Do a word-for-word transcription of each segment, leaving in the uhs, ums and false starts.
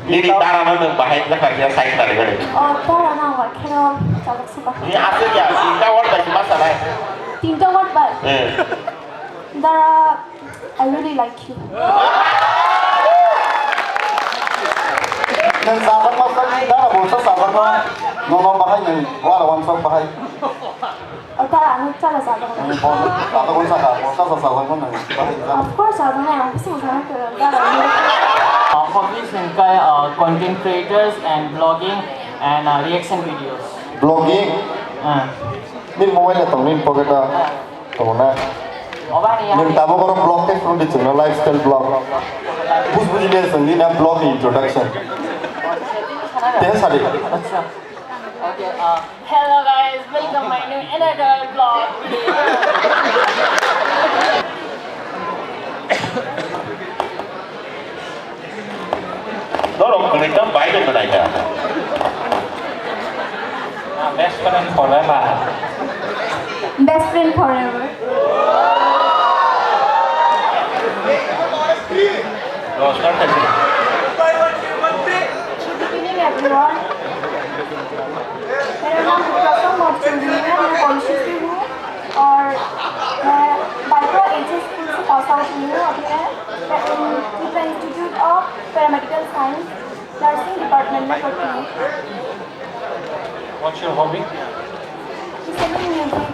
Nini dara no nwng bahai wngkha khe sai khnari mani. O, dara no ang bai kheno chajak suka. Ni aswk ya, tinta word bai ma sanai. Tinta word bai? Eh. Dara, I really like you. Nwng sajak ma sanai, dara bo sa sajak ma. Nono bahai nwng, wara wansok bahai. O, dara, ang chala sajak. Ang bo, sajak wngkha, bo sa sajak wngkha nwng bahai jang. Of course, sajak nai, ang bisi sajak nai, dara. Uh, hobbies hwnkhe, uh, content creators and blogging and, uh, reaction videos. Blogging? Ah. Nini mobile le tong nini pocket o. Tong na. Mobile ya. Nini tabuk oro blog khe phone di chwngno lifestyle blog. Buj buji de chwng di na blog ni introduction. Tei sadi. Acha. Okay, uh, hello guys, welcome my new another vlog video. Norok kwrwi ta bai de kwrwi ta. Ah, best friend forever. Best friend forever. Good evening, everyone. मेरा नाम प्रसन्न मौर्य है, मैं कॉन्शियस हूँ और मैं बाइपरा HS school से पास आउट हुई हूँ। अभी मैं Tripura institute of paramedical science nursing department में पढ़ती हूँ। What's your hobby? Listening music.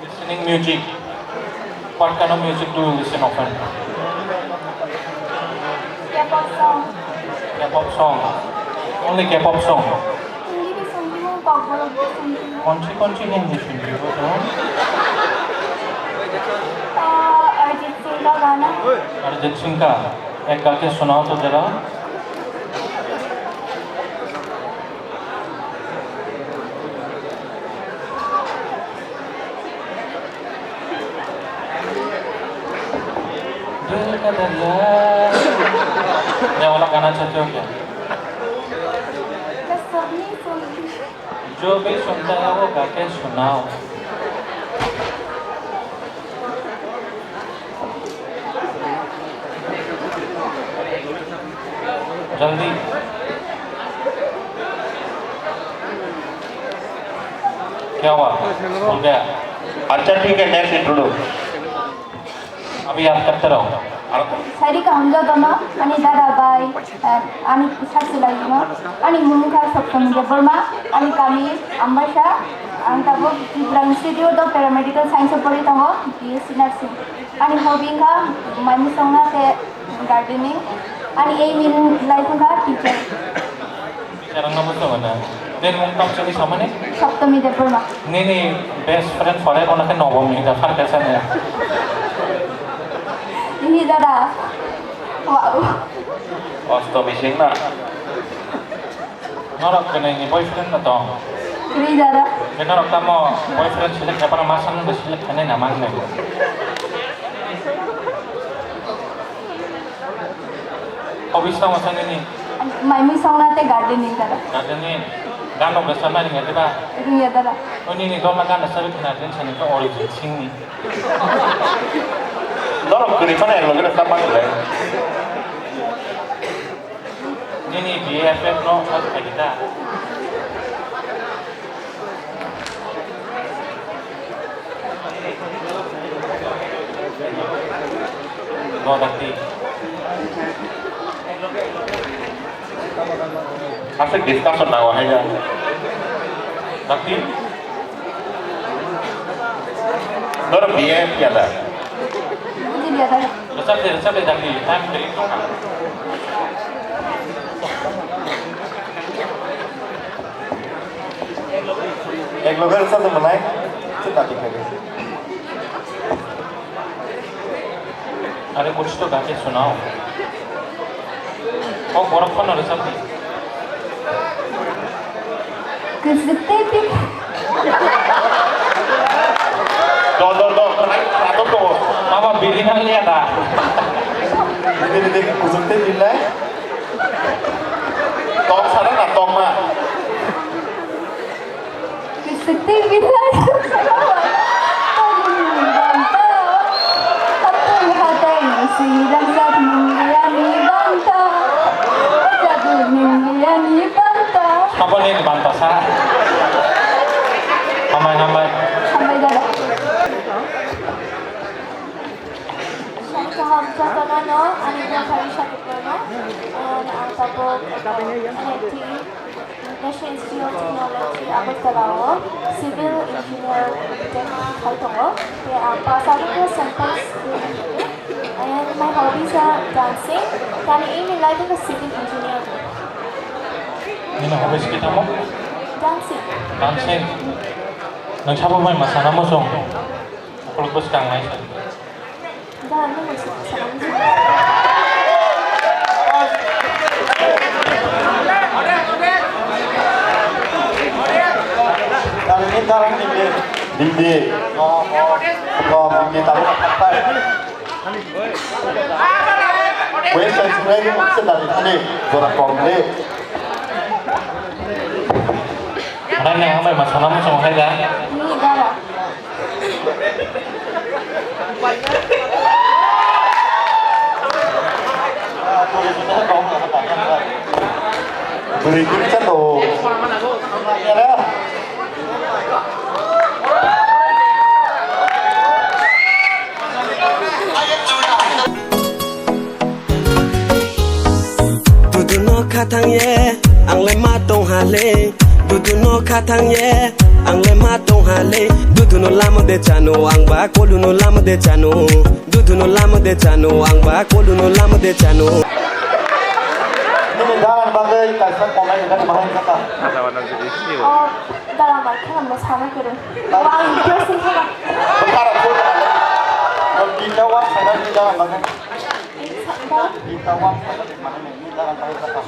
Listening music. What kind of music do you listen often? K-pop song. K-pop song. Only K-pop song. Hindi भी सुनती हूँ, कॉकबॉय भी सुनती हूँ। कौन सी, कौन सी हिंदी सुनती हो तुम? अ, अरिजीत सिंह का गाना। अरिजीत सिंह का एक गा के सुनाओ तो जरा। दिल का दरिया। ये वाला गाना चाहते हो क्या? मैं सब नहीं सुनती। जो भी सुनता है वो गा के सुनाओ। जल्दी। क्या हुआ? भूल गया। अच्छा ठीक है, नेक्स्ट इंट्रोड्यूस। अभी याद करते रहो। Sari kaham jotono, ani dada bai, eh, ani sak silai no, ani mung kha Saptami Debbarma, ani kami Ambaisa, ang tabuk Tripura Institute of Paramedical Science o pori tongo, B S C nursing. Ani hobby wngkha mai mui songna tei gardening. Ani aim in life wngkha teacher. Teacher wngna muchungo na? Nini mung tamo chini samani? Saptami Debbarma. Nini best friend forever wngkha Nobom ni da, phar kaisa ni. Ini dada. Wow. Ostomi sing na. Norok kwnwi ni boyfriend no tong? Kwrwi dada. Khe norok tamo boyfriend select khaipano masa nungno select khainai na mangnai? Hobbies tamo sa nini? Mai mui songna tei gardening dada. Gardening? Gan rok rwchapna ringya diba? Ringya dada. O nini dolma gan rwchapwi khna din sani khe Arijit Singh ni. Norok kwrwi phano ek loge rwchapma kwlai. Nini B F F no sal khaidi ta? No, dakti. Aswk discussion nango hai ya. Dakti. Noro B A ya da? Buji liya da. Rwchap de, rwchap de, dakti. Time kwrwi tongkha. Ek loge rwchap de mwnai. Chwng dakti khaidi. Are kuch to gaa ke sunao. O borok phano rwchap di. Kwchwk tei pik. Do, do, do, khwna, khwna tongo. Mama biri nang liya da. Biri, biri, kwchwk tei pik nai. Tong sana na tong ma. Kwchwk tei bilai. Hapung hatai ni sirang sak mung ya ni ba. Ano, ani buphang Isha Tripurano, and ang tabuk N I T, National Institute of Technology, Agartala o civil engineer B Tech khai tongo. Tei ang pass out khe Saint Paul School ni, and my hobbies are dancing. Tani aim in life is civil engineer. Nini hobbies khe tamo? Dancing. Dancing. Nang sabo bai masana mosong. Ukulok bwskang nai sa. Darani darang hindi, hindi. Oh, oh, oh, hindi tahu apa. Wes, saya sebenarnya sedari tadi orang komplain. Mana yang sampai masalah macam apa ya? Ini darah. Beri kita tuh. Dudu no khathang ye, ang le ma tong ha le. Dudu no khathang ye, ang le ma tong ha le. Dudu no lama de chano, ang ba kolu no lama de chano. Dudu no lama de chano, ang ba kolu no lama de chano. Nini dalan bagwi kaisa comment kani bahai kata. Oh, dalan bai kheno mo sana kwrwi. Ang impress wngkha. Bwkhara phone. Tinta wak sana ni dalan bagwi. Tinta wak sana ni dalan bagwi kata.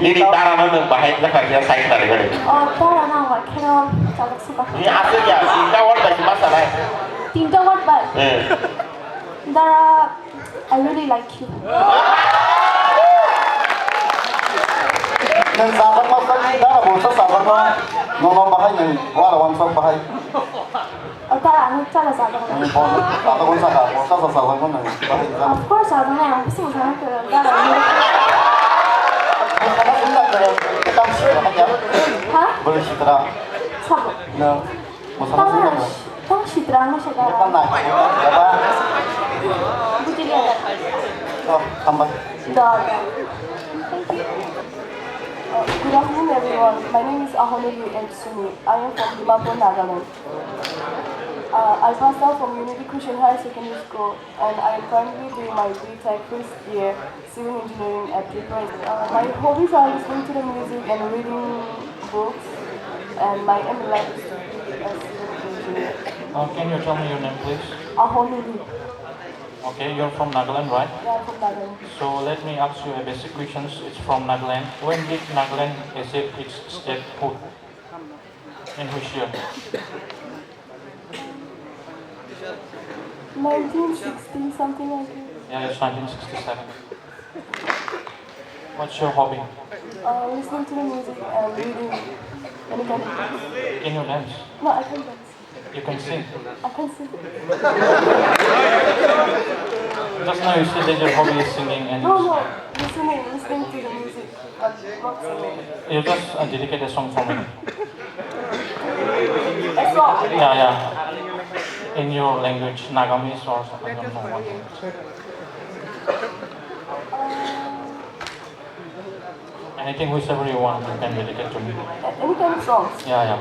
Nini dara no nwng bahai khe kha khe sai kha ri. Oh, dara no ang bai kheno chalok suka. Ni aswk ya, tinta word bai ma sanai. Tinta word bai? Eh. Dara, I really like you. Nwng sabak ma sai dara bo sa sabak ma. Nono bahai nwng wara wansok bahai. O, tara, ang chala chala. Ang phone, tata kung saka, phone sasa sasa kung nang, bakit ka? Of course, ang na, ang gusto mo sana ko, tara. Masana sunda ka, tam sitra ka. Ha? Boleh sitra. Sabo. No. Masana sunda ka. Tam sitra, ano siya ka? Ano na? Diba? Buti niya. Oh, tambah. Da, da. Thank you. Uh, good afternoon, everyone. My name is Ahonuli Etsumi. I am from Dimapur, Nagaland. Uh, I passed out from Unity Christian Higher Secondary School, and I am currently doing my B Tech first year civil engineering at Tripura. Uh, my hobbies are listening to the music and reading books, and my aim in life is to be a civil engineer. Uh, can you tell me your name, please? Ahonuli. Okay, you're from Nagaland, right? Yeah, I'm from Nagaland. So let me ask you a basic questions. It's from Nagaland. When did Nagaland achieve its statehood? In which year? Nineteen sixty, something like that. Yeah, it's nineteen sixty-seven. What's your hobby? Uh, listening to the music and reading any kind of books. Can you dance? No, I can't dance. You can sing. I can sing. Just now you said that your hobby is singing and No, no, listening, listening to the music, but not singing. You just, uh, dedicate a song for me. A song? Yeah, yeah. In your language, Nagamese or something, I don't know what language. Uh, Anything, whichever you want, you can dedicate to me. A-, any kind of songs? Yeah, yeah.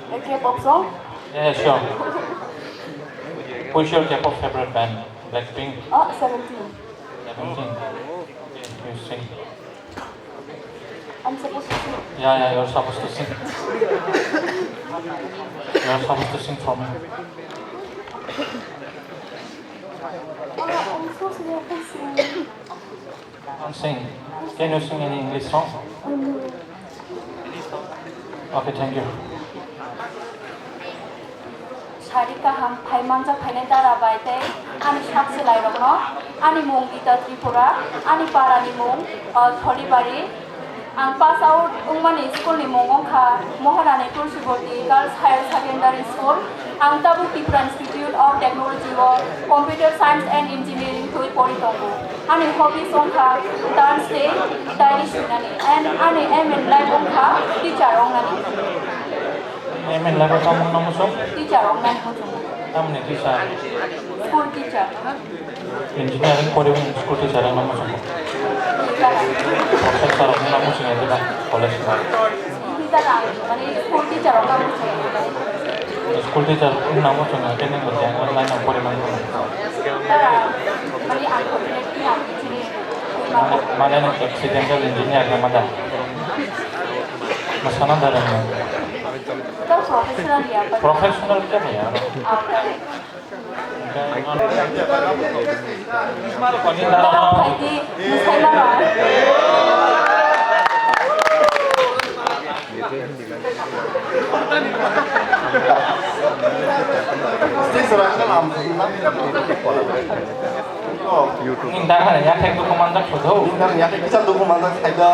A K-pop song? Yeah, yeah, sure. Who's your K-pop favorite band? Blackpink? Ah, Seventeen. Seventeen. Okay, you sing. I'm supposed to sing. Yeah, yeah, you're supposed to sing. You're supposed to sing for me. Ah, I'm so sorry, I can't sing. Don't sing. Can you sing any English song? Okay, thank you. Sari kaham phai manjak phainai dara bai tei ani sak swlai rokno, ani mung Gita Tripura, ani para ni mung, uh, Tholibari. Ang pass out wngmani school ni mung wngkha Maharani Tulsibati Girls Higher Secondary School. Ang tabuk Tripura Institute of Technology o Computer Science and Engineering twi pori tongo. Ani hobbies wngkha dance tei diary swinani, and ani aim in life wngkha teacher wngnani. M A level tamo wngna muchung? Teacher wngna muchung. Tamni teacher? School teacher. Engineering poriwi school teacher wngna muchung. Professor wngna muchung ya college ni? Teacher ang, mane school teacher wngna muchung. School teacher wngna muchung ya, khe nang bo jang line o poriwi mano. Tara, mane unfortunately ang chini. Mane, mane nang accidental engineer na mada? Masana darang. Professional ya. Professional khe ya. Nini dara yathek dukhu manjak sotho. Nini dara yathek kisa dukhu manjak saida.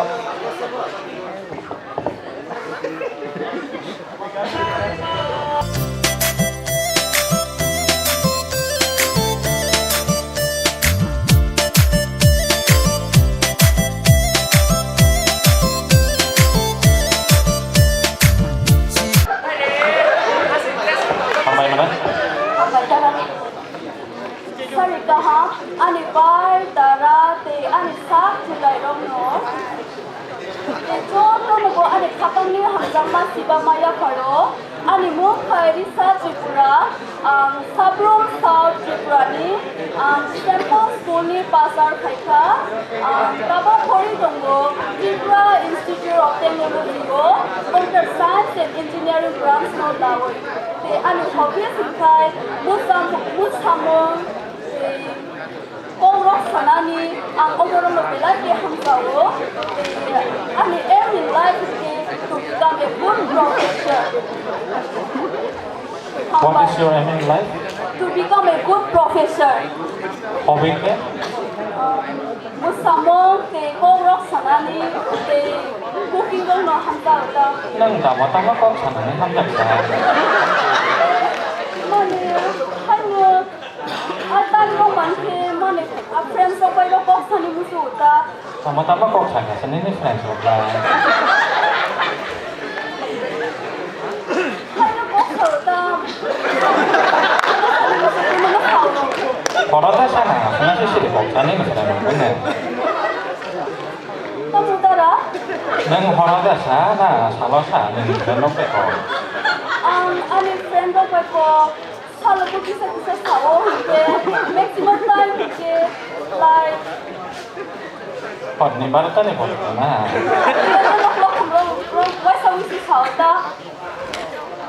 Hambai mano. Sari kaham, ani bai, dara, tei ani sak chwlairokno. Tei jotono bo ani khapangni hamjakma siba ma yapharo. Ani mung khai Risa Tripura, ang Sabrum South Tripurani, ang Saint Paul Schoolni pasar khaikha. Ang tabok khorwi tongo Tripura Institute of Technology-o Computer Science and Engineering branch-no dawi. Tei ani hobbies hwnkhe musam-, musamung, tei kokrok sanani, ang oborokno belai khe hamjao. Tei ani aim in life hwnkhe to become a good professor. What is your aim in life? To become a good professor. Hobby khe? Musamung tei kokrok sanani tei cooking rokno hamjao ta. Nwng tamo tamo kok sanani hamjak sa? Mane, haino, a time rok mankhe, mane, a friends rok bai rok kok sani muchungo ta. Tamo tamo kok sakha sa nini friends rok bai. Haino kok sao ta. Horo ta sana, sana si siri kok sani ni sana nang kune. Tamo dara? Nang horo ta sana, salo sa, nini friend rok bai kok. Ang ani friend rok bai kok. Salo bo kisa kisa sao hwnkhe, maximum time hwnkhe, like, Hor ni barota ni borok na. Waisa wisi sao ta.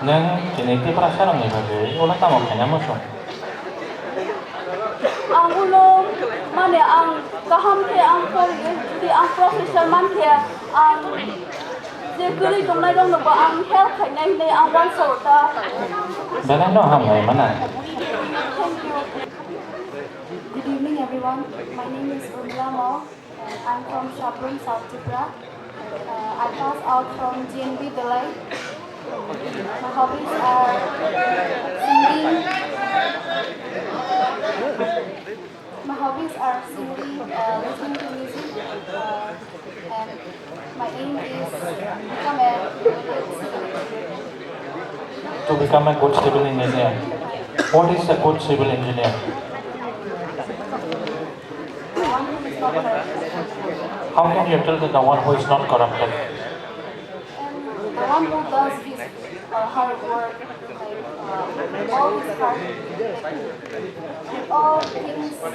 Nwng chini Tiprasa rok ni bagwi ulo tamo khaina muchung? Ang ulo, mane, ang kaham khe ang pori, jodi ang professor man khe, ang je kwrwi tongnai rokno bo ang help khainai hinwi ang uansao ta. Belai no hambai mano. Thank you. Good evening, everyone. My name is Urmila Mao, and I'm from Sabrum, South Tripura. Uh, I passed out from G N B Dalai. My hobbies are singing. My hobbies are singing, uh, listening to music, uh, and my aim is become a good civil engineer. To become a good civil engineer. What is a good civil engineer? The one who is not corrupted. How can you tell that the one who is not corrupted? And the one who does his, uh, hard work, like, uh, all his hard, like, all things, uh,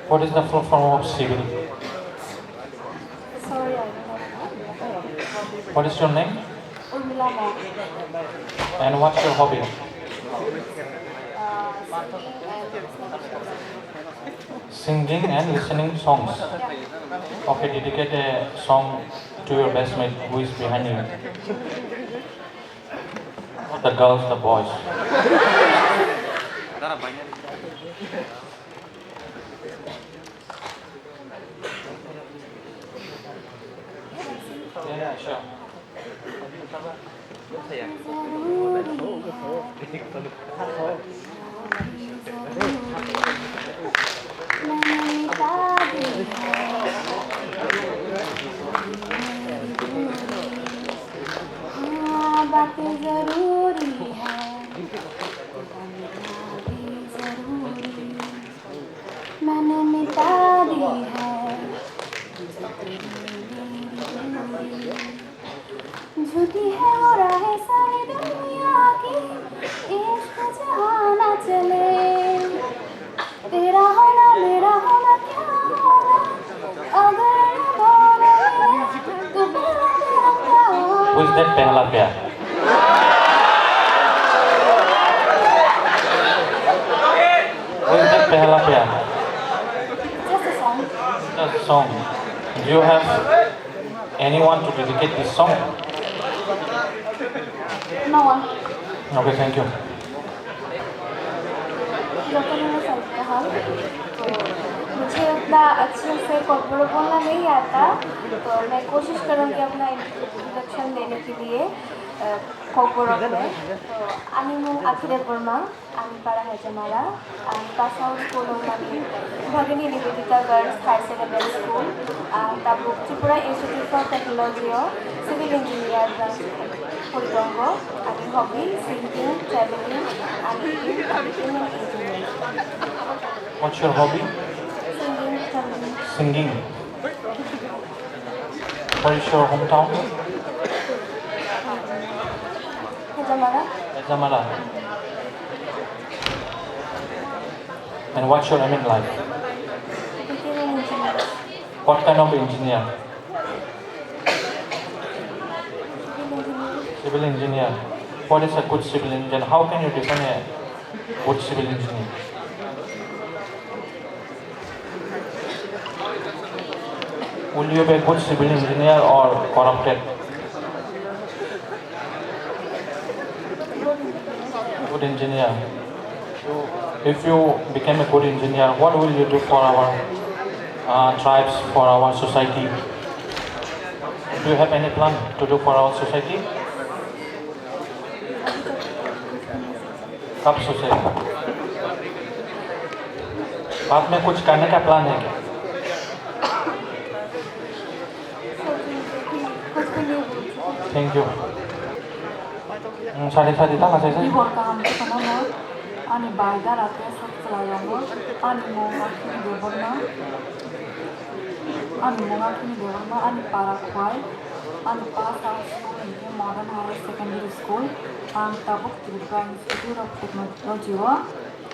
What is the full form of civil? Sorry, I don't know. What is your name? Urmila Mao. And what's your hobby? Uh, singing and listening to songs. Singing and listening songs. Yeah. Okay, dedicate a song to your best mate who is behind you. Not the girls, the boys. Yeah, sure. बातें जरूरी है, तेरा मिलना भी जरूरी। मैंने मिटा दी है तुझे तेरी मेरी दूरी। झूठी है वो राहें सारी दुनिया की, इश्क जहाँ ना चले। तेरा होना मेरा होना क्या होना, अगर ये दो नहीं है, तो फिर मेरा क्या होना? Who is that पहला प्यार? Who is that पहला प्यार? Just a song. Just a song. Do you have anyone to dedicate this song? No one. Okay, thank you. जतन में चलते हैं। तो मुझे उतना अच्छे से कॉकबरक बोलना नहीं आता, तो मैं कोशिश करूँगी अपना इंट्रोडक्शन देने के लिए, अ, कॉकबरक में। तो ani mung Akhidev Burma, ani para Hejamara, ang pass out school ong mani Bhagini Nivedita Girls Higher Secondary School, ang tabuk Tripura Institute of Technology o civil engineer branch pori tongo. Ani hobby singing, traveling, ani aim, becoming engineer. What's your hobby? Singing, traveling. Singing. Where is your hometown? Hejamara. Hejamara. And what's your aim in life? Becoming engineer. What kind of engineer? Civil engineer. Civil engineer. What is a good civil engineer? How can you define a good civil engineer? Will you be a good civil engineer or corrupted? Good engineer. If you became a good engineer, what will you do for our, uh, tribes, for our society? Do you have any plan to do for our society? कब सोचे? बाद में कुछ करने का प्लान है क्या? Thank you. Hmm, sari sari ta kasai sai. Tibor kaham khe tono no, ani bai dara tei sak chwrai rok no, ani mung Akhini Debbarma, ani mung Akhini Debbarma, ani para Khwai, ani pass out school hinkhe Modern Higher Secondary School, ang tabuk Tripura Institute of Technology o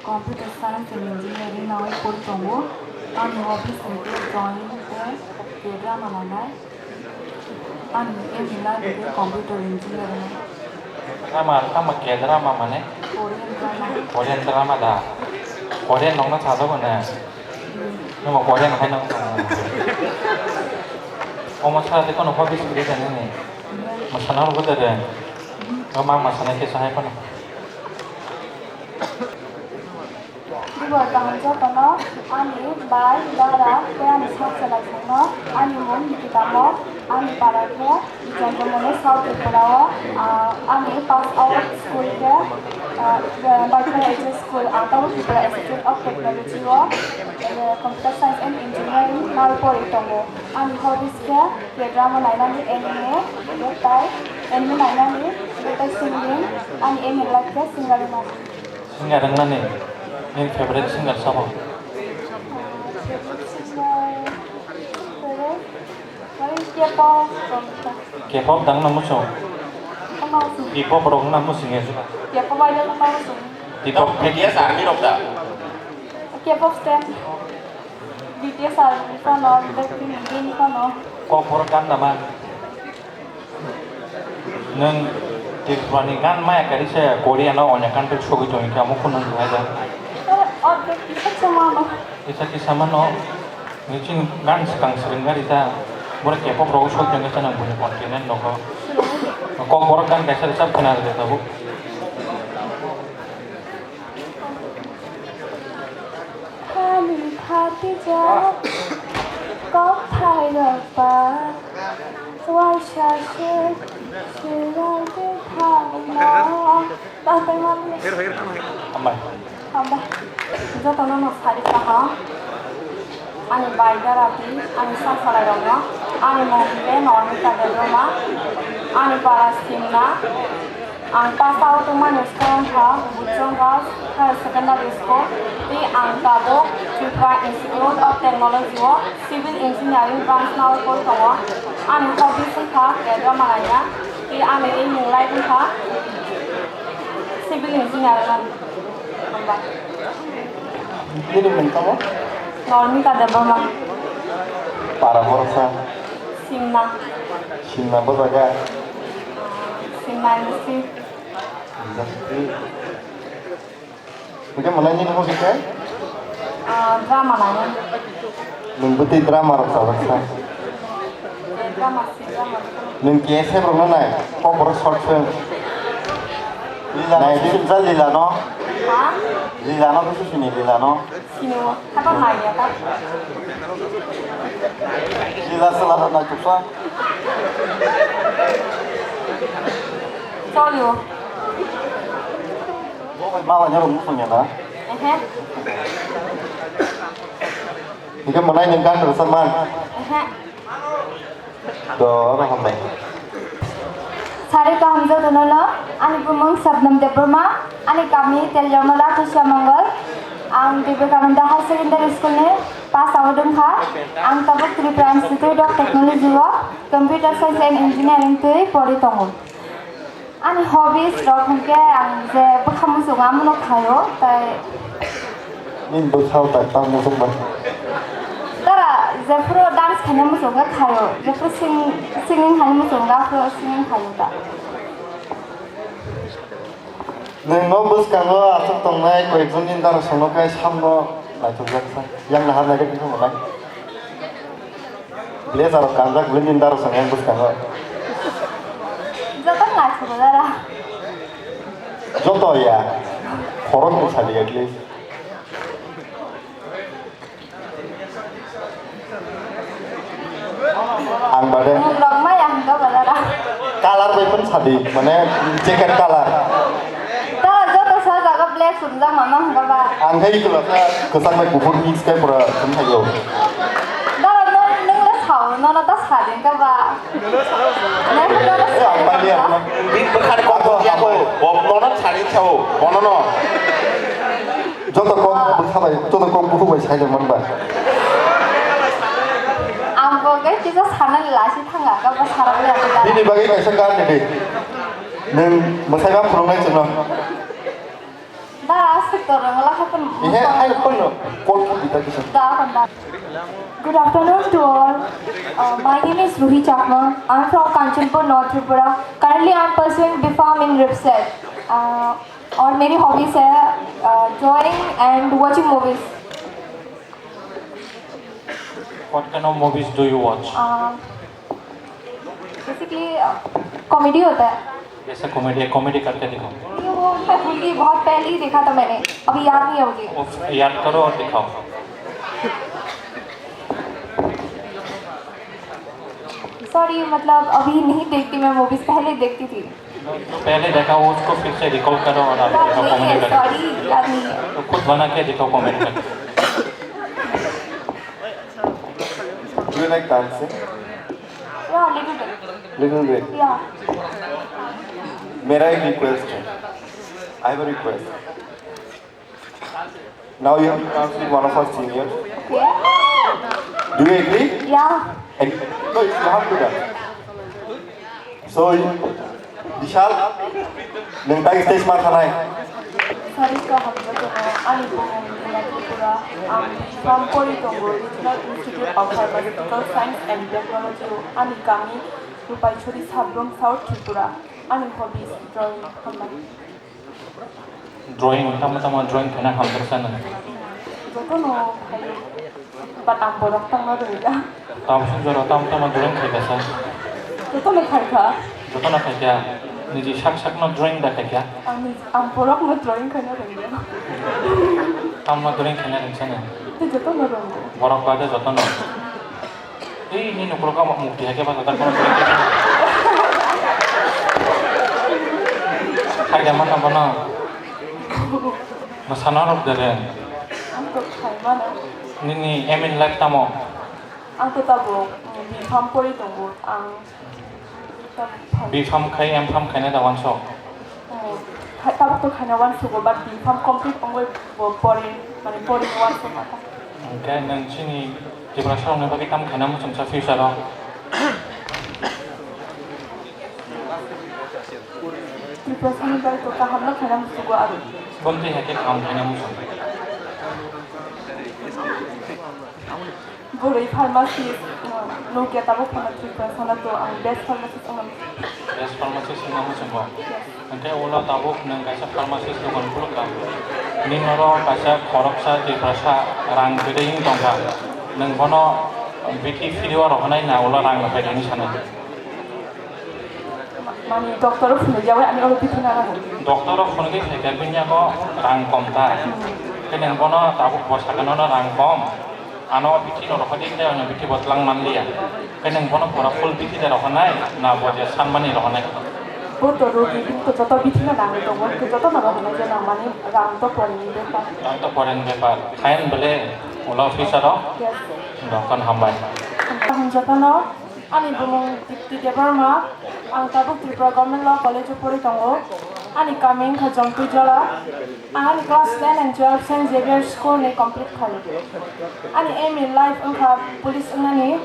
Computer Science and Engineering nawi pori tongo. Ani hobbies hinkhe drawing tei K drama nainai. Ani aim in life hinkhe computer engineer wngna. Drama, tamo K drama mane? Korean drama. Korean drama da. Korean nokna sajago ne? Nwng Korean hai nang. Omo sa de kono hobbies gre jani ni. Masana ro gode de. Mama masana ke sahai kono. Tibor kaham jotono ani bai, dara tei ani sak chwlairokno ani mung Nikita Mok, ani para khe Chandramoni South Tripura o, ah, ani pass out school khe, ah, Barkha H S School, ah, South Tripura Institute of Technology o, eh, Computer Science and Engineering nal pori tongo. Ani hobbies khe K drama nainani, anime, tei anime nainani, tei singing, ani aim in life khe singer wngmani. Singer wngmani nini favorite singer sabo? Favorite singer, favorite, K-pop. K-pop dangno muchung? Tamo muchung. K-pop rok wngna muchung ya? K-pop idol wngna muchung. K-pop B T S army rok da? K-pop stan. B T S army phano, Blackpink bini phano. Kokborok gan nama? Nwng Tripurani gan maya kari se Korea no onya country sogwi tongwi kha, omo kheno nwng hai da? Ore, ordek kisa se mano. Kisa kisa mano. Nwng chini gan swkang swrwng gari ta. Bore K-pop rogo sogwi tongwi kha nwng buini continent rogo. Kokborok gan kaisa rwchap khna rwdi tabuk. Hani phatijak kok phairokba, waisa se sirang tei thangna. Hambai. Hambai. Jotono no sari kaham. Ani bai dara twi, ani sak chwlairokno, ani mung hinkhe Noamika Debbarma, ani para Simna, Ang pass out wngmani school wngkha Buchonga Higher Secondary School, tei ang tabuk Tripura Institute of Technology o Civil Engineering branch no pori tongo. Ani hobbies wngkha drama naina, tei ani aiming life wngkha Civil Engineering. Hambai. Nini mung tamo? Normita Debbarma. Para borok sa? Simna. Simna bo jaga? Simna Industry. Industry. Oke, mana nini hobby khe? Ah, drama nai. Nung bwtwi drama rok sajak sa? Eh, drama si, drama. Nung K S F rok no nai? Kok borok short film. Lila no nai susi di. Lila no? Ha? Lila no susi ni Lila no? Sini o, kata nai ya ta. Lila sela na chuksa. Sorry o. Mala nyaro musung ya na? Ehe. Ike manai ni gan rasa man. Ehe. To, ano hambai. Sari kaham jotono no, ani bumung Sabnam Debbarma, ani kami Teliamala Kusia Mongol, ang Vivekananda Higher Secondary School ni pass out wngkha, ang tabuk Tripura Institute of Technology o Computer Science and Engineering twi pori tongo. Ani hobbies rok hwnkhe ang je bwkha muchungo amono khaio, tai. Nini bwkha o tai ta muchung bai? Tara jephuru dance khaina muchung khe khaio, jephuru sing-, singing khaina muchung khe aphuru singing khaio ta. Nwng no bwskango aswk tongnai koyekjonni dara songno khe samno naithokjak sa. Yang nahar naikhe tongmani. Blazer rok kanjak bini daro song yang bwskango. Joto nai khoro dara. Joto ya. Khorok ni sadi at least. Ang bade. Rok ma yang do ba dara. Color bai pun sadi, mane jacket color. Tara joto sa jaga black sumjak mano hwnba ba. Ang khai ikula sa kwchak bai kuphur mix kai pura sum thaio. Dara no nung le sao, no no ta sa din ka ba. Nai no no Eh, ang sa bali din ka ba. Ang. Bini bwkhani kok bo ya ko. Bo no no sa din sao, bo no no. Joto kok bwkha bai, joto kok bukhuk bai sai man ba. Ang bo gai kisa sana lasi thanga ka ba sara ba ya. Bini bagwi kaisa gan ni di. Nwng mwsai ma phwrwngnai chwngno. Da, aswk to rwngla khe tong. Ihe, hai phone no call ki bita kisa. Da, kon da. Good afternoon to all. Uh, my name is Ruhi Chakma. I'm from Kanchanpur, North Tripura. Currently, I'm pursuing B Pharm in RIPSAT. Uh, और मेरी हॉबीज है, uh, drawing and watching movies. What kind of movies do you watch? Uh, basically, uh, comedy होता है। जैसे comedy है, comedy करके दिखाओ। ये वो मैं भूल गई, बहुत पहले ही देखा था मैंने, अभी याद नहीं है मुझे। उफ, याद करो और दिखाओ। Sorry, मतलब अभी नहीं देखती मैं मूवीज, पहले देखती थी। पहले देखा हो उसको फिर से रिकॉल करो और आप याद देखो नहीं है, कमेंट करो। Sorry, याद नहीं है। तो खुद बना के दिखाओ कमेंट करके। Do you like dancing? Yeah, little bit. Little bit. Yeah. मेरा एक रिक्वेस्ट है। I have a request. Now you have to dance with one of our seniors. Okay. Do you agree? Yeah. Ag-, no, you have to dance. So, Bishal, nwng tai stage ma thanai. Sari kaham jotono, ani bumung Dima Tripura, ang Tripura pori tongo, Regional Institute of Pharmaceutical Science and Technology, ani kami Rupaisori Sabrum, South Tripura, ani hobbies drawing, hambai. Drawing, tamo tamo drawing khaina hamjaksa nang. Jotono khaio, but ang borok tangma rwngya. Tamsuk jora tamo tamo drawing khaikha sa. Jotono khaikha. Jotono khaikha. Niji sak sakno drawing da khaikha. Ang nij-, ang borokno drawing khaina rwngya. Tamno drawing khaina rwngsa nang. Tei jotono rwngo. Borok bade jotono. Ei, ni nukhurok ama mukti hai khe basa da kono. Hai da mano bono. Masana rok dere. Ang to khai mano. Nini aim in life tamo? Ang to tabuk, mm, B Pharm pori tongo. Ang tabuk pharm- B Pharm khai, M Pharm khaina da wansok? Tabuk to khaina uansukgo, but B Pharm complete wngwi bo pori, mane pori uansukma ta. Hwnkhe nwng chini Tiprasarokni bagwi tamo khaina muchungsa future-o? Tiprasani bagwi to kahamno khaina muchungo aro. Bomtwi hai khe kaham khaina muchung. Bwrwi pharmacist, uh, nukya tabuk phano Tripura sana to ang best pharmacist wngna muchungo. Best pharmacist wngna muchungo. Yes. Hwnkhe ulo tabuk nwng kaisa pharmacist dokan khulukha. Nini oro kaisa khoroksa Tiprasa rang kwrwi wng tongkha. Nwng bono bithi phiriwi rohornai na ulo rang rwphai thani sanai? Mani doctor o phunukya bai ani oro bithi nana. Doctor o phunugwi phaikha bini yago rang kom ta. Hmm. Khe nwng bono tabuk bo sakha nono rang kom. Ano bithi no rohordi tei ano bithi bo twlang manliya. Khe nwng bono pura full bithi de rohornai na bo je sanmani rohornai? Bo to rogi, bo to joto bithi no nangwi tongo, khe joto no rohornai je nangmani rang to poreni bepar. Rang to poreni bepar. Khayan bele ulo officer o? Yes. Dokon hambai. Ang jotono Ani bumung Dipti Debbarma, ang tabuk Tripura Government Law College o pori tongo. Ani kami wngkha Jongtui Jola. Ang ani class ten and twelve Saint Xavier School ni complete khaio. Ani aim in life wngkha police wngnani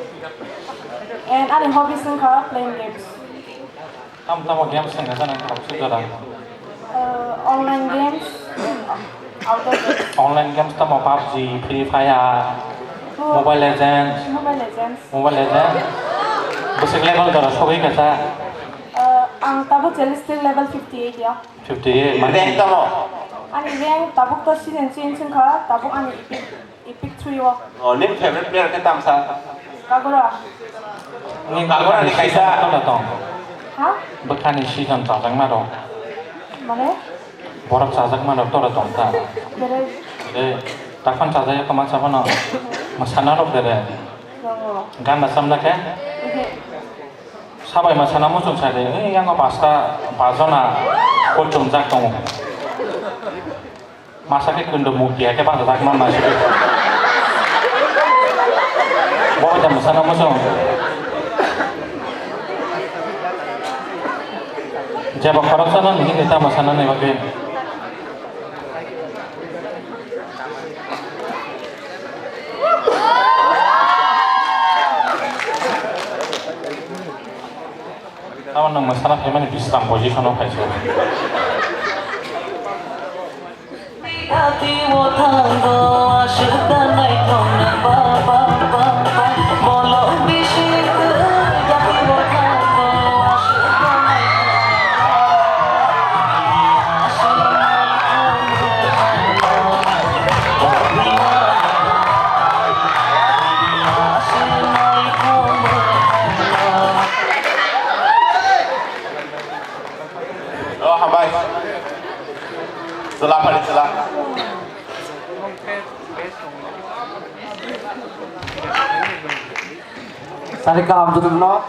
and ani hobbies wngkha playing games. Tamo tamo games wngkha jana kok sujara? Uh, online games, outdoor games. Online games tamo PUBG, Free Fire, oh, Mobile Legends. Mobile Legends. Mobile Legends. Bwswk level jora sogwi kha sa? Uh, ang tabuk challenge level fifty eight ya. Fifty eight, mane rank tamo? Ani rank tabuk to season change wngkha, tabuk ani epic. Epic three o. Oh, nini favorite player khe tamsa? Kagura. Nini Kagura ni kaisa. Season koto tong? Ha? Bwkhani season chajakma rok. Mane? Borok chajakma rok tora tong ta. Bere. Bere. Takhon chajak ya kwma chapano. Masana rok bere. Tongo. Gana samna khe? Ehe. Sabai masana muchung sa de. Eh, yango pasta, pajona. Kochum jak tongo. Masa khe kundo mukti hai khe bachajak ma masa khe. Bo jam sana mo song. Jaba khorok sana ni hinwi tamo sana ni bagwi. Tamo nwng mwsana phaimani bisram position o phaisuk. Oh, hambai. Chwla phari chwla. Sari kaham jotono.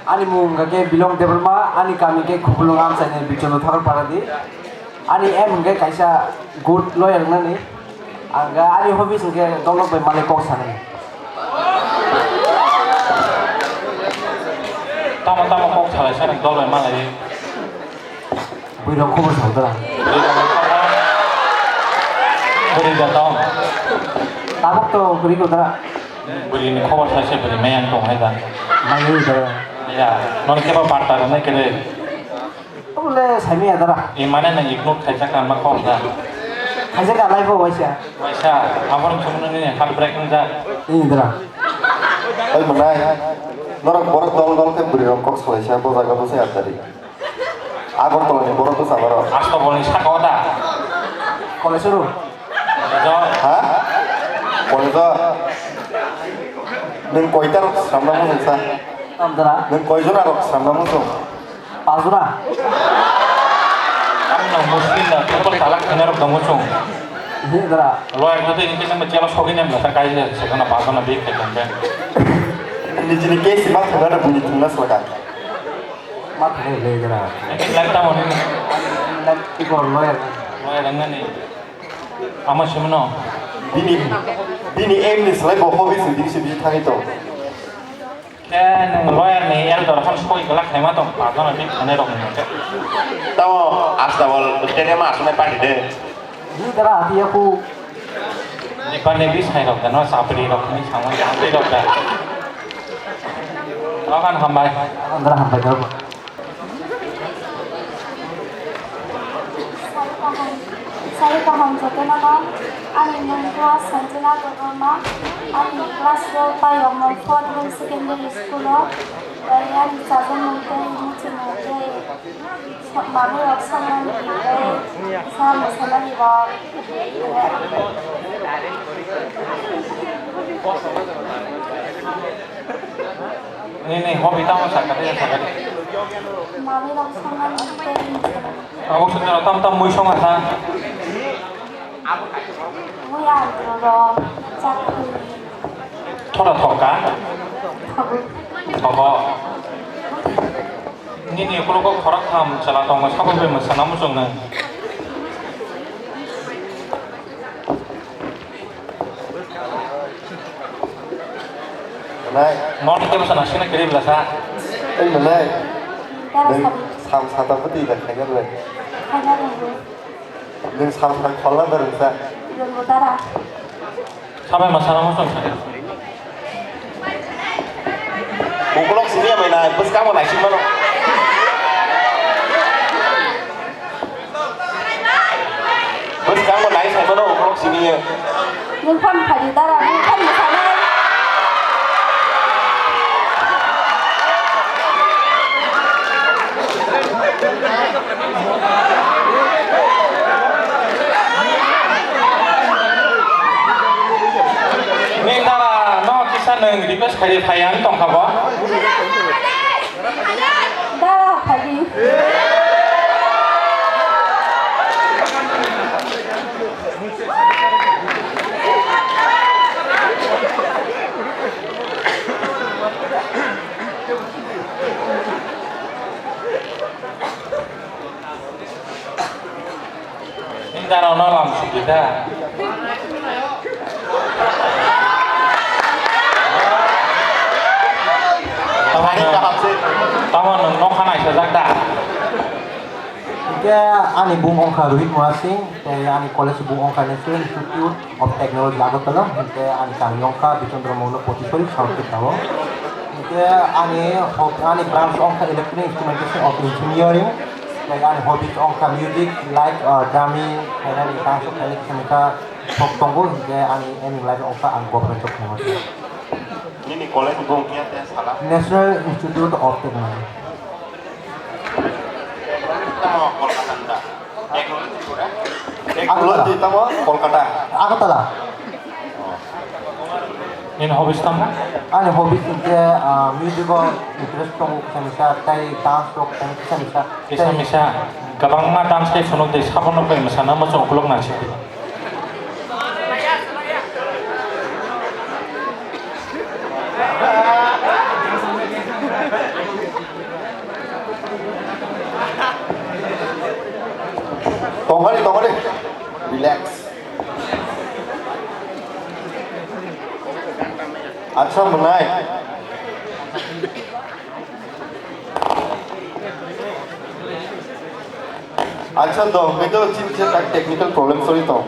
Ani mung hwnkha khe Bilong Debbarma, ani kami khe Khupulung Amchaini Bicholo Tharparadi. Ani aim hwnkhe kaisa good lawyer wngnani. Ang ani hobbies hwnkhe dolok bai malai kok sanai. Tamo tamo kok salai sanai dol bai malai. Bwrwi rok khobor sao dara. Bwrwi rok tong. Tabuk to bwrwi ko dara. Bwrwi ni khobor sai se bwrwi mayang tong hai da. Mayang dara. Ya, non kebo barta rok nai kede. Obole saimaya dara. E mane nang ignore khaijak ka ma khok da. Khaijak ka life o waisa. Waisa, abor sumno ni heartbreak nang ja. Ni dara. Oi manai. Norok borok dol dol khe bwrwi rok kok salaisa bo jaga bo se atari. Agartala ni borok bwsa borok. Astabol ni saka o da. Kolesoro. Jo. Ha? Koleso. Nwng koita rok samna muchung sa? Amdara. Nwng koi jora rok samna muchung? Pajura. Ang no Muslim da, triple talak khina rok da muchung. He dara. Lawyer no tei ningke nang chela sogi nem da kai je, sekana pajana bik ke tong ben. Nijini case ma thangna da buni thangna soda. Ma thangwi le dara. Lak ta mani. Lak ti kor lawyer. Lawyer ang ni. Ama simno. Bini, bini aim ni slai bo hobby se bini se bini thangwi tong. Eh, nwng lawyer ni elder hwn soi glak khaima tong, pa jono twi thani rok ni hwnkhe. Tamo asta bol stadium asonai party de. Ni dara ati aku. Ni pa ni bi sai rok da no, sapri rok ni samung sapri rok da. Akan hambai. Andra hambai rok. Sari kaham, sari kaham jotono no, ani mung khe Sanjana Debbarma, ani class twelve payokmung Fort Hill Secondary School o, tei ani chajakmung tei muchungmung tei mami rok songmani tei sa mwsanani rok. Nini hobby tamo sakha de sakha de. Mami rok songmani tei muchungmung. Abo sundalo tam tam mui songa sa. Mui alu rok chakri. Thoda thokka. Thogo. Thogo. Nini ukulok o khorok tham chwla tongo, sabo bai mwsana muchung nang. Nai. Mon ke bwsana sini kiri belasa. Ei, nai. Nwng sam sata pati da khaina le. Khaina le. Nwng sam sam kholla da rwngsa. Rwngbo dara. Sabai ma sana muchung sa. Ukulok sini ya mainai, bwskango naising mano. Bwskango nai sai mano ukulok sini ya. Nung phone phadi dara, nung phone mwsanai. Ni dara no kisa nwng request khai phai ang tongkha bo. Dara phadi. Hinda rok no lam sidi da. Tamo nwng, tamo nwng nokha naisajak da? Hingke ani bung wngkha Rohit Murasing, tei ani college bung wngkha National Institute of Technology Agartala, hingke ani kami wngkha Bichandra Moulo Potisori, South Tripura o. Hingke ani hob-, ani branch wngkha Electronic Instrumentation of Engineering, tei ani hobbies wngkha music, like, uh, drumming, khainani, dance khainani, kisa misa sok tongo, hingke ani aiming life wngkha ang government job khaima. Nini college bung kiya te sala? National Institute of Technology. Tamo Kolkata da. Technology pura. Technology tamo Kolkata. Agartala. Nini hobbies tamo? Ani hobbies hingke, ah, music o interest tongo kisa misa, tei dance rok tei kisa misa. Kisa misa. Kwbangma dance khe phunuk tei sabono bai mwsana muchung ukulok naisidi. Tongmani, tongmani. Relax. Acha, mwnai. Acha, do, hwnkhe to chini se tak technical problem sori tong.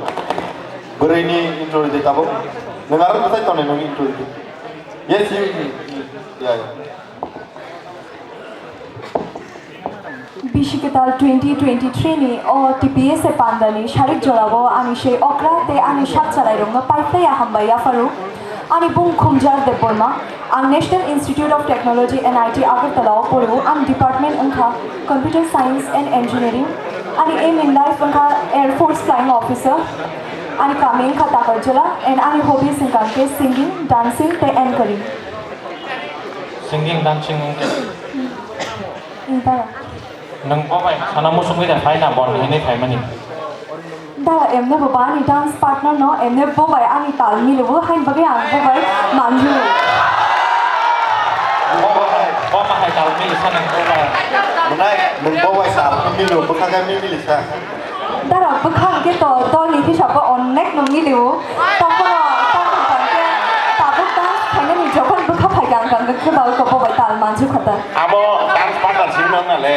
Bwrwi ni intro rwdi tabuk. Nwng aro bwsai tongnai nungni intro rwdi. Yes, you, you, you. Yeah, yeah. Bisi kwtal twenty twenty-three ni o T P S A pandani sarik jorao ani sei okra tei ani sak chalairokno paiphlaiya hambai yapharo. Ani bung Khumjar Debbarma, ang National Institute of Technology, N I T, Agartala o porio. Ani department wngkha Computer Science and Engineering. Ani aim in life wngkha Air Force Flying Officer. Ani kami wngkha Takarjala and ani hobbies wngkha khe singing, dancing tei anchoring. Singing, dancing wngkhe. Nwng bo bai sana muchungwi da phai na, bon hinwi phaimani. Da, emne bo ba ani dance partner no, emne bo bai ani tal mili bo, hain bagwi ang bo bai manjuro. Bo bahai, bo bahai tal mili sa nang bo bai. Mwnai, nwng bo bai tal mili, bwkha khe mili sa. Dara bwkha hwnkhe to, to ni hisab bo onek nwng mili o. Tamo, tamo hwnkhe tabuk dance khainani jokhon bwkha phaikha. Ganga khe bal kopo bai tal manju khata. Amo dance partner sing nang na le.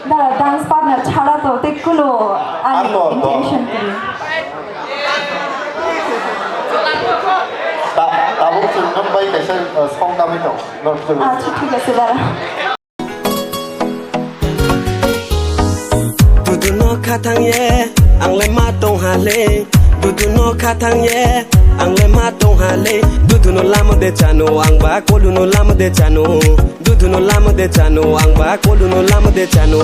Dara dance partner chhara to te kuno ani Ato, ato. Intention kiri. Ta, tabuk chwng nang bai kaisa, uh, song kamwi tong. Norok chwng. Acha, thik ase, dara. Dudu no khathang ye, ang le ma tong ha le. Dudu no khathang ye, ang le ma tong ha le. Dudu no lama de chano, ang ba kolu no lama de chano. Dudu no lama de chano, ang ba kolu no lama de chano.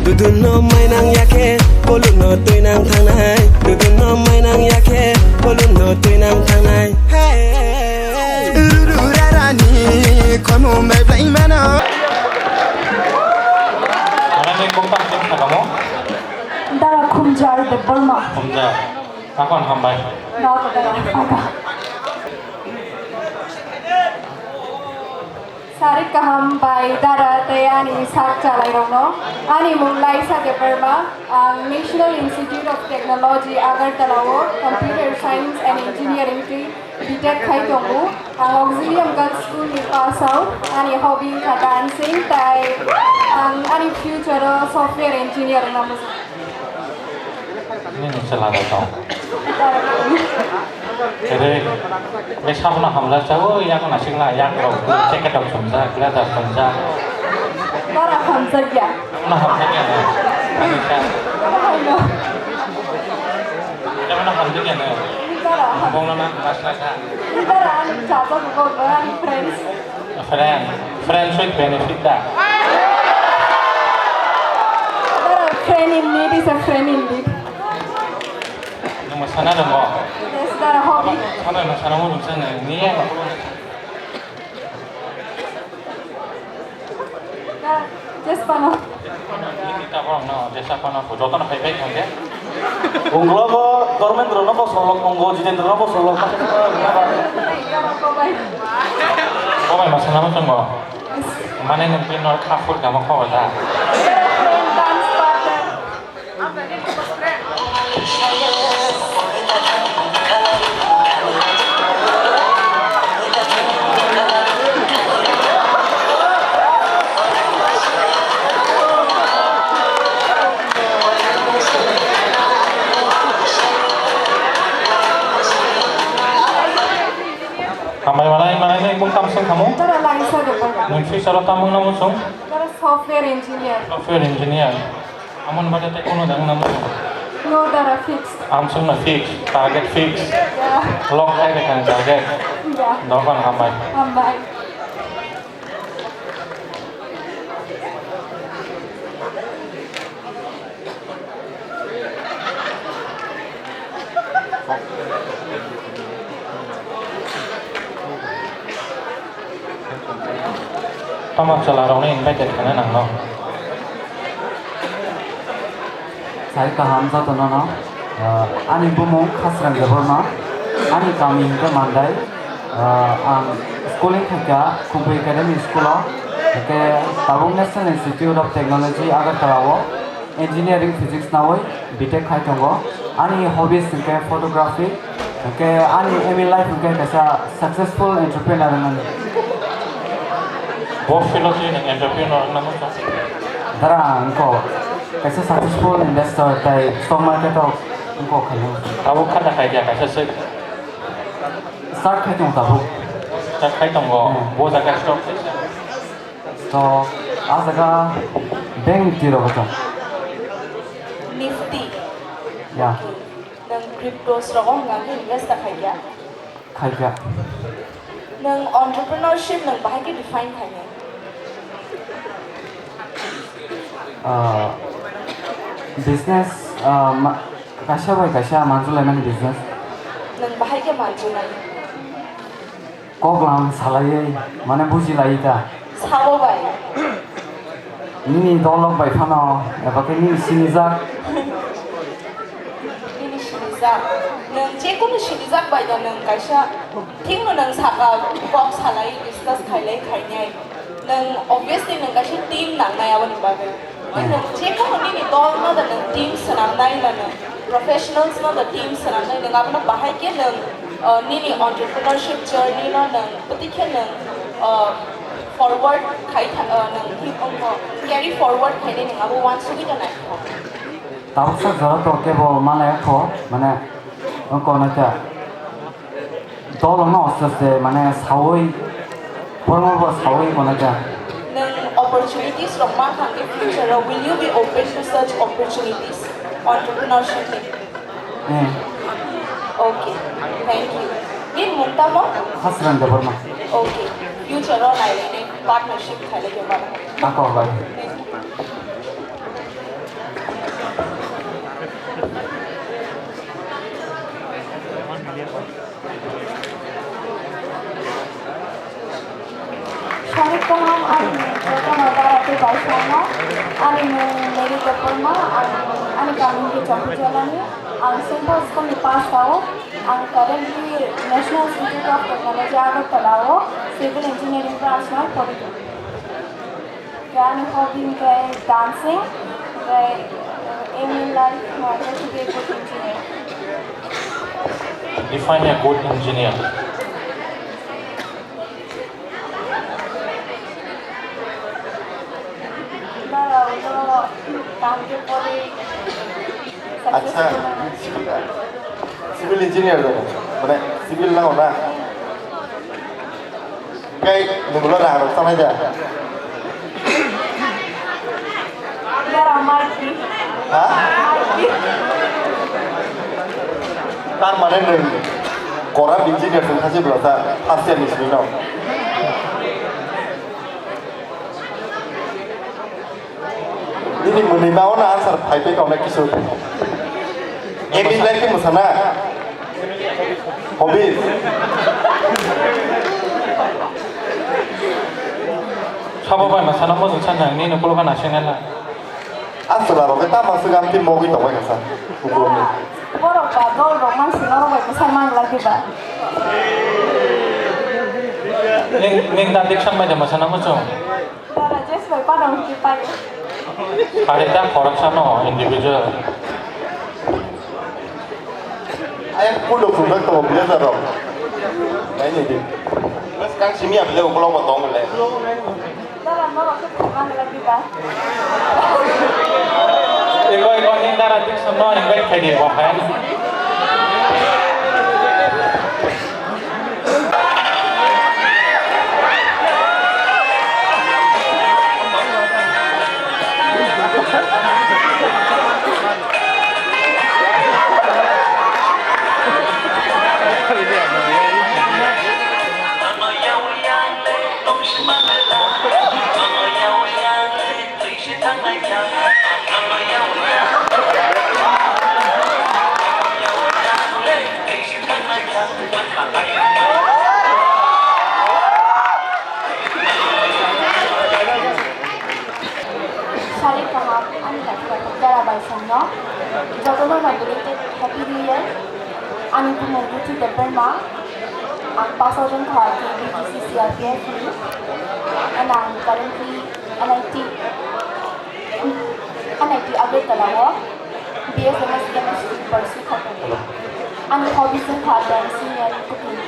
Dudu no mai nang ya khe, kolu no twi nang thangnai. Dudu no mai nang ya khe, kolu no twi nang thangnai. Hey. Ruru rarani khono mai blai mano. Anani kok tak tak kamo? Dara Khumjar Debbarma. Khumjar. Akon hambai. Dara, dara, dara. Sarik kaham bai dara tei ani sak chalairokno. Ani mung Laisa Debbarma, ang National Institute of Technology Agartala o Computer Science and Engineering tei B Tech khai tongo. Ang Auxilium Girls School ni pass out. Ani hobby wngkha dancing tei ang ani future o software engineer wngna muchung. Nini chwla bai tong. Ere, be sabono hamjak sa, o yak nasikla, yak rok, jacket rok chumjak, leather chumjak. Bara hamjakya. Abono hamjakya no. Ani sa. Bara hamjakya. Abono hamjakya no. Bara ham- Bongno na hamjakla sa. Bara ani chajak bo, ani friends. Friend, friends with benefit da. Dara, friend in need is a friend indeed. Nwng mwsana rwngo? Yes, dara, hobby. Sana, nwng sana mo rwngsa nwng. Ni ya. Dara, just pano. Ni ta borok no, jesa pano, joto no phai phai thang de. Unglogo Dharmendra no bosolok, ungo Jitendra no bosolok. Kobai. Kobai masana mo tongo. Mane nwng pin no kha phur kamo kobai da. Dance partner. Hambai malai, malai nai bung tam sung kamo? Tara lai sa de bang. Nung future o tam wngna muchung? Tara software engineer. Software engineer. Amon bade te kono dang na muchung? No, tara fixed. Am sung na fix, target fix. Ya. Lok khai de kan target. Ya. Dokan hambai. Hambai. Tamo chwla rokni invited khaina nangno. Sai kaham jotono no, ah, ani bumung Khasrang Debbarma, ani kami hingke Mandai, ah, ang schooling khaikha Khumphwi Academy School o, hingke tabuk National Institute of Technology Agartala o engineering physics nawi B Tech khai tongo. Ani hobbies hingke photography, hingke ani aim in life hingke kaisa successful entrepreneur wngnani. Bo field o twi nwng entrepreneur wngna muchung? Dara, wngkho kaisa successful investor tei stock market o wngkho khainai. Tabuk khata khai dia kaisa se. Start khai tongo tabuk. Start khai tongo. Hmm. Bo jaga stock kaisa. Stock, ah jaga bank ni twi rogo tong. Nifty. Ya. Nwng cryptos rogo hwnga khe invest ta khai ya? Khaikha. Nwng entrepreneurship nwng bahai khe define khainai? Ah, business, ah, ma-, kaisa bai kaisa manjulaimani business. Nwng bahai khe manjunai? Kok lam salaiwi, mane bujilaiwi ta. Sabo bai. Nini dolok bai phano, eba khe nini sinijak. Nini sinijak. Nwng je kunu sinijak bai da nwng kaisa thik no nwng saka kok salai discuss khailai khainai. Nwng obviously nwng kaisa team nangnai aboni bagwi. Nwng je kunu nini dol no da nwng team swnamnai da nwng professionals no da team swnamnai nwng abono bahai khe nwng Uh, nini entrepreneurship journey no nwng bwtwi khe nwng, uh, forward khai tha-, uh, nwng hi wngkho, carry forward khainai nwng abo uansugwi tongnai kho. Tabuksa jora to kebo manai kho, mane, wngkha na kya? Dolong no aste aste, mane, sawi, borok no bo sawi wngkha na kya? Nwng opportunities rok mankha hwnkhe future o, will you be open to such opportunities, entrepreneurship ni? Hmm. Okay, thank you. Nini mung tamo? Hasran Debbarma. Okay, future o nai nai partnership khailai khe mano. Ako bai. Sarik kaham, ani jotono dara tei bai sano. Ani mung Mary Debbarma, ang, ani kami hwnkhe Chompuijalani. Ang Saint Paul School ni pass o. Ang currently National Institute of Technology Agartala o civil engineering branch no pori tongo. Ani hobby hwnkhe dancing, hwnkhe, uh, aim in life hwnkhe to be a good engineer. Define a good engineer. Acha, civil engineer dong, mane civil nango na? Kai nunglo rang rok sanai da? Ha? Tar mane nwng corrupt engineer se thasi bwlasa first year ni simi no. Nini mwnwi ma ono answer phai phai kauna kisu. Aim in life khe mwsana. Hobbies. Sabo bai mwsana mojong sa nang nini ukulok ha naising nai la. Aswla rok khe tamo swkang tei mogwi tongbai kha sa. Ukulok ni. Borok ba dol rok man sino rok bai bwsai man glak diba. Ning, ning dan dik san bai da mwsana mojong. Dara Jesh bai panang hwnkhe pai. Sari ta khoroksa no individual. Ayang pudo khulna to blazer rok. Nai ni di. Mas kang simi able ukolog bo tong le. Dara no rok khe khulna nang di ba. Ego ego ni dara dik san no invite khai di bo hai. Sari kaham, ani kaisa kaisa dara bai songno. Jotono no belated Happy New Year. Ani bumung Ruchi Debbarma. Ang pass out wngkha K B G C C R P F ni. And ang currently N I T, N I T Agartala o B S M S Chemistry pursue khaikha. Ani hobbies wngkha dancing and cooking.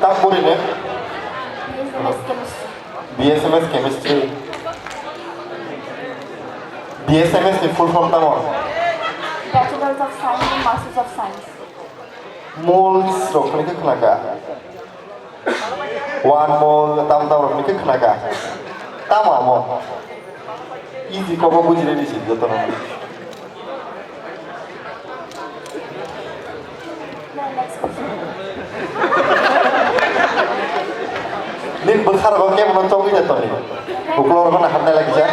Tang buri ne? B S M S Chemistry. B S M S Chemistry. B S M S ni full form tamo? Bachelors of Science and Masters of Science. Moles rok khe khnaka. One mole, tam tam rok ni khe khnaka. Tamo amo. Easy kobo bujinani si jotono. Nin bwsarok khe bono chongwi de toni. Uklok rok na hapnai lagi ja.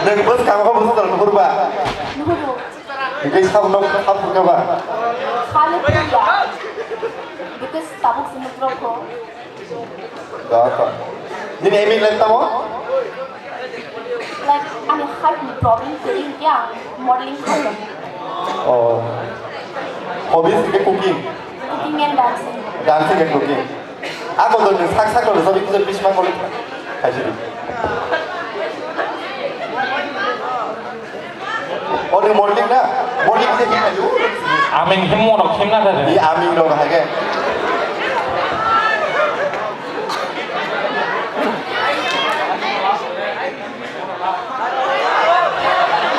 Nwng bwskang kho bwsarok nuhur ba. Hingke sabno hapkha ba? Khali phuya. Because tabuk simi drop ko. Daka. Nini aim in life tamo? Like, ani height ni problem kwrwi hingke ang modeling khaikha. Oh. Hobbies hingke cooking? Cooking and dancing. Dancing and cooking. Ako to sak sak to sabi kisa bisma koli. Khaisidi. Ori morning na, morning se himna ju. Aming himmo no himna da. Ni aming no hage.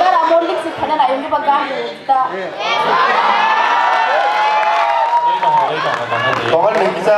Gara morning se khana na yong ba ga ta. Tongan ni kisa.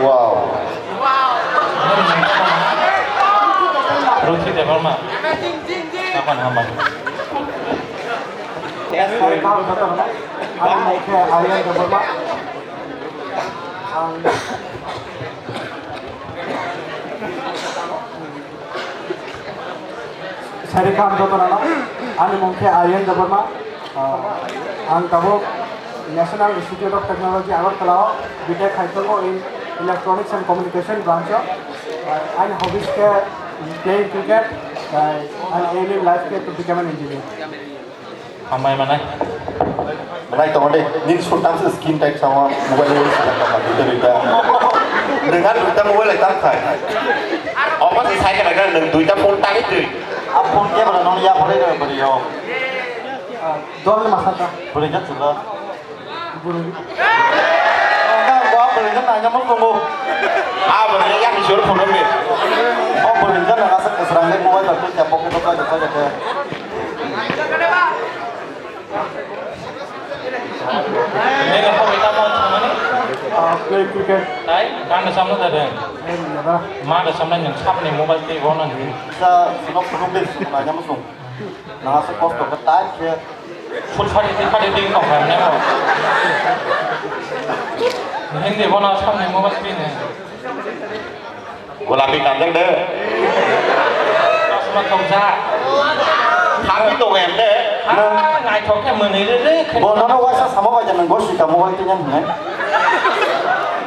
Wow. Ruchi Debbarma. Kapan hambai. Ang mokhe Aryan Debbarma. Ang Sari kam joto rano, ani mung khe Aryan Debbarma, ah, ang tabuk National Institute of Technology Agartala o B Tech khai tongo in Electronics and Communication branch o. Ah, ani hobbies khe playing cricket, ah, ani aim in life khe to become an engineer. Hambai manai. Manai tongo de, nini sultan se screen time sama mobile ni sultan sama duita duita. Dengan duita mobile tam khai. Omo se sai kana nang duita phone tangwi twi. A phone ke bala nong ya pore de bari yo. Dol masa ta. Bari ja chula. Bari. Nang gua bari ja nanya mo tongo. A bari ja ya ni jor phone me. O bari ja nang asa kasrang le mobile ta twi ta pocket ta ta ta. Nini hobby tamo wngkha mani? Ah, play cricket. Tai, kang da samno da deng? Eh, yada. Ma da samna nang sapni mobile tei bono ni. Sa, sunok sunok de, sunok na nyamo sung. Na sa kosto ka tai khe. Foot fati, foot fati ding tong kha ne mo. Hindi bono sapni mobile tei ne. Golapi kanjak de. Chosma thokjak. Thangwi tongo em de. Ah, naithok khe mwnwi rw rw khe. Bo nono waisa samo bai jani, bo sita mobile twi nang hwnwi.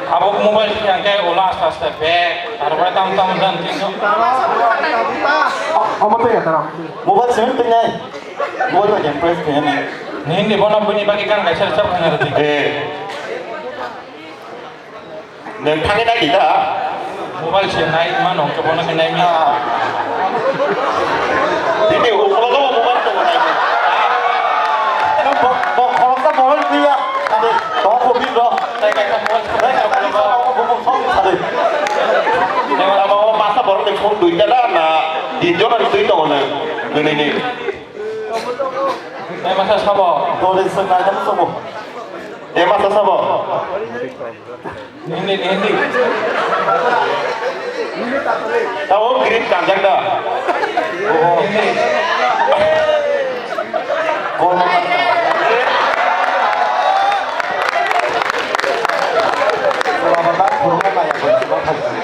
Abo mobile twi ang khe ulo aste aste bag, tarpore tam tam jan twi no. Omo twi ya tara. Mobile simi twi nai. Mobile bai jani press khe nai. Nini bono bini bagwi gan kaisa rwchap khna rwdi. Eh. Nwng thangwi nai di ta? Mobile se nai mano, hwnkhe bono khe nai mi. Ah. Tini ukologo bo mobile tongo nai. Nwng bo, bo khoroksa borok twiya. Ade, to ko bi ro. Tai kai ta mobile. Tai kai ta mobile. Bo bo song sade. Nwng abo masa borok ni phone duita da na, din jona ni twi tongo nwng. Gwnini. Tai masa sabo. Dole se nai jam sabo. E masa sabo. Hindi, hindi. Tao green kanjak da. Hindi.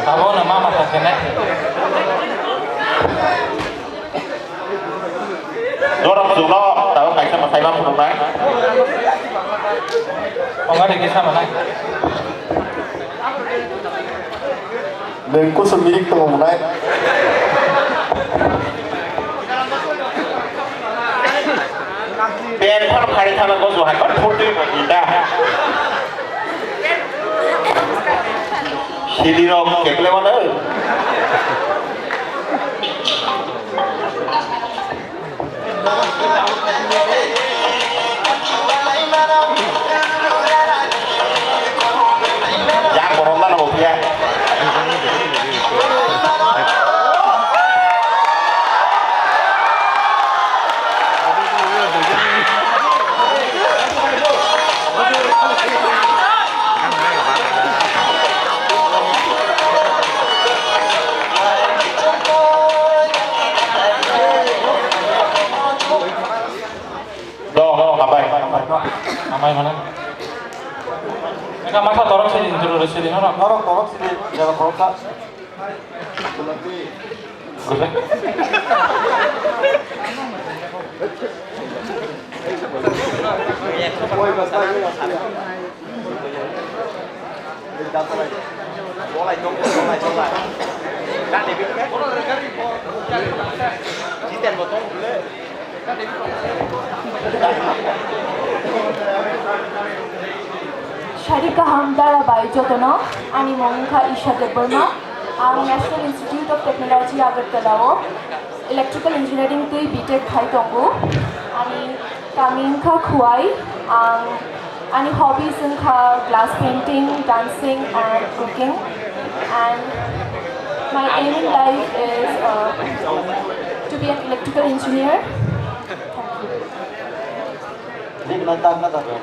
Abo na mama ta kene. Jorok chukno tao kaisa mwsai ma phunuknai. Tonga de kisa manai. Nwng kusu mirik tongo mwnai. Pen phano phari thana gojo hai phano phurtwi bo inda. Sidi rok kekle mano. Yang borom mana mau dia? Do, do, abai. Abai mana? Kamatha torok sidi, juru sidi, norok. Norok torok sidi, jaga torok sa. Gule. Sari kaham dara bai jotono, ani mung wngkha Isha Debbarma, ang National Institute of Technology Agartala o electrical engineering twi B Tech khai tongo. Ani kami wngkha Khuwai, ang Ani hobbies wngkha glass painting, dancing and cooking. And my aim in life is, uh, to be an electrical engineer. Thank you. Rik nai tak na daga?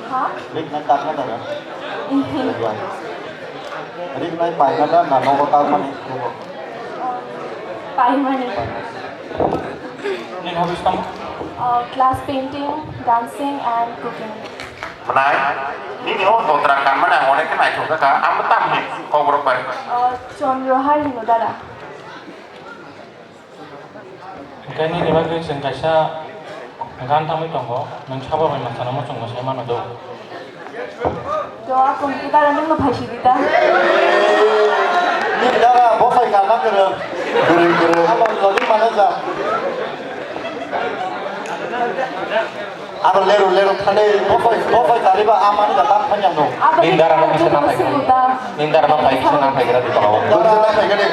Ha? Rik nai tak na daga? Rik nai pai na da na nogo tak mani? Uh, pai mani. Nini hobbies tamo? Uh, glass painting, dancing and cooking. Mwnai, nini o dotra kanmani ang onek khe naithok kha, ang bo tamni kok rok bai. O, Chandra Hari hino dara. Hwnkhe nini bagwi chwng kaisa gan tangwi tongo, nwng sabo bai mwsano muchungo sai mano do. Do, akung khe dara nwngno phaisi di ta. Nini dara bosai kana kwrwng, kwrwng, kwrwng. Abo logi mana ja. Aro leru leru thani bosai bosai tariba amani da tam thanya no. Abo Nindara no kisa na thai. Nindara no thai kisa na thai gra di tolo. Dara na thai gani.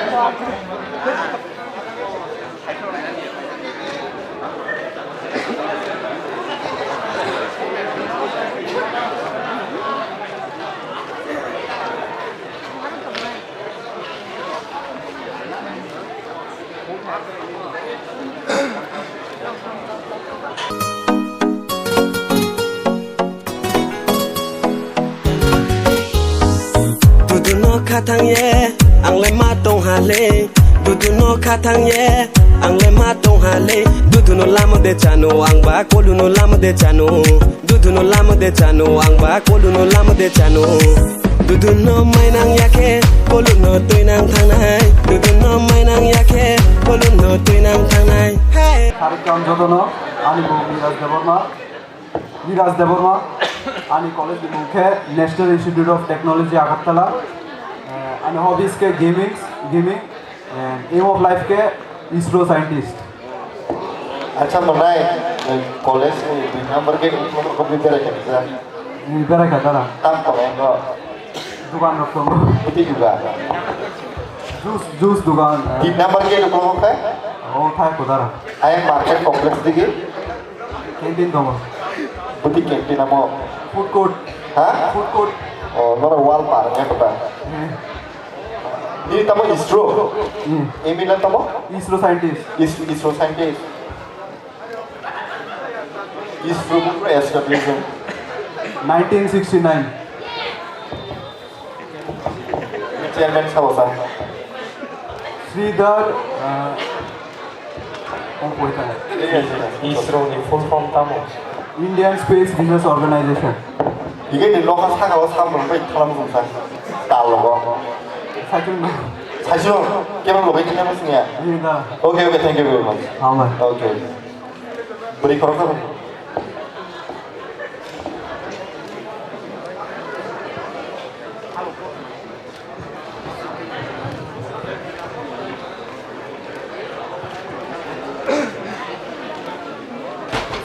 Duduno khathang ye, ang le ma tong ha le. Duduno khathang ye, ang le ma tong ha le. Duduno lama de chano, ang ba koluno lama de chano. Duduno lama de chano, ang ba koluno lama de chano. Duduno mainang yakhe, koluno tuinang thangnai. Duduno mainang yakhe, koluno tuinang thangnai. Hey! Sarik kam jotono, ani bo Miraj Debbarma. Miraj Debbarma, ani college ni mung khe National Institute of Technology Agartala. Eh, ani hobbies khe gaming, gaming. And aim of life khe ISRO scientist. Acha, mwnai, eh, college ni dui number gate ni kotor kopi berai kha nisa. Ni berai kha dara. Tam tongo no. Dukan rok tongo. Iti juga. Juice, juice dukan. Tin number gate ni kotor kai? Oh, thai ko dara. I am market complex digi. Canteen tongo. Buti canteen amo. Food court. Ha? Food court. Oh, nora wall par nya kota. Eh. Ni tamo ISRO. Hmm. Emi na tamo? ISRO scientist. Is-, ISRO scientist. ISRO ko establish. Nineteen sixty-nine. Chairman sabo sa. Sridhar, uh, Ompoi ta. ISRO ni full form tamo? Indian Space Research Organization. Ige ni nokha saka o samung bai thalam sung sa. Tal logo. Saichung. Saichung. Kebo logo kene mo sungya. Iya da. Okay, okay, thank you very much. Hambai. Okay. Beri korok ta.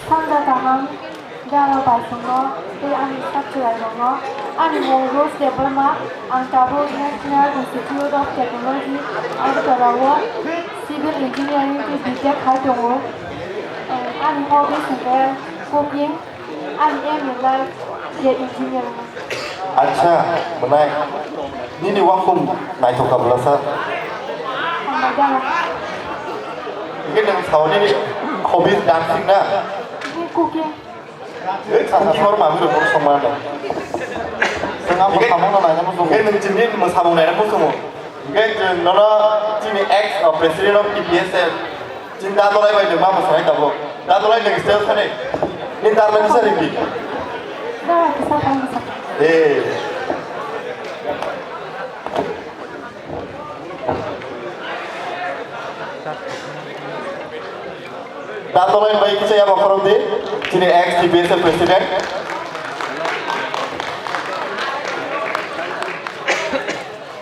Sanja kaham, jara baisongo tei ani sak chwrairokno. Ani mung Rose Debbarma, ang tabuk National Institute of Technology, Agartala o Civil Engineering tei B Tech khai tongo. Ani hobbies hwnkhe cooking, ani aim in life je engineer wngna. Acha, mwnai. Nini wakhung naithok kha bwlasa. Hambai dara. Hingke nwng sao nini hobbies dancing na? Ni cooking. Hei, cooking or mami rok songma no. Nwng ang samung no naina muchungo. Hei, nwng chini mwsamung naina muchungo. Hingke chwng nono chini ex, uh, president of T P S F. Chini da dolai bai nwng ma mwsai tabuk. Da dolai nwng stage thani. Ni dar nwng kisa ringdi. Da kisa kang kisa. Eh. Tatolai bai kisa yaba khorok di, chini ex T P S F president.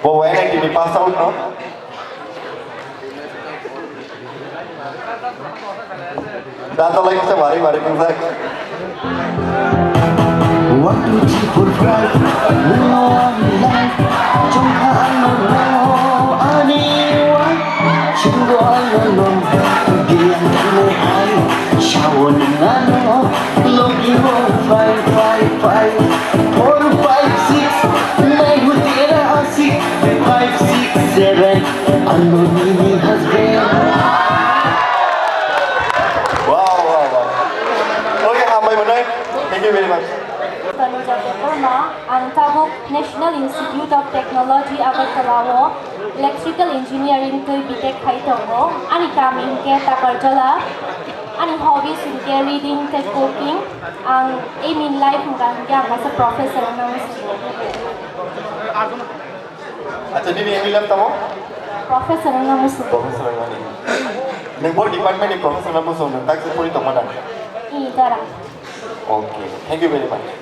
Bo N I T ni pass out no. Tatolai kisa bari bari kisa. One, two, three, four, five. Nung ang life, chungkha ang nung ani wa. Chunggo ang nung, diyan kane hai. Shawo nung ano, logi wo five, five, five. Four, five, six, nai hu tera asik. Five, six, seven, ano nini husband. Wow, wow, wow. Okay, hambai manai. Thank you very much. Tanuja Debbarma, ang tabuk National Institute of Technology Agartala o Electrical Engineering twi B Tech khai tongo. Ani kami hwnkhe Takarjala, ani hobbies hwnkhe reading tei cooking. Ang aim in life hwnkha hwnkhe ang kaisa professor wngna muchungo. Acha, nini aim in life tamo? Professor wngna muchungo. Professor wngmani. Nwng bo department ni professor wngna muchungo, nwng tak se pori tongma nang? I, dara. Okay, thank you very much.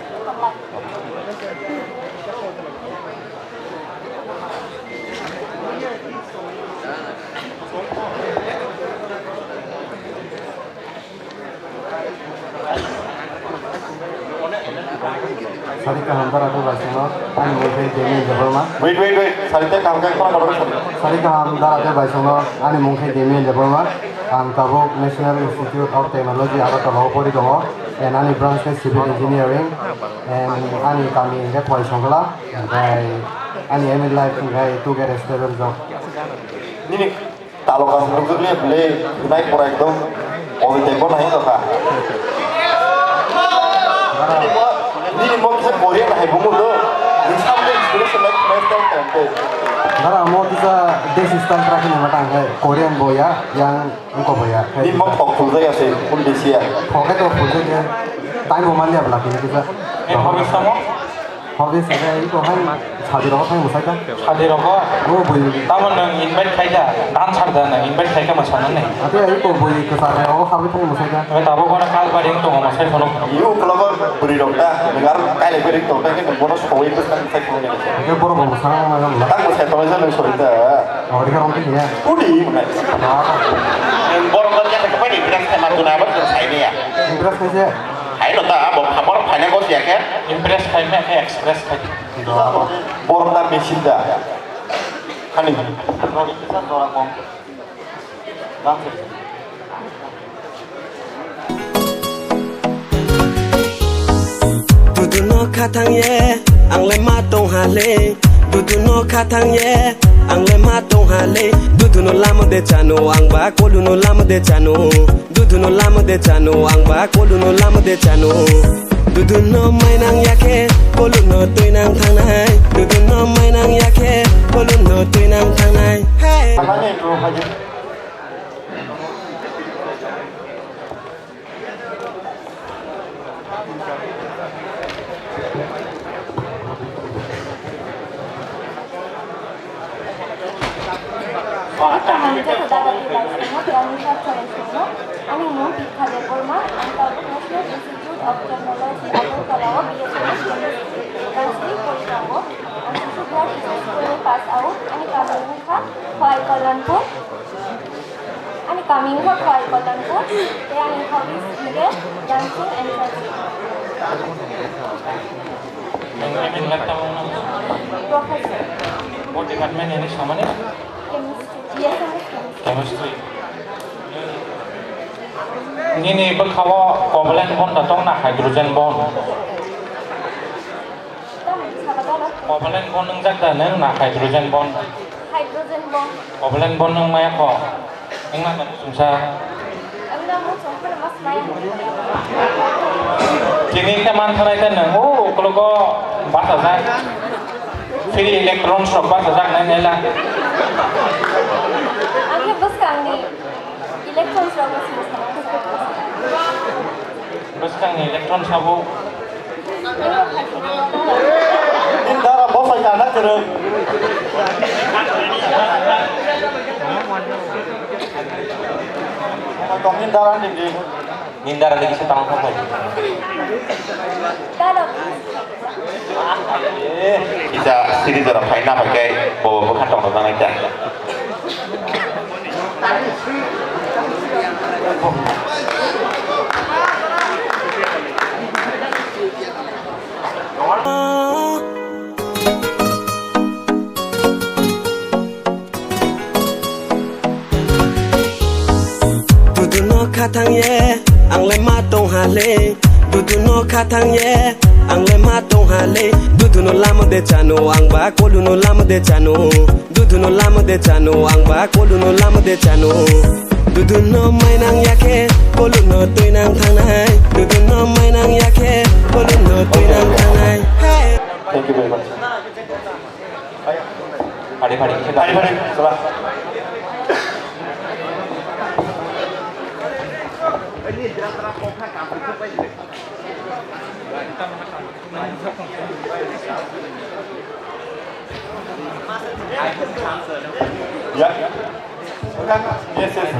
Sari kaham dara tu bai songno, ani mungkhe Daniel Debbarma. Wait, wait, wait. Sari te kaham khe khorang kotor sari. Sari kaham dara tu bai songno, ani mungkhe Daniel Debbarma. Ang tabuk National Institute of Technology Agartala o pori tongo. And ani branch khe Civil Engineering. And ani kami hwnkhe Khwai Songkla. Omprai ani aim in life hwnkhe to get a stable job. Nini Talo kaisa nukjak le bwle, hwnai pura ekdom ojai tei bono hai tongkha. Nini mo, nini mo kisa Korean hai bumu do, nini samung experience lai khwnai style tong tei. Dara mo kisa Desi style trakhi ni matang hai Korean bo ya, yang wngkok bo ya. Nini mo thok khuljakya se, phul bisi ya. Thok khe to khuljakya, time bo manliya bwla kisa. Nini hobby samo? Hobby se khe iko hai sadi rogo thang mwsai kha. Sadi rogo? O bui. Tamo nwng invite khai kha, dancer da nwng invite khai kha mwsanani. Ate iko bui kwchar hai rogo habwi thang mwsai kha. Oke, tabuk bono kal baring tongo mwsai phano. Yu uklogo bwrwi rok da, nwng aro kailai bwrwi tong khe nwng bono soi bwsang mwsai phano. Oke, borok bo mwsang ma gam la. Tak mwsai phano se nwng soi da. O, rikha rong khe ya. Udi mwnai. Nwng borok no jaka khe pai ni dress khe ma tuna abo se sai ya. Dress khe se. Hai no ta, bo khapor phaina gos ya khe? Impress khai me khe express khai. Borok na machine da. Khani. Rori kisa jora kom. Bang se. Dudu no khathang ye, ang le ma tong ha le. Dudu no khathang ye, ang le ma tong ha le. Dudu no lama de chano, ang ba kolu no lama de chano. Dudu no lama de chano, ang ba kolu no lama de chano. Dudu no mainang yakhe, kolu no tuinang thangnai. Dudu no mainang yakhe, kolu no tuinang thangnai. Hey. Ani mung Bikha Debbarma, ang tabuk National Institute of Technology, Agartala o B S Chemistry, Chemistry pori tongo. Ang Sisubra Teachers School ni pass out, ani kami wngkha Khwai Kalyanpur. Ani kami wngkha Khwai Kalyanpur, tei ani hobbies hwnkhe dancing and dancing. Nang aim in life tamo wngna muchungo? Professor. Bo department ni samani? Chemistry. B S M S chemistry. Chemistry. Nini bwkhao covalent bond da tong na hydrogen bond? Tamo saka dala. Covalent bond wngjak da nwng na hydrogen bond? Hydrogen bond. Covalent bond nwng maya kho? Wngna da muchungsa. Wngna muchung phano mas maya. Tini khe man thanai khe nwng o ukologo bachajak. Free electrons rok bachajak nai naila. Ang khe bwskangni electrons rok bwskango. Bwskangni electron sabo. Nini dara bwsai Sana kwrwng. Tongni dara ni di. Nindara lagi setang kok. Kisa siri jora phaina phaikhe bo bwkha tongna janai ta. Duduno khathang ye, ang le ma tong ha le. Duduno khathang ye, ang le ma tong ha le. Duduno lama de chano, ang ba koluno lama de chano. Duduno lama de chano, ang ba koluno lama de chano. Duduno mainang yakhe, koluno tuinang thangnai. Duduno mainang yakhe, koluno tuinang thangnai. Hey. Thank you very much. Pari, pari, pari, pari, salah. Ya. Yes, yes.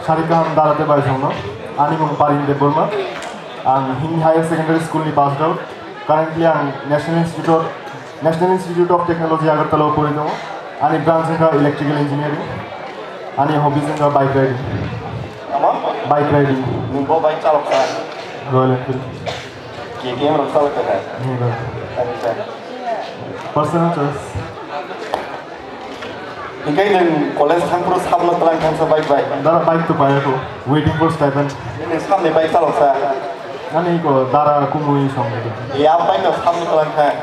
Sari kaham dara tei baisongno. Ani mung Parin Debbarma. Ang Hindi Higher Secondary School ni passed out. Currently ang National Institute of, National Institute of Technology Agartala o pori tongo. Ani branch wngkha electrical engineering. Ani hobbies wngkha bike riding. Tamo? Bike riding. Nwng bo bike chalok kha? Royal Enfield. K T M rok chalok kha? Nwng rok. Tamo sa? Personal choice. Hinkhe nwng college thangphuru sabno twlang thangsa bike bai? Dara bike to paiya ko, waiting for stipend. Nini samni bike chalok sa? Ani ko dara kumui song. Ya bike no sabno twlang thang.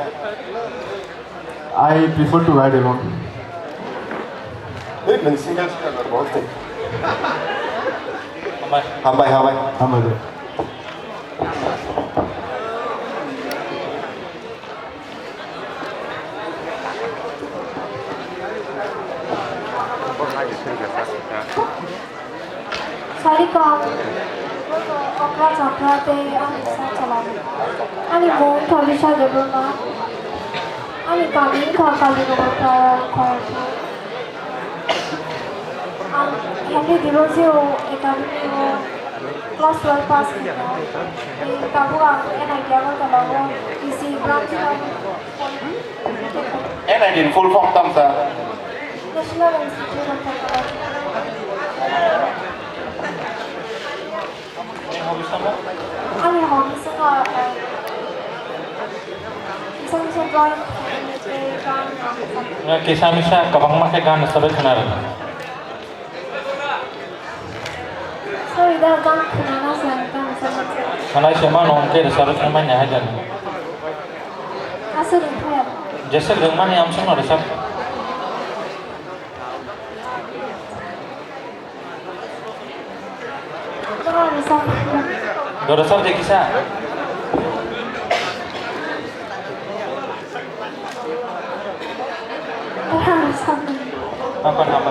I prefer to ride alone. Ei, nwng single single bar boss de. Hambai, hambai. Hambai de. Sari kaham, okra chakra tei ani bwsa chalani. Ani mung Thalisa Debbarma. Ani kami wngkha Kalinagar Para, Khayapur. Ang Henry Debajiu Academy o class twelve pass khaikha. Tei tabuk ang N I T Agartala o E C E branch o N I T ni full form tamo sa? National Institute of Technology. Ani hobby se ka, eh, kisa kisa drawing, eh, gan. Nga kisa misa kwbangma khe gan rwchapwi khna rw. Sorry, da, gan khna na se, gan rwchapwi. Khanai se mano, hwnkhe rwchapwi khna manya hai dan. Aswk rwkha. Jeswk rwngmani amsukno rwchap. Dora sab de kisa. Apa nama?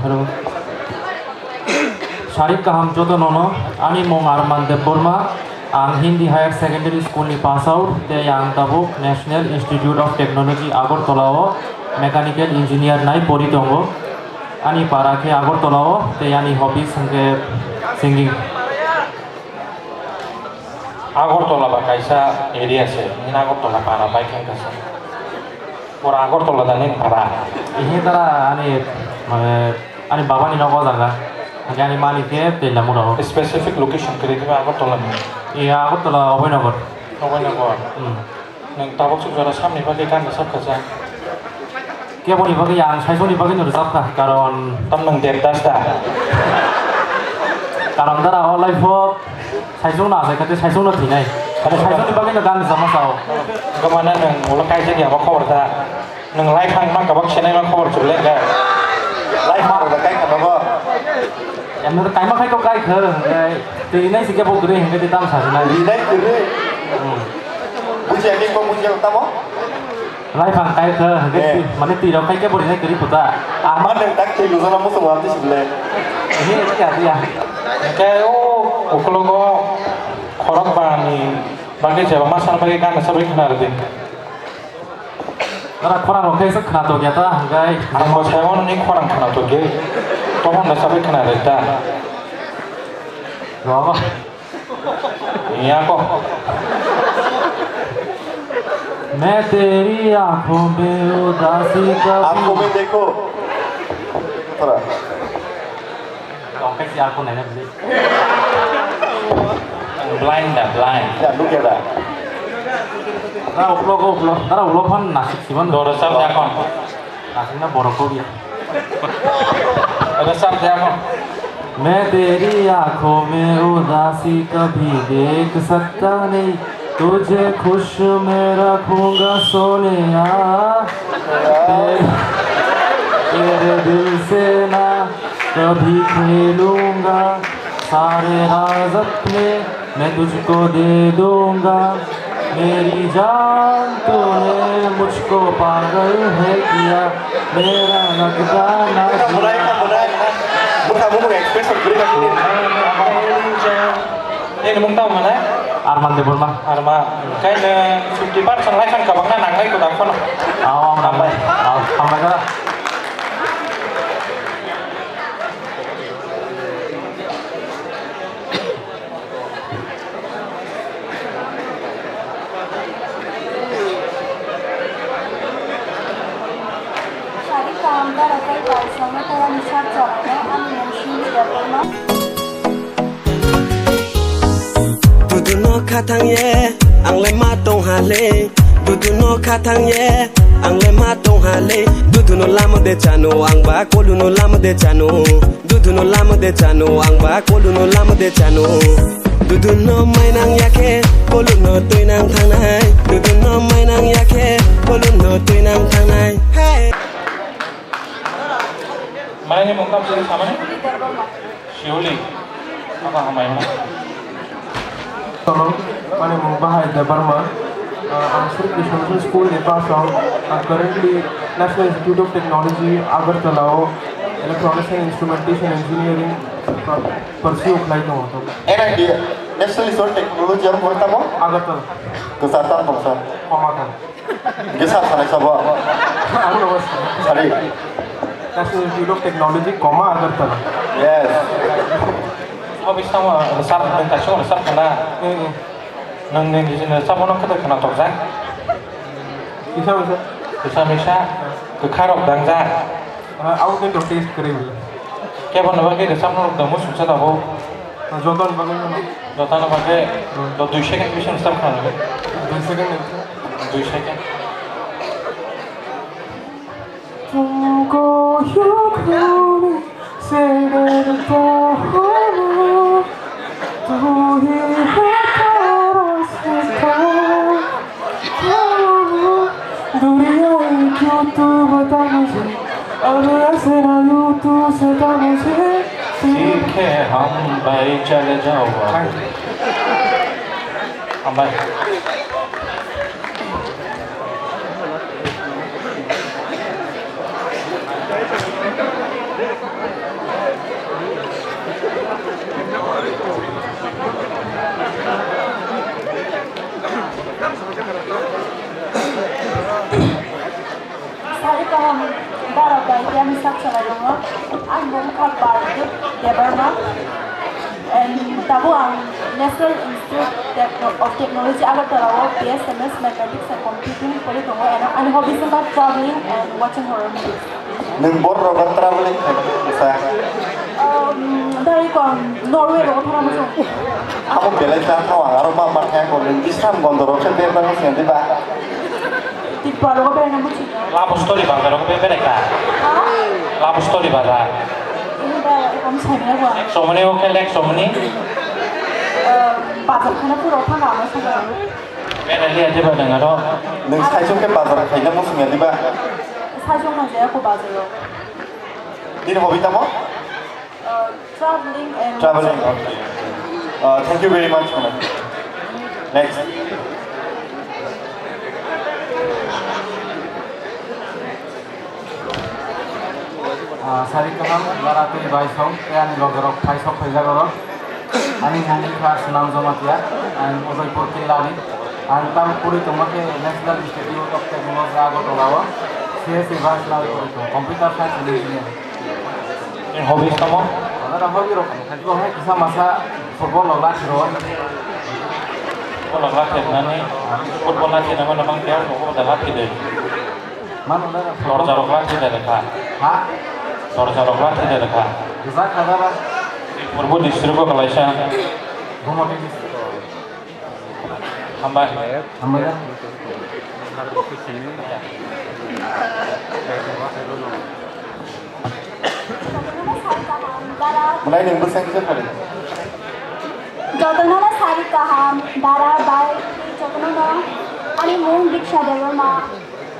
Hello. Sari kaham joto nono, ani mung Arman Debbarma, ang Hindi Higher Secondary School ni pass out, tei ang tabuk National Institute of Technology Agartala o Mechanical Engineer nai pori tongo. Ani para khe Agartala o, tei ani hobbies hwnkhe singing. Agartala ba kaisa area se, nini Agartala para bai khe kaisa. Pura Agartala da nini para? Ihi dara ani, mane, ani baba ni nogo jaga. Hake ani mani khe Teliamura o. Specific location kwrwi khe Agartala ni? Iya, Agartala Abhainagar. Abhainagar. Hmm. Nwng tabuk swk jora samni bagwi gan rwchap kha sa? Keboni bagwi ang saisoni bagwi no rwchap kha, karon tam nwng Devdas da? Karon dara o life o saisung no achai kha tei saisung no thwinai. Abo saisung ni bagwi no gan rwchapma sao. Gomana nwng ulo kaijak ya ba khobor da? Nwng life ang ma kabak senai ma khobor chuk le ga. Life ma da kai kha nogo. Em no kaima khai ko kai kha, hwnkhe twi nai se kebo kwrwi hwnkhe tei tam sajinai. Rinai kwrwi. Hmm. Bujiya khe kok bujiya tamo? Lai phang kai kha, hwnkhe Eh. twi, mane twi rok kai khe bori nai kwrwi khuta. Ah, Ma nwng tak thwi lujana muchung wan twi sibole. He, ya, ya. Hwnkhe o ukologo khorok bani bagwi jeba ma sana bagwi gana sabai khna rwdi. Nara khorang rok khe se khna tong ya ta, hwnkhe. Ang bo sai mano ni khorang khna tong khe. Tokon da sabai khna rwdi ta. Rw ba. Iya ko. मैं तेरी आंखों में उदासी का आंखों में देखो। थोड़ा। Tong khe si ako naina bili. Blind da, blind. Ya, look at that. Nara ulo ko ulo, nara ulo phan nasik siman. Doro sab da kon. Nasik na borok ko ya. Doro sab da kon. मैं तेरी आंखों में उदासी कभी देख सकता नहीं, तुझे खुश मैं रखूंगा सोनिया। तेरे, तेरे दिल से ना कभी खेलूंगा, सारे राज अपने मैं तुझको दे दूंगा। मेरी जान तूने मुझको पागल है किया, मेरा लगता ना Bwrwi kha, bwrwi kha. Bwkha bumung expression kwrwi kha. Nini mung tamo mane? Arman Debbarma. Arman. Kai nwng fifty percent lai khan kabang na nangnai kwtal phano. Aw, aw, Hambai. Aw, hambai kha. Sari kam da rakai bai sama tara ni sat chawai no ani mung sini da tama. Dudu no khathang ye, ang le ma tong ha le. Dudu no khathang ye, ang le ma tong ha le. Dudu no lama de chano, ang ba kolu no lama de chano. Dudu no lama de chano, ang ba kolu no lama de chano. Dudu no mainang ya khe, kolu no tuinang thangnai. Dudu no mainang ya khe, kolu no tuinang thangnai. Hey. Mai ni mung kam sini samani? Shiuli. Apa hamai mana? Hello, ani mung Bahai Debbarma. Uh, ang Sri Krishna Mission School ni pass out. Ang currently National Institute of Technology, Agartala o Electronics and Instrumentation Engineering pursue khlai tongo. N I T, National Institute of Technology, ang koi tamo? Agartala. Kwchar tam tong sir. Komatal. Hingke sir sanai sabo. Ang no sir. Sari. National Institute of Technology, Koma, Agartala. Yes. Obo samo, sir, nang kaisa sir kana. Hmm, hmm. Nang nini jini sir bono kete kana tokjak. Kisa misa. Kisa misa. Kwkha rok dangjak. Ah, out and taste kare bole. Kebo no bagwi rwchapna rok tongmo suksa tabuk. Joto ni bagwi no. Joto ni bagwi. Hmm. To dui second bising rwchap kha. Dui second ni. Dui second. तुमको यूं कौन से डरता हूँ, तू ही बता सकता। दुनिया क्यों तू बता मुझे, अब ऐसे ना यूं तू सता मुझे। ठीक है, हम भाई चले जाओ आप। Hambai. Sari kaham bara bai khe ani sak salai tongo. Ang bo wngkha Baldip Debbarma. And tabuk ang National Institute Techno-, of Technology Agartala o B S M S Mathematics and Computing pori tongo. And ani hobbies wngkha traveling and watching horror movies. Nwng borok rok traveling khaina bwsa? Um, dai ko ang Norway rogo thangna muchung. Abo belai kha thang ang aro ma ma khe ko nwng Islam gondo rok khe bebak sing di ba. Tipra rogo beraina muchung. Love story bazar rok be belai kha. Ha? Love story bazar. Ini ba ang sai na ba. Somoni o khe lek somoni. Um, bazar khana puro thanga ama sanga. Bera liya diba nang aro. Nwng saisong khe bazar khaina muchung ya diba? Saisong nang jaya ko bazar o. Nini hobby tamo? Uh, traveling and traveling, okay. Uh, thank you very much, madam. Next. Ah, sari kaham, bara tei bai song, tei ani loge rok phai sok phaijak oro. Ani mung wngkha Sunam Jamatia, ang Udaipur Killani. Ang tam puri tongma khe National Institute of Technology Agartala o C S C branch nai puri tongo, Computer Science and Engineering. Ni hobbies tamo? Ora hobby rok, bo hai kisa masa football rok la thiro. Football rok la thirnani, football la thirnani mano bang kya football da la thide. Mano na football. Dorja rok la thide lekha. Ha? Dorja rok la thide lekha. Jesa khada ba. Purbo district ko kalaisa. Gumati district. Hambai. Hambai. Mwnai nwng bwsai kisa phari? Jotono no sari kaham, dara bai, jotono no ani mung Diksha Debbarma.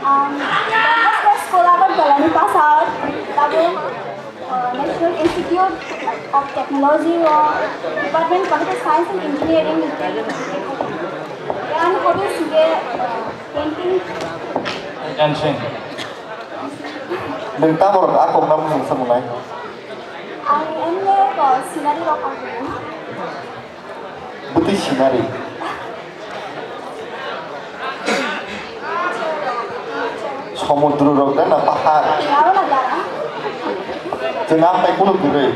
Ang Don Bosco School Agartala ni pass out, tabuk, uh, National Institute of Technology o Department Computer Science and Engineering ni. Ani hobbies hingke, uh, painting. Dancing. Nwng tamo rok a kok na bujung sa mwnai? Ang M A ko scenery rok ang. Bwtwi scenery. Somudro rok da na pahar? Aro na dara. Chwng amtai kunu kwrwi.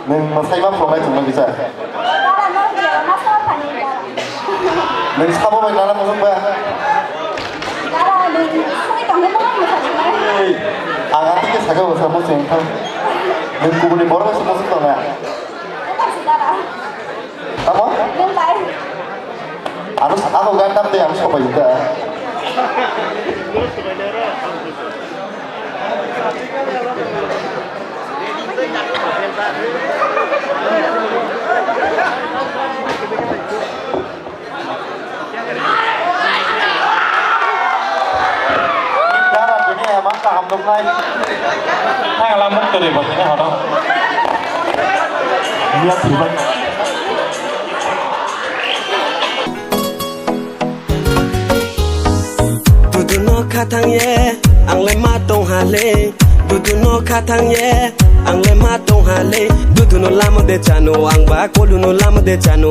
Nwng mwsai ma phrwngnai chwngno kisa. Dara no je ma sa thani dara. Nwng sabo bai nana muchung ba? Dara nwng sui tongwi tongwi mwsa tongwi. Ei, ang atike sakha mwsa muchung thang. Nwng kubuni borok bai se muchung tongna. Dara. Tamo? Nwng bai. Ano sa-, ano gan dam de ang sobai da. Dara bini emang kaham nuknai. Nang lamuk turi bo tini hono. Iya, thwibai. Dudu no khathang ye, ang le ma tong ha le. Dudu no khathang ye, ang le ma tong ha le. Dudu no lama de chano, ang ba kolu no lama de chano.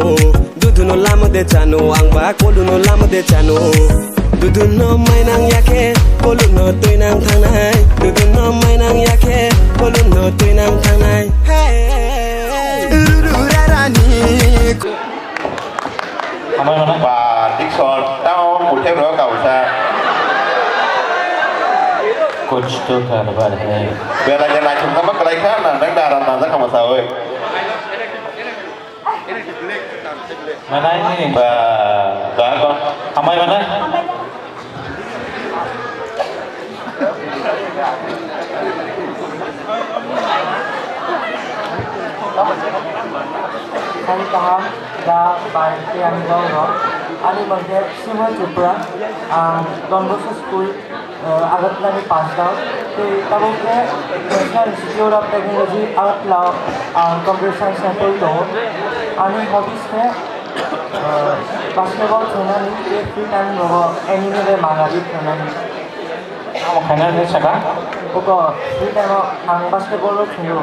Dudu no lama de chano, ang ba kolu no lama de chano. Dudu no mainang ya khe, kolu no tuinang thangnai. Dudu no mainang ya khe, kolu no tuinang thangnai. Hey, ru ru ra ra ni. Hambai mano? Ba, Dikson, tamo muthai bro kausa. Kuch to karbar hai. Bela je naithok tamo kalai kha na, nang da aram na jakha masa oi. Manai ni. Ba, ba ko. Hambai manai. Sari kaham, da bai tei ani borok rok. Ani mung khe Simon Tripura, ang Don Bosco School, eh, Agartala ni pass out. Tei tabuk khe National Institute of Technology Agartala o ang computer science ni pori tongo. Ani hobbies khe, eh, basketball thwngnani tei free time rogo anime bai manga read thwngnani. Amo khaina ni saka? Buko free time o ang basketball o thwngo,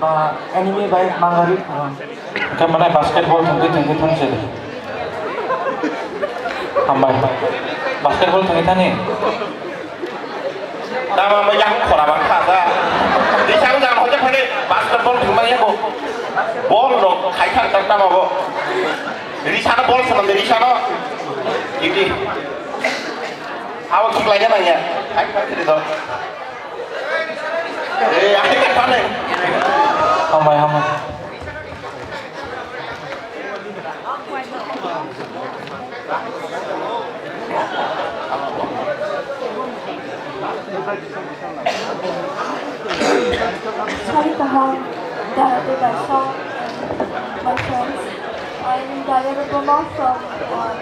ba anime bai manga read thwngo. Hwnkhe mane basketball thwngwi thwngwi thangse de. Hambai. Basketball thwngwi thani? Tama mo yang khora bang kha sa. Di sang jang hoje phane basketball thwngma ya bo. Ball no khai thang tang tama bo. Risano ball sanam de risano. Ini. Abo khiklai nang ya. Hai, hai, tiri to. Eh, ahi ka thane. Hambai, hambai. Sari kaham, dahate daisa, my friends. I am Dalia Debbarma from, uh,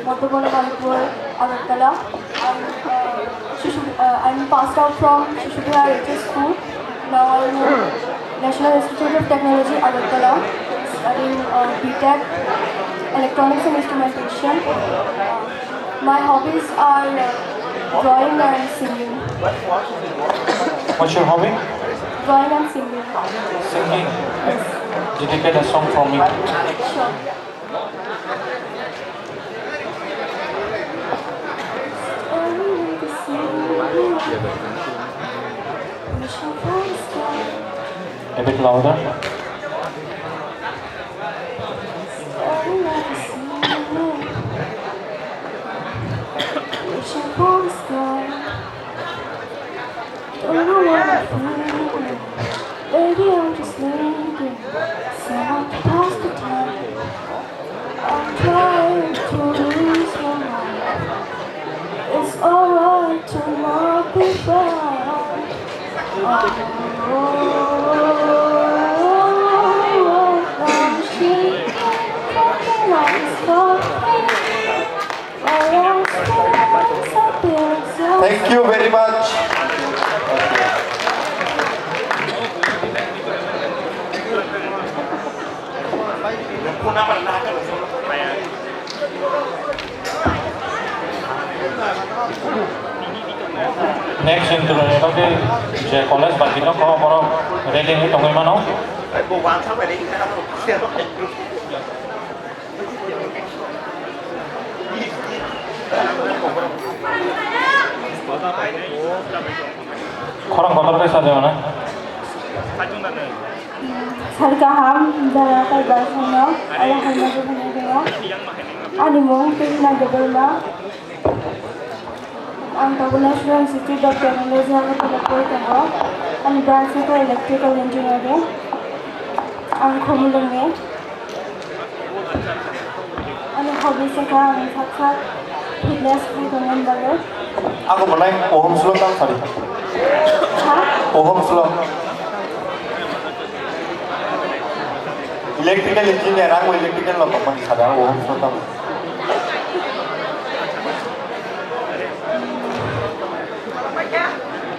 Madhubala, Manipur, Agartala. I'm, uh, Shishu-, uh, I'm passed out from Shishu Bihar H S school. Now I'm in National Institute of Technology, Agartala, studying, uh, B Tech, Electronics and Instrumentation. Uh, my hobbies are, uh, drawing and singing. What's your hobby? Drawing and singing. Singing? Yes. Dedicate a song for me. Sure. A bit louder. Don't know what I'm feeling. Baby, I'm just needing someone to pass the time. I'm trying to lose my mind. It's alright to not be fine. Oh, I'm shaking, talking like it's nothing. Thank you very much. Next interview ni bagwi je college ba tino ko borok ready wngwi tongwi mano. Khorang kotor khe sajao na? Sal kaham, jara kaiba sano, ala hai ma jabani deo. Ani mung Krishna Debbarma. Ang tabuk National Institute of Technology Agartala pori tongo. Ani branch wngkha Electrical Engineering. Ang Khumulwngni. Ani hobbies wngkha ang sak sak fitness khai tongmani bagwi. Ako mwnai ohom slo tang sari. Ha? Ohom slo. Electrical engineer, ang electrical lo tongmani sari, ang ohom slo tang.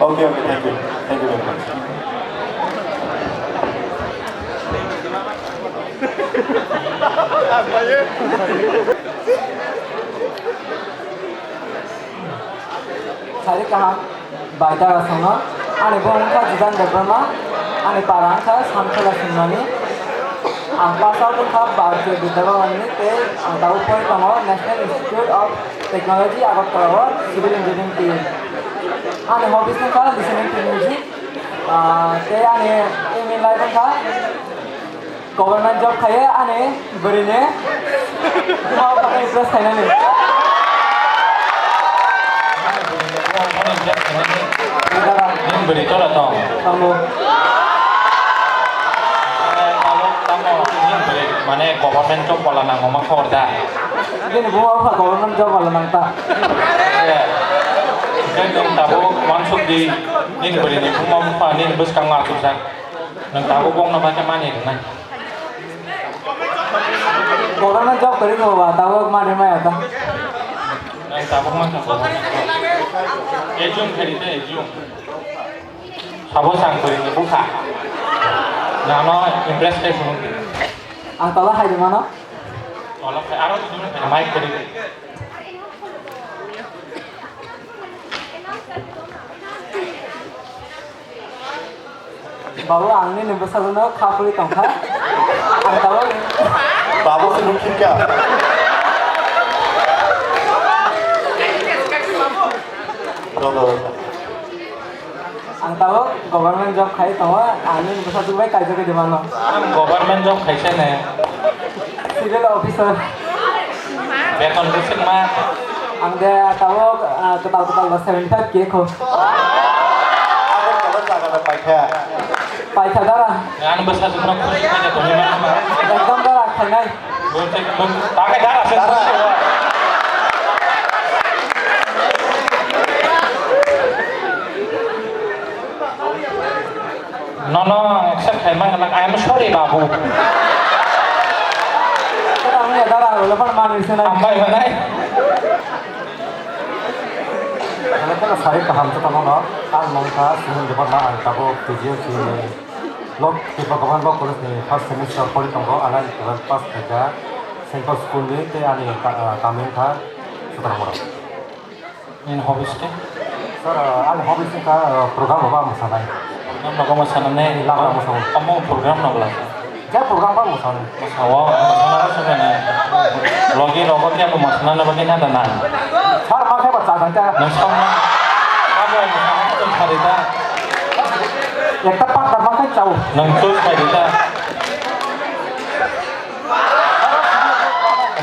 Okay, okay, thank you. Thank you very much. Sari kaham, bai dara songno, ani bumung wngkha Jidan Debbarma, ani para wngkha Samkhela Sumnani, ang pass out wngkha Bharatiya Vidya Bhavan ni tei ang tabuk pori tongo National Institute of Technology Agartala o civil engineering team. Ani hobbies wngkha listening to music, ah, tei ani aim in life wngkha government job khaiwi ani bwrwini buma buphano impress khainani. Nini bwrwi tola tong? Tongo. Tamo, tamo, nini bwrwi, mane government job wala nangma khobor da? Bini buma bupha government job wala nangta. Hwnkhe nwng tabuk uansuk di, nini bwrwini buma bupha nini bwskango achukjak. Nwng tabuk bokno bai khe mani rwnai. Government job kwrwi kha ba, tabuk mani maya ta. Nwng tabuk ma kha government job. Exam khaidi ta exam. Sabo sang kwrwini bupha. Nano impress khe phunuk di. Ang tola hai di mano. Tola khai aro di phunuk khai mic kwrwi. Babu, ang nini bwsajwkno kha phuri tongkha. Ang tabuk. Babu se nukphikha. Rw, rw, rw. Ang tabuk government job khai tongo, ang nini bwsajwk bai kaijagwi di mano. Ang government job khaisa ne. Civil officer. Beton bwswk ma? Ang de tabuk, ah, kwtal kwtal ba seventy five K kho. Abo kwtal jaga da paikha. Paikha dara. Ang bwsajwkno khusi khaina tongwi mano. Ekdom dara khainai. Bo te, bo, ta khe dara se. Dara. Nono accept khai man glak. I am sorry, babu. Kora ang ya dara, wala pan mani se na. Ambai banai. Ano kena sari kaham se tamo no. Ang mongkha, Suman Debbarma, ang tabuk P G O C ni. Lok Tipra Government Law College ni first semester pori tongo, ang ani twelve pass khaikha, Saint Paul School ni, tei ani ka-, ah, kami wngkha Sukarmura. Nini hobbies khe? Sir, ani hobby wngkha, uh, program rogo ang mwsanai. Program rogo mwsanani? Lama mwsao. Omo program rogo lasa. Je program ba mwsao. Mwsao, mwsana swngnani. Logi rogo khe bo mwsanani bagwi na da na? Sir, ma khe ba cha nang ta. Nwng song na. Abo mwsana chwng sari ta. Ekta partner ma khe chao. Nwng choose khai di ta.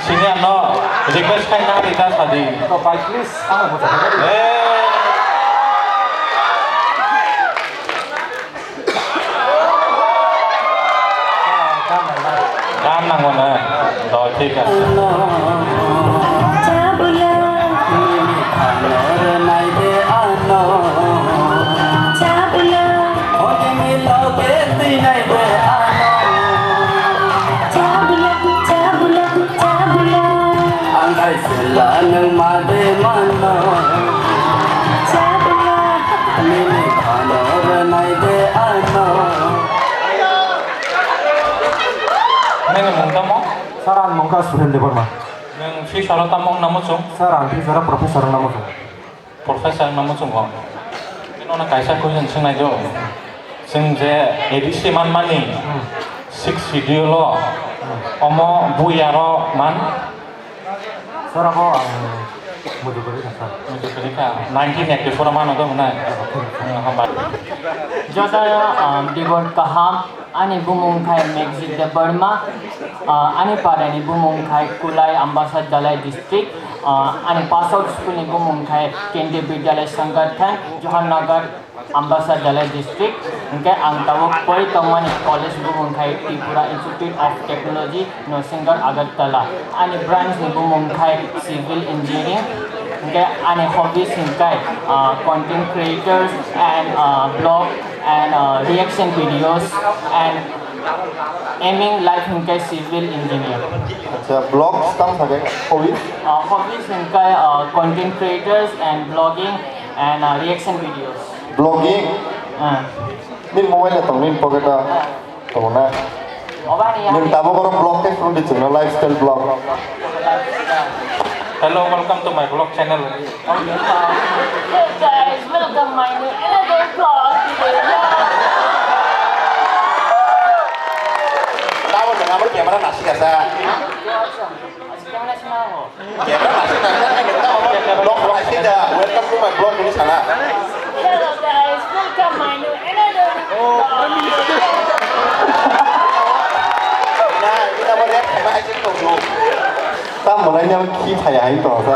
Senior no request khai na di ta sadi. To bai, please, ano mo. Hey. Gan nango na. To thik ase. Ang hai sela nang made mano. Nini khano rwnai de ano. Nini mung tamo? Sir, ani mung kha Surendra Debbarma. Nwng future o tamo wngna muchung? Sir, ang future o professor wngna muchung. Professor wngna muchungo. Nini ono kaisa question swngnai do. Chwng je A D C manmani, hmm, sixth schedule o, hmm, omo buya rok man? Sir, abo ang muitu kwrwi kha, sir. Muitu kwrwi kha. Nineteen eighty-four o mano do hwnai. Hmm, hambai. Jotono, um, dibor kaham. Ani bumung khai Megzit Debbarma, ah, ani parani bumung khai Kulai, Ambasa Jalai district, ah, ani pass out school ni bumung khai Kendriya Vidyalaya Sangathan, Johar Nagar, Ambasa Jalai district. Hingke ang tabuk pori tongmani college bumung khai Tripura Institute of Technology, Nosingar, Agartala. Ani branch ni bumung khai civil engineering. Hingke ani hobbies hingkai, ah, content creators and, ah, blog and, ah, reaction videos and aiming life hingkai civil engineer. Acha, vlogs tamo sakai hobbies? Ah, hobbies hingkai, ah, content creators and blogging and, ah, reaction videos. Vlogging? Ah. Nini mobile na tong nini pocket o? Ah. Tongna. Nwng tabuk oro vlog khe phunukdi chwngno, lifestyle vlog. Hello, welcome to my vlog channel. Hello guys, welcome my new another vlog. Tabuk nwng abo camera nasikha sa. Camera nasikha sa, nwng tabuk vlog, vlog sida, welcome to my vlog hwnwi sana. Hello guys, welcome my new another vlog. Na, ini nama rap sama aja tuh, bro. Tam mana ini yang ki saya itu, sa.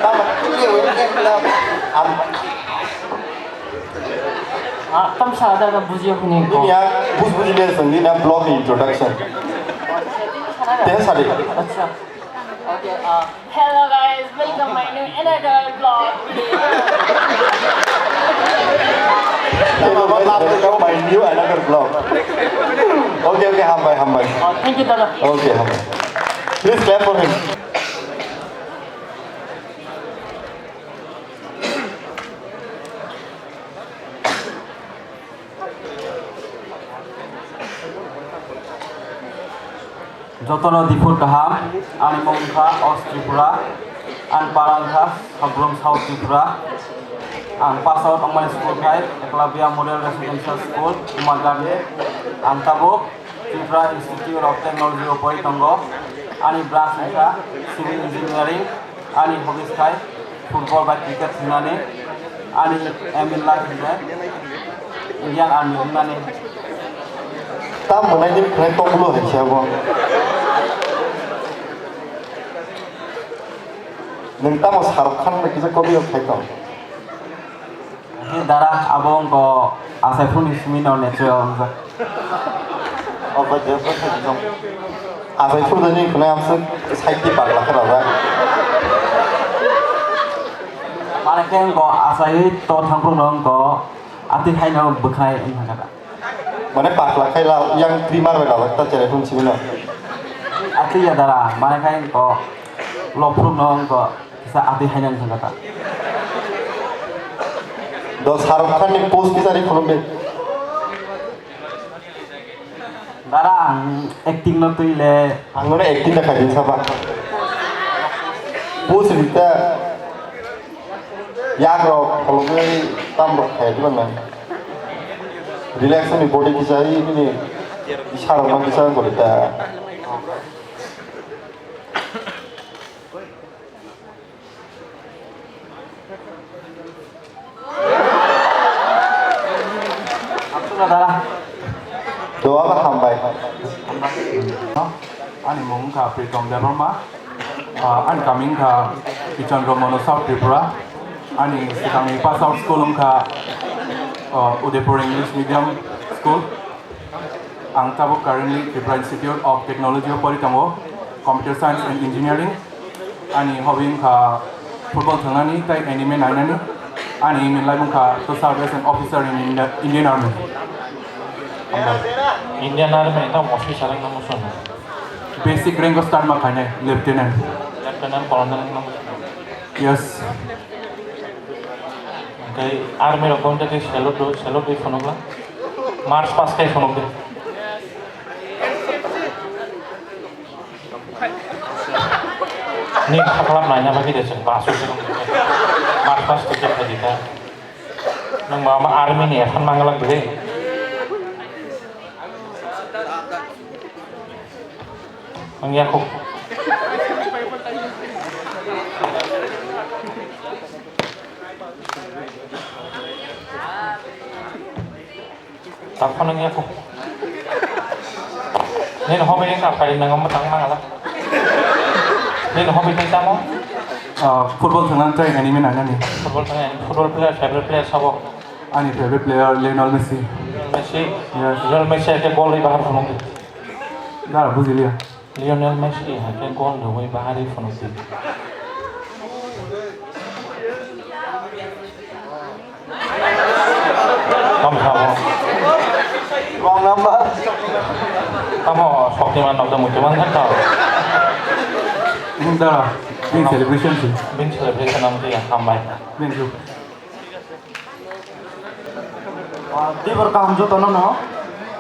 Tam mana ini yang am. Ah, tam sa ada ada buji aku nih. Ini ya, bus buji dia sendiri, na vlog introduction. Teh sadi. Acha. Okay, uh, hello guys, welcome my new another vlog. Hello guys, welcome my new another vlog. Okay, okay, hambai, hambai. Uh, thank you, dada. Okay, hambai. Please clap for him. Jotono diphur kaham, ani mung wngkha Os Tripura, ani para wngkha Sabrum South Tripura. Ang pass out wngmani school khai Eklavya Model Residential School, Kumarghat ni. Ang tabuk Tripura Institute of Technology o pori tongo. Ani branch wngkha Civil Engineering. Ani hobbies khai football bai cricket thwinani, ani aim in life hinkhe Indian Army wngnani. Tam mwnai ni khwnai tongmolo hai se abo. Nwng tamo Shahrukh Khan bai kisa copy rok khai tong? He dara, abo wngkha asai phuruni simi no natural wngjak. Obo je bo thang jong. Asai phur dani khwnai amswk side ni pagla khara ba. Mane khe wngkha asai to thang phuru no wngkha atwi hai no bwkhai wngkha da. Mane pagla khai la yang trimar bai la ta chere phun simi no. Atwi ya dara, mane khai wngkha lo phuru no wngkha. Kisa atwi hainani thangkha ta. Do Shahrukh Khan ni post kisa ri khulum de. Dara ang acting no twi le. Ang no acting da khaidi saba. Post rita yak rok kholobwi tam rok khai diba nang. Relax ni body kisa i bini isarok no kisa gori ta. Doa ba hambai. Ani mung wngkha Pritom Debbarma. Ah, ani kami wngkha Kichandra Mono, South Tripura. Ani swkangni pass out school wngkha, ah, Udaipur English Medium School. Ang tabuk currently Tripura Institute of Technology o pori tongo, Computer Science and Engineering. Ani hobby wngkha football thwngnani tei anime nainani. Ani aim in life wngkha to serve as an officer in India, Indian Army. Hambai. Indian Army ni tamo officer wngna muchung? Basic rank o start ma khainai, Lieutenant. Lieutenant Colonel wngna muchung? Yes. Hwnkhe army rok wngkha khe salute do, salute di phunukla. March pass khe phunuk di. Ni khaklap naina bagwi de chwng basu se wngkha. March pass to khe phaidi kha. Nwng ma army ni aphan manglak bwrwi. Wngya kho. Tamo wngya kho. Nini hobby ni kam kari nang mo tang mangala. Nini hobby tei tamo? Ah, football thwngna tei anime nainani. Football thwngna, football player, favorite player sabo? Ani favorite player Lionel Messi. Lionel Messi? Yes. Lionel Messi hai khe gol rwi bahar phunuk di. Dara bujiliya. Lionel Messi hai khe gol rwi bahar rwi phunuk di. Tamo sabo? Wrong number. Tamo Shaktiman rok tamo Shaktiman kha tamo. Dara, bini celebration si. Bini celebration ang twi hambai. Thank you. Ah, tibor kaham jotono no.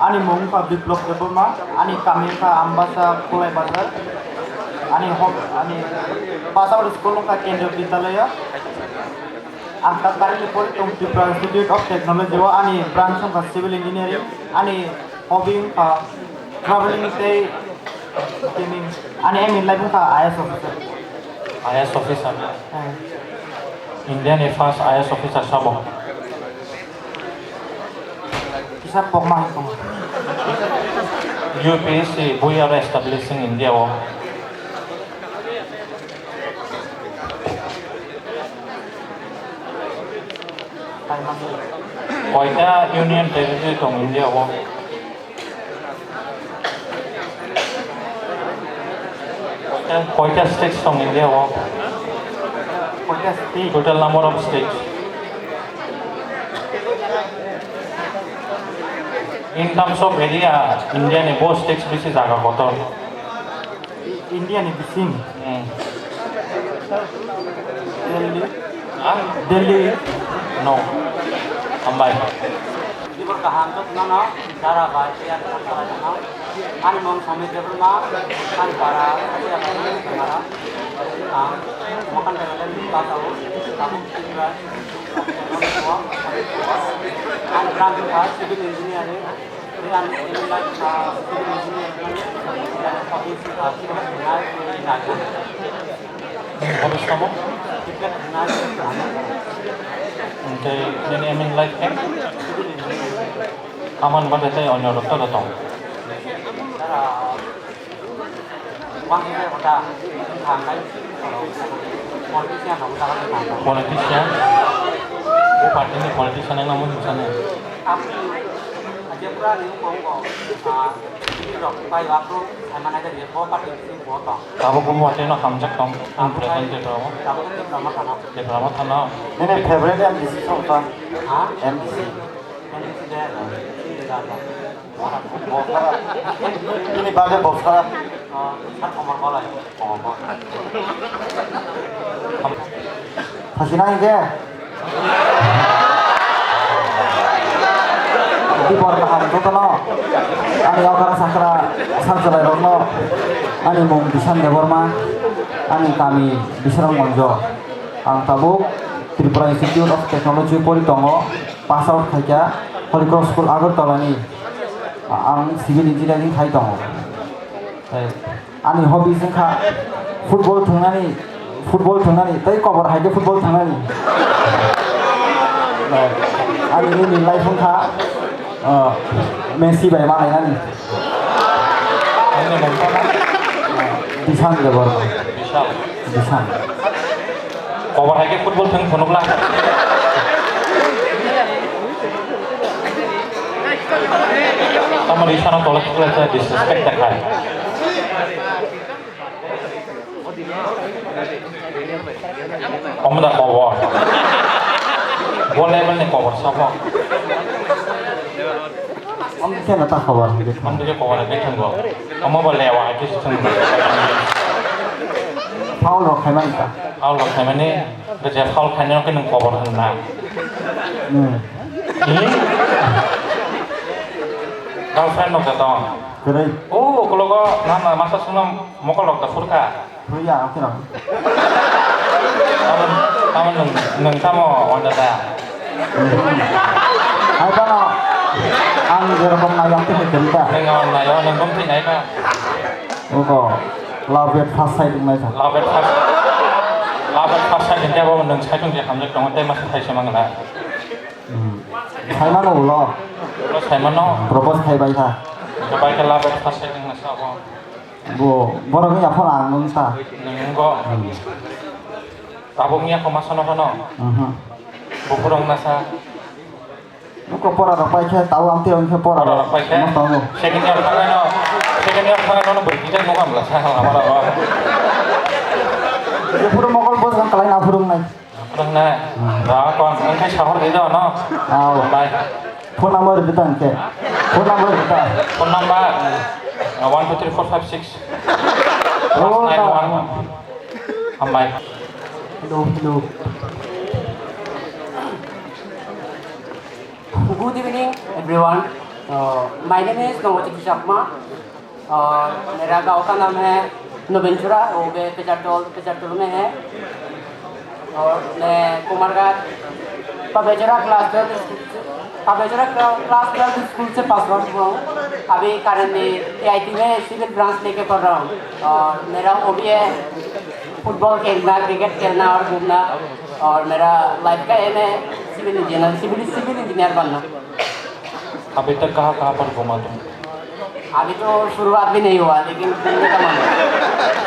Ani mung wngkha Biplop Debbarma, ani kami wngkha Ambasa Khulai Bazar, ani hok, ani pasabari school wngkha Kendriya Vidyalaya. Ang ta currently pori tong Tripura Institute of Technology o, ani branch wngkha Civil Engineering, ani hobby wngkha traveling tei gaming, ani aim in life wngkha I A S officer. I A S officer. Eh. India ni first I A S officer sabo? Kisa pokma hai tongo. U P S C bui aro establishing India o. Koita union territory tong India o? Koita states tong India o? Koita state? Total number of states. In terms of area, India ni bo states bisi jaga kotor? India ni bising. Hmm. Delhi. Ha? Delhi. No. Hambai. Tibor kaham jotono no, dara bai, tei ani sakha bai no. Ani mung Samir Debbarma, ani para, ani para, ani para. Ang mokan bai bai ni bata o, tabuk Tripura. Ani branch wngkha civil engineering. Tei ani aim in life wngkha civil engineering. Ani hobby wngkha cricket thwngnai, tei naina. Hobby samo? Cricket thwngnai, tei naina. Tei nini aim in life khe? Civil engineering. Amoni bagwi tei onyo rok to tong? Dara. Politician? Bo party ni politician wngna muchung sano? Tabuk bo party no hamjak tong, ang present rok. Tipra Motha no. Nini favorite M D C song tong? Ha? M D C. M D C de. Bosara. Bini bagwi bosara. Sar Komor Balai. Komor Balai. Thasi nai de. Tibor kaham jotono. Ani okra sakra sar chwlairokno. Ani mung Bishan Debbarma. Ani kami Bisramganjo. Ang tabuk Tripura Institute of Technology pori tongo. Pass out khaikha Holy Cross School Agartala ni. Ang civil engineering khai tongo. Tei ani hobbies wngkha football thwngnani, football thwngnani, tei kobor hai khe football thwngnani. Ani aim in life wngkha, uh, Messi bai malainani. Ani mung tamo? Dishan Debbarma. Dishan. Dishan. Kobor hai khe football thwng phunukla. Tamo Dishan o tole thukla cha disrespect ta khai. Omo da kobor. Bo level ni kobor sabo. Omo khe na ta kobor hwnkhe. Omo khe kobor hwnkhe thwngo. Omo bo lewa hai khe se thwngo. Foul rok khaimani ta. Foul rok khaimani, je foul khainai khe nwng kobor hwnna. Hmm. Hmm? Girlfriend rok da tong. Kwrwi. O, ukologo nana masa sungno mokol rok da phurkha. Phurya, ang kheno. Tamo, tamo nwng, nwng tamo onda da? Hai phano, ang jerokom nai, ang tini kwrwi ta. Nwng ang nai, nwng bumtwi nai ba? Oko, love at first sight wngnai sa. Love at first, love at first sight hwnkhe abo nwng saitung je hamjak tongo, tei masa thaisa mangla. Hmm. Saimano ulo? Ulo saimano? Propose khai bai kha. Bai kha love at first sight wngna sa abo. Bo, borok wngya phano ang wng sa. Nwng wngkho. Hmm. Tabuk wngya kho masa no phano. Mhm. Buphuru wngna sa. Nuko pora rok pai khe, tau ang tei wng khe pora rok. Pora rok pai khe. Mo tongo. Second year thangnaino, second year thangnaino bwrwi kisa nukha bwla sa hala mara ba. Buphuru mokol bwswk kwlai na phwrwngnai. Phwrwngnai. Hmm. Ba kon wng khe sahor di do no. Au. Bai. Phone number rwdi ta hwnkhe. Phone number rwdi ta. Phone number, uh, one two three four five six. Oh, last nine one. Hambai. Hello, hello. Good evening, everyone. Uh, my name is Nongoti Chakma. Uh, मेरा गांव का नाम है नवीनचुरा, वो भी पेजारटोल, पेजारटोल में है। और मैं कुमारघाट पबेचरा क्लास ट्वेल्व स्कूल से, पबेचरा क्ला-, क्लास ट्वेल्व स्कूल से पास आउट हुआ हूँ। अभी करंटली एआईटी में सिविल ब्रांच लेके पढ़ रहा हूँ। और मेरा हॉबी है फुटबॉल खेलना, क्रिकेट खेलना और घूमना। और मेरा लाइफ का एम है civil engineer, civil, civil engineer बनना। अभी तक कहाँ कहाँ पर घूमा तुम? अभी तो शुरुआत भी नहीं हुआ, लेकिन घूमने का मन है।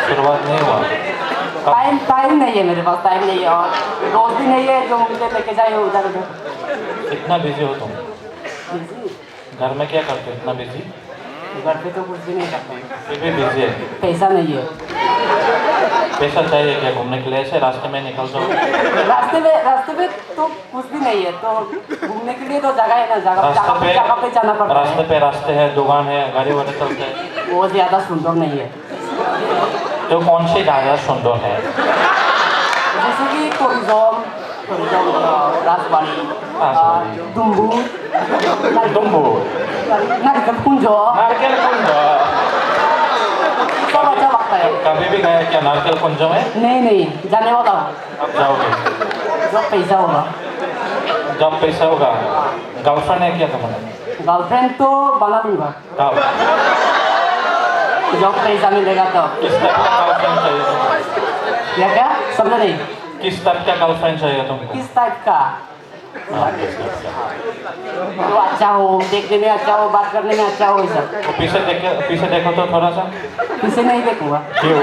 शुरुआत नहीं हुआ? कब? टाइम, टाइम नहीं है मेरे पास, टाइम नहीं है और दोस्त भी नहीं है जो मुझे लेके जाए उधर उधर। इतना बिजी हो तुम? बिजी? घर में क्या करते हो इतना बिजी? घर पे तो कुछ भी नहीं करते हैं। फिर भी बिजी है? पैसा नहीं है। पैसा चाहिए क्या घूमने के लिए? ऐसे रास्ते में निकल जाओ। रास्ते में, रास्ते में तो कुछ भी नहीं है, तो घूमने के लिए तो जगह है ना, जगह, रास्ते जगह पे, पे, जगह पे जाना पड़ता है। रास्ते पे रास्ते हैं, दुकान है, गाड़ी वाले चलते हैं। वो ज्यादा सुंदर नहीं है। तो कौन सी जगह सुंदर है? जैसे कि टूरिज्म, टूरिज्म, अ, राजबाड़ी, राजबाड़ी। अ, डुम्बु, डुम्बु। नारिकेल कुञ्ज। नारिकेल कुञ्ज। सब अच्छा लगता है। कभी भी गया क्या नारिकेल कुंज में? नहीं, नहीं, जाने वाला हूँ। अब जाओगे? जब पैसा होगा। जब पैसा होगा। गर्लफ्रेंड है क्या तुम्हारा? गर्लफ्रेंड तो बना लूंगा। कब? जब पैसा मिलेगा तब। किस टाइप का गर्लफ्रेंड चाहिए तुमको? क्या, क्या? समझा नहीं। किस टाइप का गर्लफ्रेंड चाहिए तुमको? किस टाइप का? हाँ, किस टाइप का? जो अच्छा हो, देखने में अच्छा हो, बात करने में अच्छा हो, ये सब। वो पीछे देखे, पीछे देखो तो थोड़ा सा। पीछे नहीं देखूंगा। क्यों?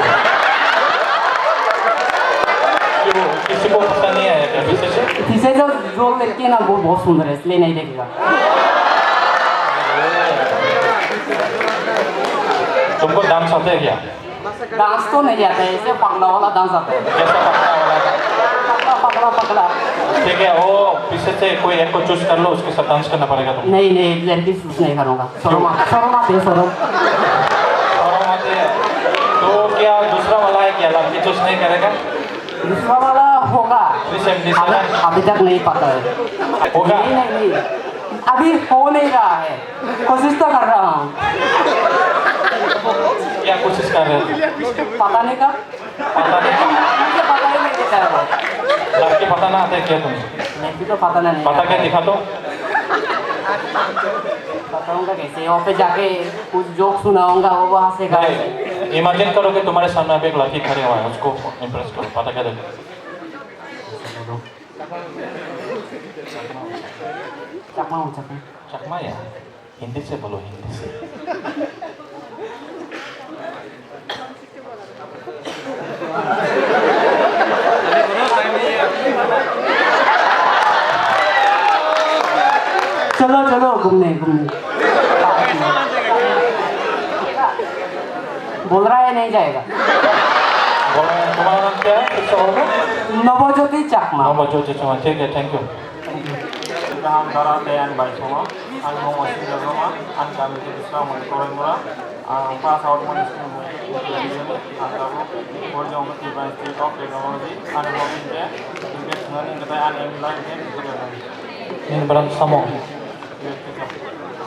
क्यों? किसी को पसंद नहीं आया क्या पीछे से? पीछे जो, जो लड़की है ना, वो बहुत सुंदर है, इसलिए नहीं देखूंगा। तुमको डांस आता है क्या? डांस तो नहीं आता है, ऐसे पगला वाला डांस आता है। कैसा पगला वाला? पगला, पगला, पगला। ठीक है, वो पीछे से कोई एक को चूज कर लो, उसके साथ डांस करना पड़ेगा तुमको। नहीं, नहीं, लड़की चूज नहीं करूंगा। शर्म आ-, शर्म आती है, शर्म। शर्म आती है। तो क्या दूसरा वाला है क्या, लड़की चूज नहीं करेगा? दूसरा वाला होगा। रिसेंटली अभी, सुना है? अभी तक नहीं पता है। होगा? नहीं, नहीं, नहीं। अभी हो नहीं रहा है। कोशिश तो कर रहा हूँ। क्या कोशिश कर रहे हो? पता नहीं कब। पता नहीं। मुझे पता ही नहीं चलता है वो। लड़की पता ना आते क्या तुम्हें? लड़की तो पता नहीं। पता क्या दिखा तो? पता होगा कैसे? वहाँ पे जाके कुछ जोक सुनाऊंगा, वो वहाँ से गा नहीं, इमेजिन करो कि तुम्हारे सामने अभी एक लड़की खड़ी हुआ है, उसको इम्प्रेस करो, पता क्या देखो? चकमा हो, चकमा। चकमा या? हिंदी से बोलो, हिंदी से। चलो, चलो, घूमने, घूमने। बोल रहा है, नहीं जाएगा। बोल रहे हैं, तुम्हारा नाम क्या है? फिर से बोलो। नवज्योति चाकमा। नवज्योति चाकमा, ठीक है, thank you। Kaham dara tei ani bai songno, ang bo Mosinjak Roma, ani kami khe Bisramoni Koraimura, ang pass out mani school bo, ang tabuk Borjong Tripura Institute of Technology, ani hobby khe cricket thwngnani, hwnkhe ani aim life khe cricket thwngnani. Nini bwrang samo? Electrical.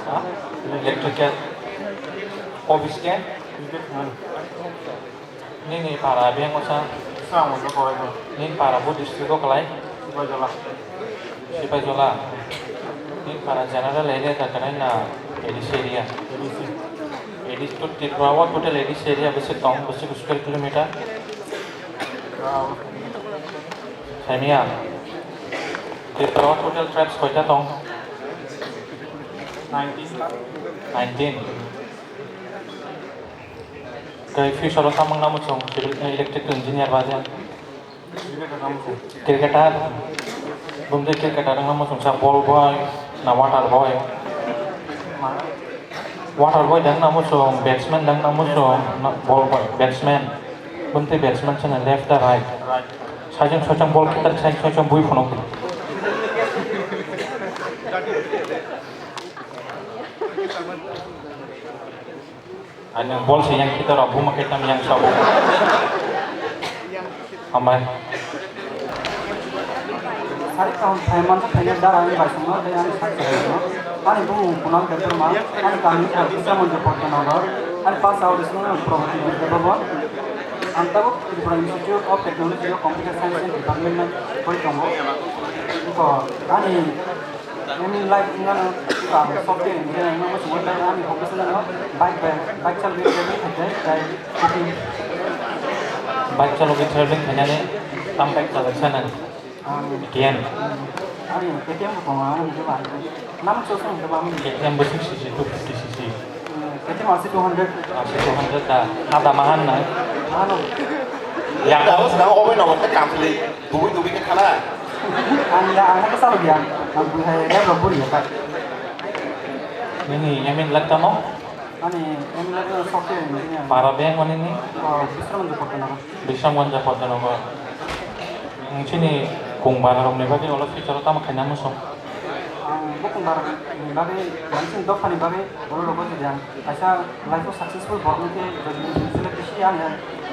Ha? Electrical. Hobbies khe? Cricket thwngnani. Nini para beng osa? Sa mo to koi to. Nini para bo district o kalai? Sipaijala. Sipaijala. Nini para general area ka kanai na A D C area? A D C. A D C to Tripura o total A D C area bwswk tong, bwswk square kilometer? Ah. Saimia. Tripura o total tribes koita tong? Nineteen. Nineteen. Tei future o samung namo chwng civil, eh, electrical engineer ba je? Cricketer namo chwng. Cricketer. Bumtwi cricketer wng namo chwng sa ball boy na water boy? Ma? Water boy dang namo chwng, batsman dang namo chwng, na ball boy, batsman. Bumtwi batsman chwng left da right? Right. Sajang sajang ball khitar, sajang sajang bui phunuk. Ani bol se yang kita rok buma kita yang sabo. Hambai. Sari kaham phai mansa phai dara ani bai songno dai ani sak sai no. Ani bumung kunal Debbarma, ani kami kha Bisramganj Pottonagar, ani pass out songno Prabhati Debbarma. Ang tabuk Tripura Institute of Technology o Computer Science Department no pori tongo. Ko ani Aiming life wngmano, software engineer wngmano, chwng ani hobby se nang bike, bike, bike chalogwi traveling khaikhe, tei cooking. Bike chalogwi traveling khainani tam bike chalai sanang? Ang A T M. Ani A T M bo tongo, ang hwnkhe ba. Nam chwng hwnkhe ba, ang A T M bo six C C, two fifty C C. K T M R C two hundred. R C two hundred da. Ada mahan na? Ano. Yang tahu sedang obai nomor ke kampli. Dubi dubi ke kana? Ani ya, ano kesal dia. Ang pun hai rep rok buri ya, Pak. Nini aiming life tamo? Ani aiming life software engineer. Para beng mani ni? Oh, Bisramganj Pottonagar. Bisramganj Pottonagar. Nini kung bara rok ni bagwi olo future tamo khaina muchung? Ang bukung bar ni bagwi, mansin dophani bagwi borok rok jodi ang kaisa life o successful borok wngkhe, jodi financially bisi ang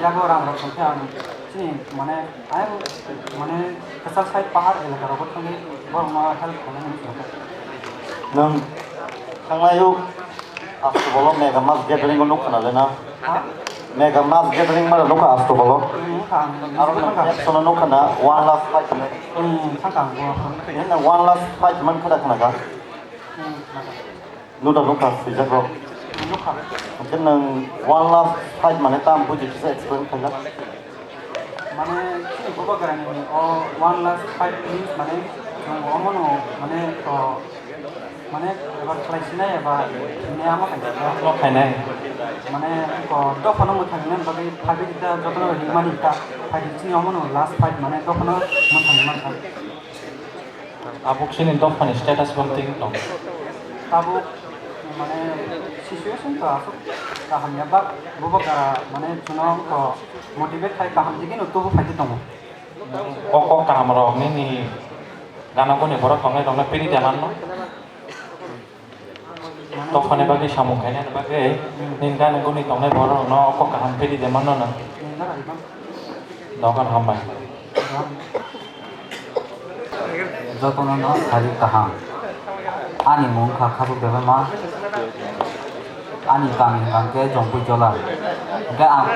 yago rang rok tongkhe, ang chini mane ayang mane kwchak side pahar elaka rogo thangwi borok no help khainani muchungo. Nwng thangnai o Asto bolo mega mass gathering o nukha na le na? Ha? Mega mass gathering mara nukha Asto bolo. Hmm, nukha, nukha. Aro nang apps o nukha na one last fight hinwi. Hmm, thangkha ang bo. Nini na one last fight man khada khana kha? Hmm, nukha. Nuda nukha swijak rok. Nukha. Hwnkhe nang one last fight mane tam buji kisa explain khaijak. Mane, chini Bubagrani o one last fight means mane, chwng omono mane, to, mane, eba khlai sinai eba hinwi ama khaijak. No khainai. Mane, to, dophano mwthangna bagwi phaidi ta jotono ringmani ta phaidi chini omono last fight mane dophano mwthangwi mankha. Tabuk chini dophani status bo twi wng tong. Tabuk, mane, situation to aswk kaham ya, bak, bubo ka, mane, chwngno to motivate khai kaham digino tubu phaidi tongo. O kok kaham rok nini gana guni borok tongnai rokno piri de manno. Dophani bagwi samung khainani bagwi nini gana guni tongnai borok rokno o kok kaham piri de manno nwng. Dogan hambai. Jotono no sari kaham. Ani mung kha Khasuk Debbarma. Ani kami hwnkha khe Jongpui Jola. Hwnkhe ang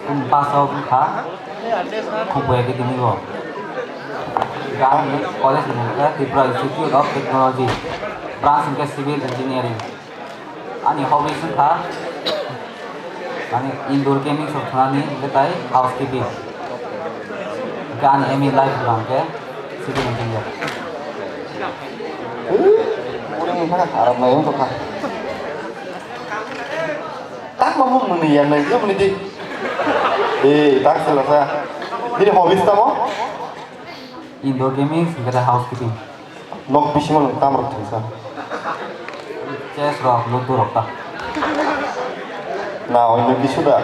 Pass out wngkha Khumphai Academy o. Ang college ni mung khe Tripura Institute of Technology, branch hwnkhe Civil Engineering. Ani hobbies wngkha, mane, indoor gaming sok thwngnani hwnkhe tai housekeeping. Hwnkhe ani aim in life hwnkha hwnkhe civil engineer. Uri mungkha aram nai wngkha. Tak mamung muni ya nai, ya muni di. Eh, tak selasa. Bini hobbies tamo? Indoor gaming, hwnkhe housekeeping. Nok bisingo nwng tam rok thwngsa? Chess rok, ludo rok ta. Na, oino kisu da?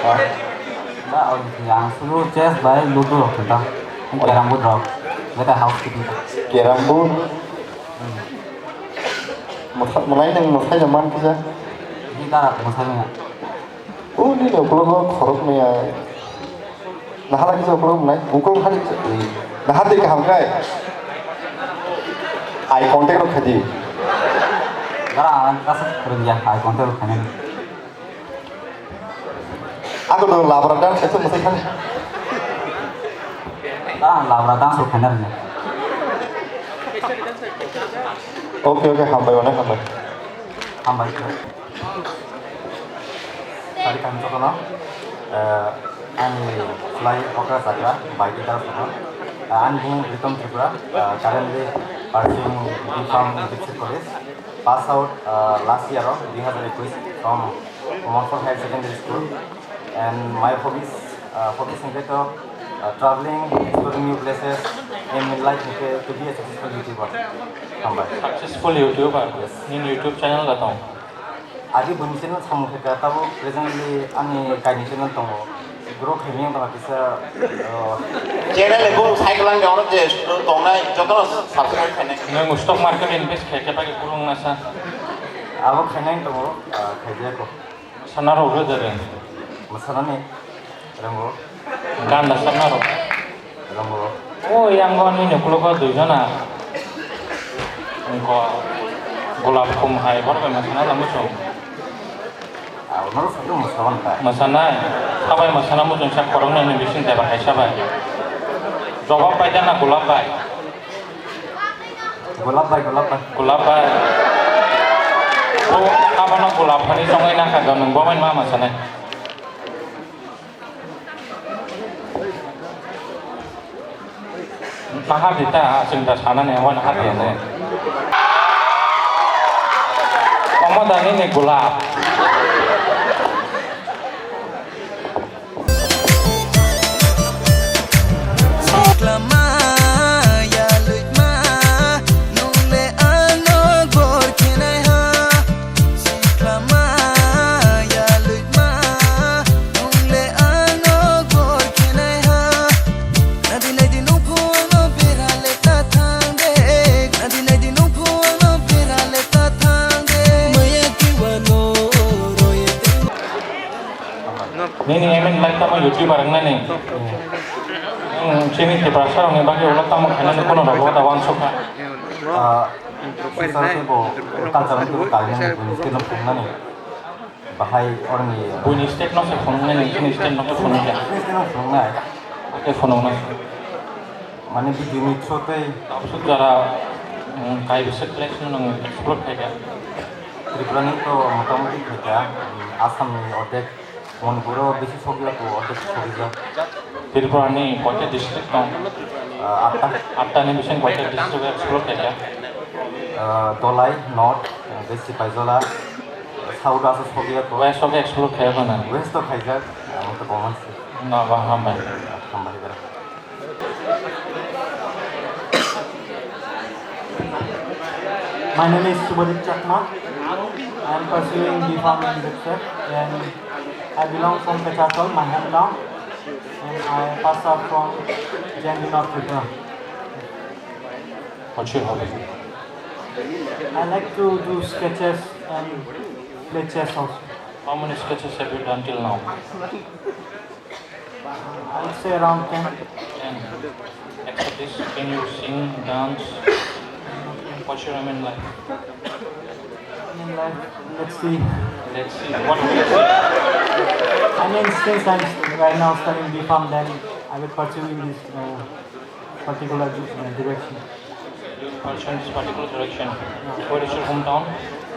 Ah. Na, oino ang sulu chess bai ludo rok thwngta. Carrom board rok. Beta housekeeping ta. Carrom board? Hmm. Mwsa-, mwlai nwng mwsai no man kisa? Ni dara mwsai maya. O, nini ukulok o khorok maya. Nahala kisa ukulok mwnai? Ukulok hari kisa. Naha twi kaham khe. Eye contact rok khaidi. Gara ang kasa khurung ya, eye contact rok khainani. Ako do labra dance khaisa mwsai khani. Gara ang labra dance rok khainani. Okay, okay, hambai, onek hambai. Hambai. Sari kaham jotono, eh, ani slai okra chakra, bai guitar sono. Eh, ani bumung Pritom Tripura, eh, currently pursuing B Pharm in Dipsir College. Pass out, eh, last year of dui hazar ekush from Morphol Higher Secondary School. And my hobbies, uh, hobbies hwnkhe to, uh, traveling, exploring new places, aim in life hwnkhe to be a successful YouTuber. Hambai. Successful YouTuber? Yes. Nini YouTube channel da tong? Agi buini channel samung khe ka, tabuk presently ani kaini channel tongo. Grow khaimani wngkha kisa, uh, channel ni bumung cycle ang ono je tongnai jotono subscribe khainai. Nwng stock market invest khaikhe bagwi kurung nasa? Abo khainai tongo, uh, khaijako. Sana rok rwjak rwng. Mwsanani rwngo. Ganda sana rok. Rwngo. O yang bo nini ukulok o dui jona. Wngkha Golap Khum hai borok bai mwsana da muchung. Abo norok sakhe mwsaban ta. Mwsanai. Sabai mwsana muchung sa khoroknwi ni bising teba hai sabai. Jobab pai da na Golap bai. Golap bai, Golap bai. Golap bai. O, abono Golap hani chongwi nakha do, nwng bo bai ma ma sanai. Naha di ta, chwng da sanani, abo naha di ne. Omo da nini Golap. Nini aim in life tamo YouTuber wngnani. Nwng chini Tiprasa rokni bagwi ulo tamo khainani, bono rok bo da uansukha. Ah, sisa khe bo culture khe bo kainani, buini state no phunuknani. Bahai oroni buini state no se phunuknani, chini state no khe phunukya. Chini state no phunuknai. Khe phunuknai. Mane video ni through tei. Tabuk jora, mm, kaibisa place no nwng explore khaikha. Tripura ni to motamuti khaikha, mm, Assam ni ordek. Manipur o bisi sogwi ya, to ordek sogwi ya. Tripura ni koita district tong? Ah, atta. Atta ni bising koita district explore khaikha? Ah, Dholai, North, West Sipaijala, South aso sogwi ya to. West o khe explore khaiya khana? West o khaijak, ang to common se. No, ba, hambai. Hambai, bro. My name is Subhadip Chakma. I am pursuing B Pharm in Dipsir and I belong from Pecharthal, my hometown, and I pass out from J N V North Tripura. What's your hobby? I like to do sketches and play chess also. How many sketches have you done till now? I would say around ten. Ten. Except this, can you sing, dance? What's your aim in life? Let's see. Let's see. What will you see? I mean, since I'm right now studying B Pharm, then I will pursue in this uh, particular uh, direction. You pursue in this particular direction. Where is your hometown?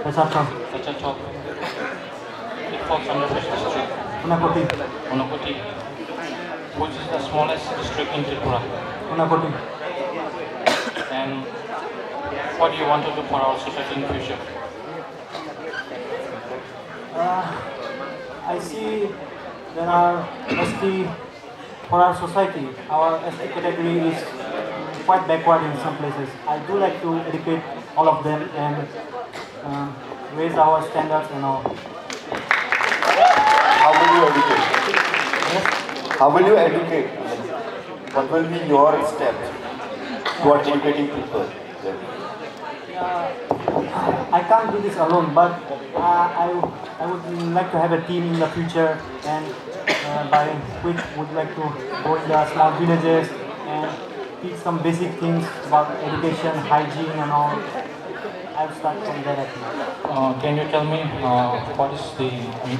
Pecharchok. Pecharchok. It falls under which district? Unakoti. Unakoti. Which is the smallest district in Tripura? Unakoti. And what do you want to do for our society in future? Uh, I see there are S T for our society. Our S T category is quite backward in some places. I do like to educate all of them and uh, raise our standards and all. How will you educate? Yes. How will you educate? What will be your steps towards educating people? Uh, I can't do this alone, but uh, I, I would like to have a team in the future and uh, by which would like to go in the small villages and teach some basic things about education, hygiene and all. I'll start from there, I think. Uh, can you tell me uh, what is the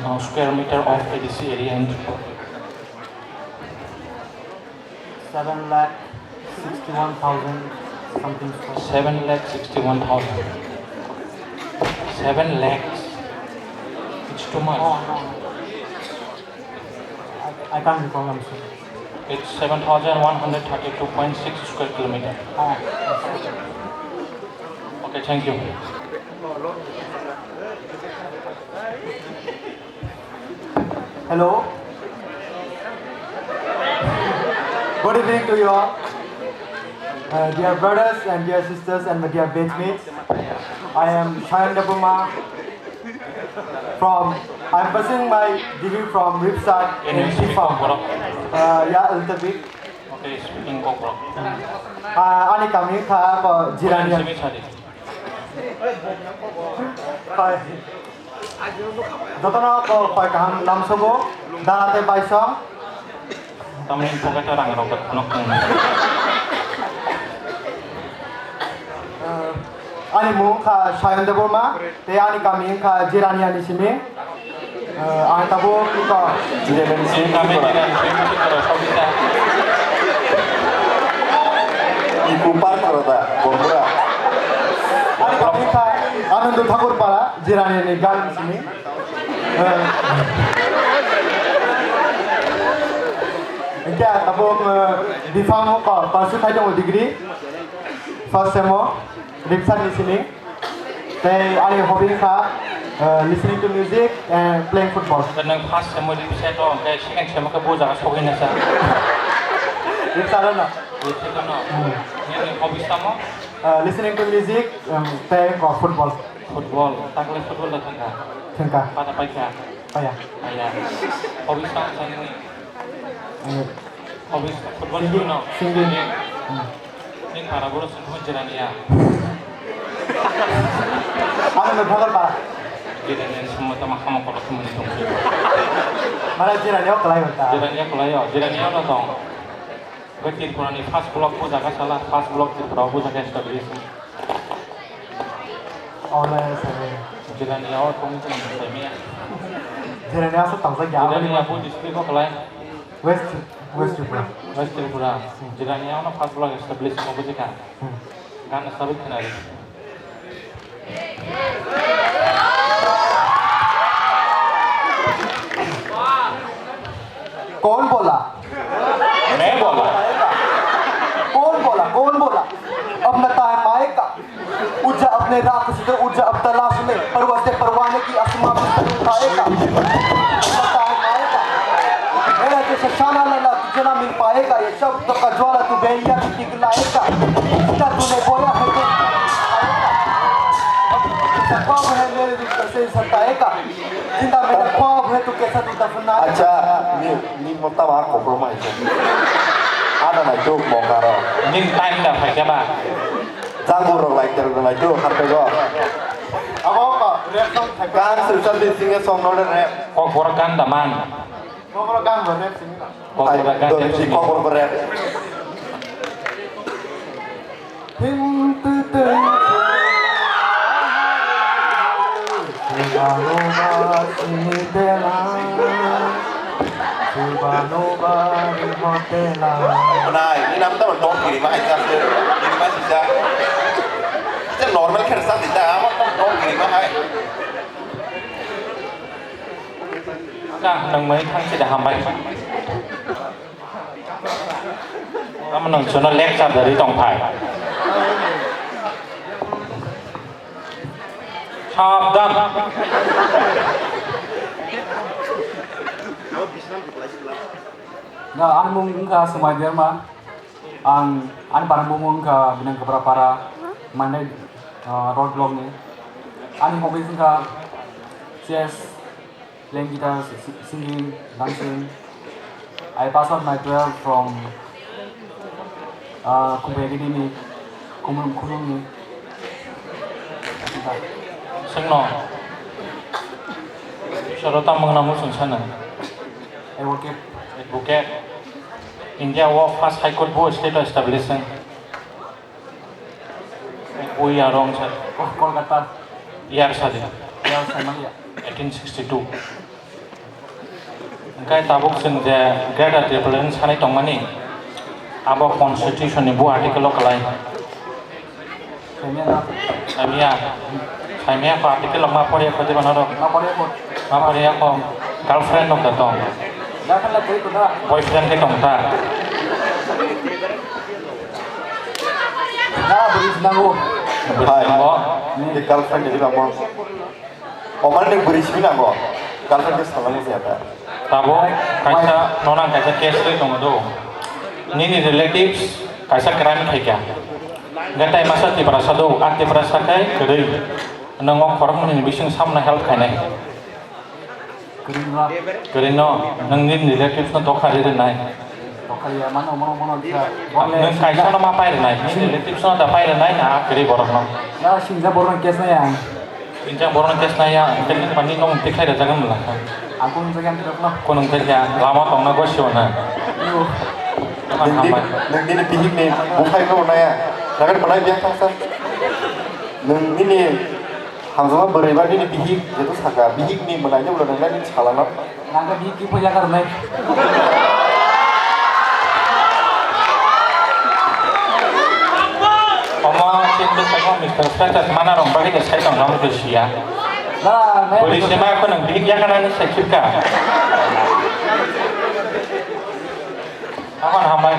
uh, square meter of A D C area in Tripura? Seven lakh sixty-one thousand something square. Seven lakh sixty-one thousand. Seven lakhs. It's too much. Oh, no. I, I can't recall, I'm sorry. It's seven thousand one hundred thirty-two point six square kilometer. Oh. Okay, thank you. Hello. Good evening to you all. Uh, dear brothers and dear sisters and my dear batchmates, I am Shayan Debbarma from, I am pursuing my degree from RIPSAT in B Pharm. Uh, yeah, a little bit. Okay, speaking Kokborok. Uh, ani kami kha ko Jirania. Simi sadi. Jotono kok pai kaham lamsogo dara tei baisong. Tamni pocket o rang rok khonok khong. Ani mung kha Sayon Debbarma tei ani kami wngkha Jirania ni simi. Ang tabuk iko. Jirania ni simi Tripura. Iku par karo da Bongpura. Ani kami wngkha Anandu Thakur Para Jirania ni gang ni simi. Hingke ang tabuk bifang o ko pursue khai tongo degree first sem o RIPSAT ni simi tei ani hobby kha listening to music and playing football. Nang first sem o RIPSAT o hingke second sem o khe bo jaga sogwi nasa. RIPSAT o no. RIPSAT o no. Nini hobby samo? Listening to music tei ko football. Football, takle football da thangkha. Thangkha. Pada paikha. Paya. Paya. Hobby sa sa nini. Hobby football singing, no. Singing. Ning para boro sing hon jerani ya. Ano no bhagal pa. Jerani semua tama kamu kalau semua ni tong. Mana jerani o kelai hota. Jerani ya kelai ya, jerani ya udah tong. Gue Tripura ni first block pun jaga salah, first block Tripura pun jaga establish. Ole sare. Jirania o tong tong saimia. Jirania asa tangsa gya. Jirania bo district o kalai. West West Tripura. West Tripura. Jirania o first block establish mo bujika. Gana sabi khnari. कौन बोला? मैं बोला। कौन बोला? कौन बोला? अब न टाइम आएगा। उठ जा अपने राह से, उठ जा अब तलाश में, परवाज़े परवाने की आसमां पे सर उठाएगा। अब न टाइम आएगा। मेरा जैसा शाना लैला तुझे ना मिल पाएगा। ये शब्द का ज्वाला तू बेहिया भी पिघलाएगा। जिंदा तूने बोया है तो ख्वाब है मेरे दिल कैसे सताएगा। जिंदा मेरा ख्वाब है तो कैसा तू दफनाएगा। Acha, ni ni mota ba compromise. Ada na joke mo karo. Ning time da phaikha ba. Jago rok lai ter lai tu kharpe go. Abo ko rap song khai. Kan sir sal di singe song no rap. Kok borok gan da man. Ko boro gan bo rap sing. Kok borok gan Do da si man. Kokborok rap. Him tu tu. Nai, ni nam tamo dong kiri ma hai sa se, kiri ma sisa. Te normal khe sa sisa, amo tamo dong kiri ma hai. Ka nang mai thang sida hambai. Amo nang chuna lecture dari tong phai. Sabdan. Na, ani mung wngkha Swmai Derma. Ang, ani para bumung wngkha Binang Kapra Para, Mandai, ah, road block ni. Ani hobbies wngkha chess, playing guitar, si-, singing, dancing. I pass out my twelve from, ah, Khumphai Academy, Khumlung, Khumlung ni. Sengno. Soro tamung namu sung sana. Advocate. Advocate. India o first High Court bo state o establish. Bui arong sa. Oh, Kolkata. Yar sadi. Yar sa manya. Eighteen sixty-two. Hingke tabuk chwng je Greater Tipraland sanai tongmani, abo Constitution ni bo article o kwlai. Saimanya. Saimanya. Saimanya ko article ma pore ko diba norok. Ma pore ko. Ma pore ko girlfriend no kato. Girlfriend la koi ko da. Boyfriend ke tong ta. Na beri sinango. Hai, hai. Ni girlfriend jadi kamu. Omar ni beri sini nango. Girlfriend ke salam siapa? Tabo kaisa nonang kaisa case ri tongo do. Nini relatives kaisa crime khaikha. Gatai masa Tiprasa do, a Tiprasa kai kwrwi. Nongo khoroknwi ni bising samna help khainai. Kwrwi no. Kwrwi no, nang nini relatives no dokha ri rinai. Dokha ya mano mono mono kha. Nang kaisa no ma pai rinai, nini relatives no da pai rinai na kwrwi borok no. Ya sinja borok no case na ya. Injang borok no case naiya, hingke nini mani nong twi khai rwjak wng mla kha. Ang kung jagyan tirok no. Kunung twi kha, lama tongna gosio na. Yo. Tama Nung di, hambai. Nung dini bihik ni buphai no naya. Jagan belai biang thangsa. Nung nini hamjama bwrwi ba nini bihik jeto saka, bihik ni mwnai ni ulo nung nini salano. Nang khe bihik kiphilya karwnai. Omo chini bwskango Mister Spencer mana rong bagwi de sai tong rong de siya. Na, na, Bwrwi se ma khwnang bihik yakarani sai khibka. Aman hambai.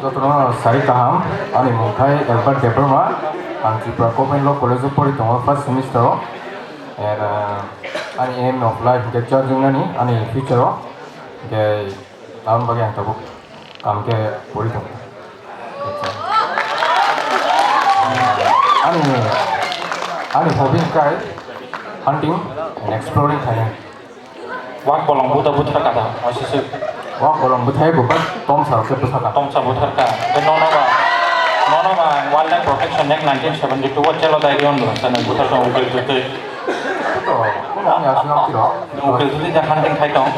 Jotono sari kaham, ani mungthai Albert Debbarma, ang Tripura Government Law College o pori tongo first semester o, and, uh, ani aim of life hingke judge wngnani, ani future o, hingke aboni bagwi ang tabuk kaham khe pori tongo. Ani, ani hobby hingke hunting and exploring khainai. Wak bolong buda buthar kada, oisisuk. Wak bolong buthai buka tomsa rok se bwsaka. Tomsa buthar ka. Ke nono ba, nono ba Wildlife Protection Act nineteen seventy-two o chelo dai rion lo, sana buthar tong ukil tutui. Ito, kono ang yasin ang tiro. Ukil tutui ja hunting khai tong.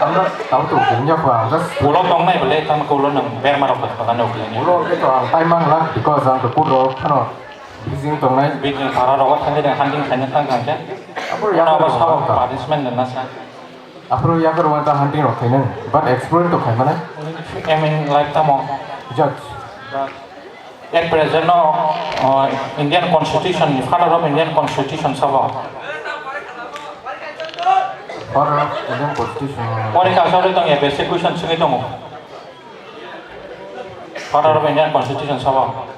Ang da tau tu ukil nya ko ang da. Ulo tong nai bole, tam ko ulo nang berma rok ka kana ukil ni. Ulo ke to ang tai mang la, because ang to kuro, ano. Bijing tongnai. Bijing para rogo thangwi de hunting khaina thang thang khe. Aphuru Ano abo yakar sabo wngkha. Punishment nana sa. Aphuru yakar wngkha hunting rok khainani. But explore to khaimani. Aim in life tamo. Judge. At present no, uh, Indian Constitution, Father of Indian Constitution sabo. Father of Indian Constitution. Pori ka sabo tong ya basic question sini tongo. Father of Indian Constitution sabo.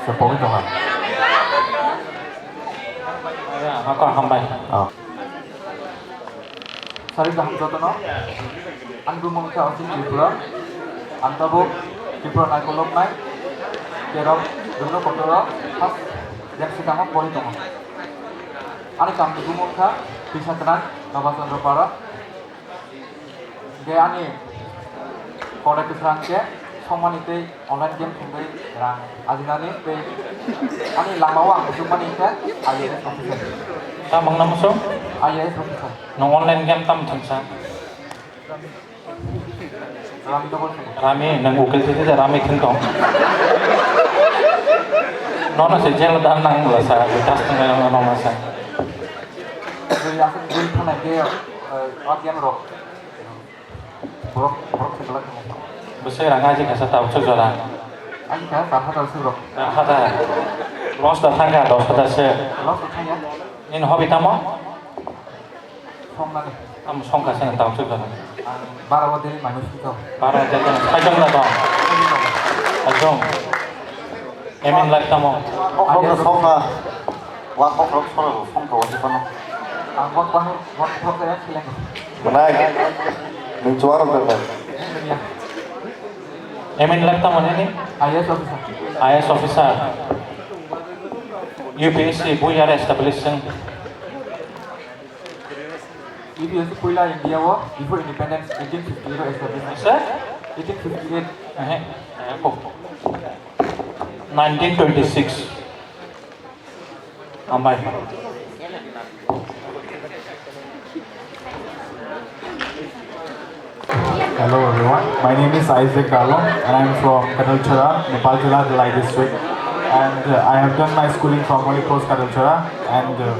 Sepoi tongo. Ako hambai. Oh. Sari kaham jotono. Ang bumung kha Osin Tripura. Ang tabuk Tripura naikoloknai. Terok Dubra Kotoro. First yang sikamo pori tongo. Ani kam bumung kha Pisa Knak, Baba Chandra Para. Hingke ani korai bwswrang khe songmani tei online game thwngwi rang ajinani tei ani lama o ang muchungmani khe I A S officer. Tamung namo so? I A S officer. Nwng online game tam thwngsa? Rami double thwng. Rami, nwng ukil thwngsa, Rami thwng tong. Nono se jail dan nang bwla sa, das thwng nang nono sa. Jai aswk jai thangna khe, eh, a game rok. Borok, borok se belai tongo. Bwswk rang aji kasa tabuk swk jora. Aji kasa char hajar swk rok. Char hajar. Loss da thangkha dos hajar se. Loss da thangya. Nini hobby tamo? Songmani. Tamo songkha se tabuk swk jora. Ang bara o daily manwi songkha. Bara o daily manwi songkha. Saichung na tong? Saichung. Aim in life tamo? Kokrok no songkha. Wa kokrok soro songkha wa sipano. Ang wa wa wa kokrok ya silang. Bwlai. Nwng chuwa rok bai. Aim in life tamo nini? I A S officer. I A S officer. U P S C bui yara establish sing. U P S C puila India o before independence eighteen fifty eight o establish. Sir? Eighteen fifty eight. Eh, eh, kok. Nineteen twenty six. Ambai. Hello everyone, my name is Isaac Dalong and I am from Kadalchara, Nepal Jila, Dhalai district. And uh, I have done my schooling from Holy Cross Kadalchara, and uh,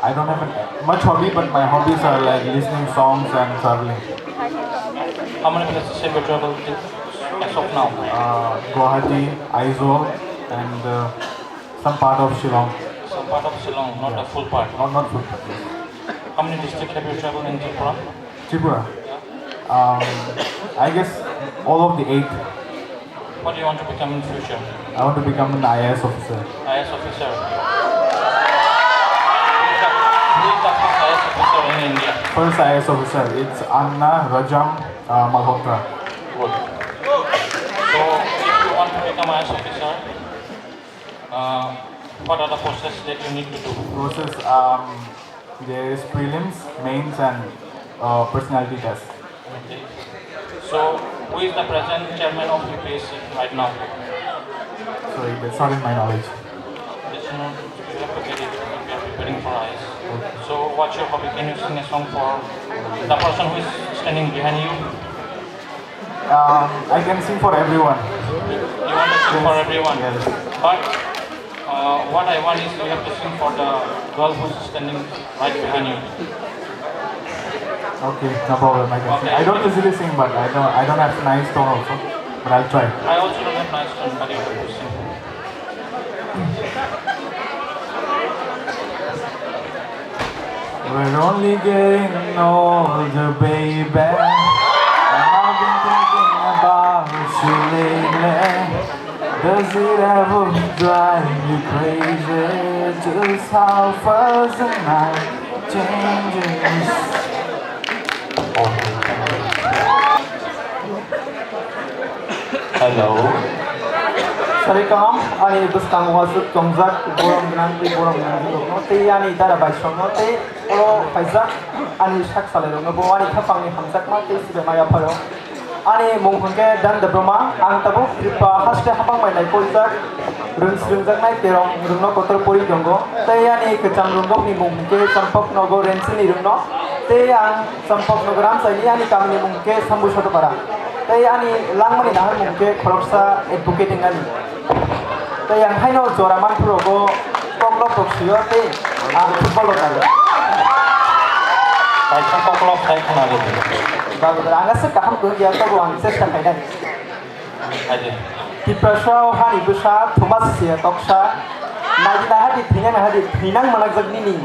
I don't have an, much hobby, but my hobbies are like listening songs and traveling. How many places have you traveled to as of now? Uh, Guwahati, Aizawl, and uh, some part of Shillong. Some part of Shillong, not a full part. Not, not full part, yes. How many districts have you traveled in Tripura? Tripura? Um, I guess all of the eight. What do you want to become in future? I want to become an I A S officer. I A S officer. Who is the, who is the first I A S officer in India? First I A S officer, it's Anna Rajam uh, Malhotra. Good. So, if you want to become I A S officer, uh, what are the process that you need to do? Process, um, there is prelims, mains, and uh, personality test. Okay. So, who is the present chairman of U P S C right now? Sorry, that's not in my knowledge. It's not, you have to get it if you are preparing for I A S. Okay. So, what's your hobby? Can you sing a song for the person who is standing behind you? Um, I can sing for everyone. You want to sing for everyone? Yes. But uh, what I want is you have to sing for the girl who's standing right behind you. Okay, no problem. I can sing. Okay. I don't usually sing, but I don't. I don't have nice tone also. But I'll try. I also don't have nice tone, but you have to sing. We're only getting older, baby. And I've been thinking about you lately. Does it ever drive you crazy? Just how fast the night changes. Hello. Sari kaham, ani bwskango aswk tongjak, borom gwnang tei borom gwnang rokno, tei ani dara baisongno, tei oro phaijak ani sak salairokno, bo ani khapangni hamjakma tei sibaima yapharo. Ani mung hwnkhe Dan Debbarma, ang tabuk Tripura haste hapang bai naikolwijak, rwng swrwngjaknai terong rwngno kotor pori tongo, tei ani kwcham rwngbokni mung hwnkhe Champaknagar Renchini rwngno, tei ang Champaknagar Ramchaini, ani kamini mung khe Sambu Sotopara. Tei ani langmani nahar mung khe khoroksa advocate wngnani. Tei ang haino jora manphurogo koklop rok sio tei ang football rok nai. Kaisa koklop sai khna rw di. Babu, ang aswk kaham kwrwngya, tobo ang chesta khainai. Haide. Tiprasa o hani bwsa, Thomas Siya Toksa. Naidi nahadi, thwinang nahadi, thwinang manakjak nini.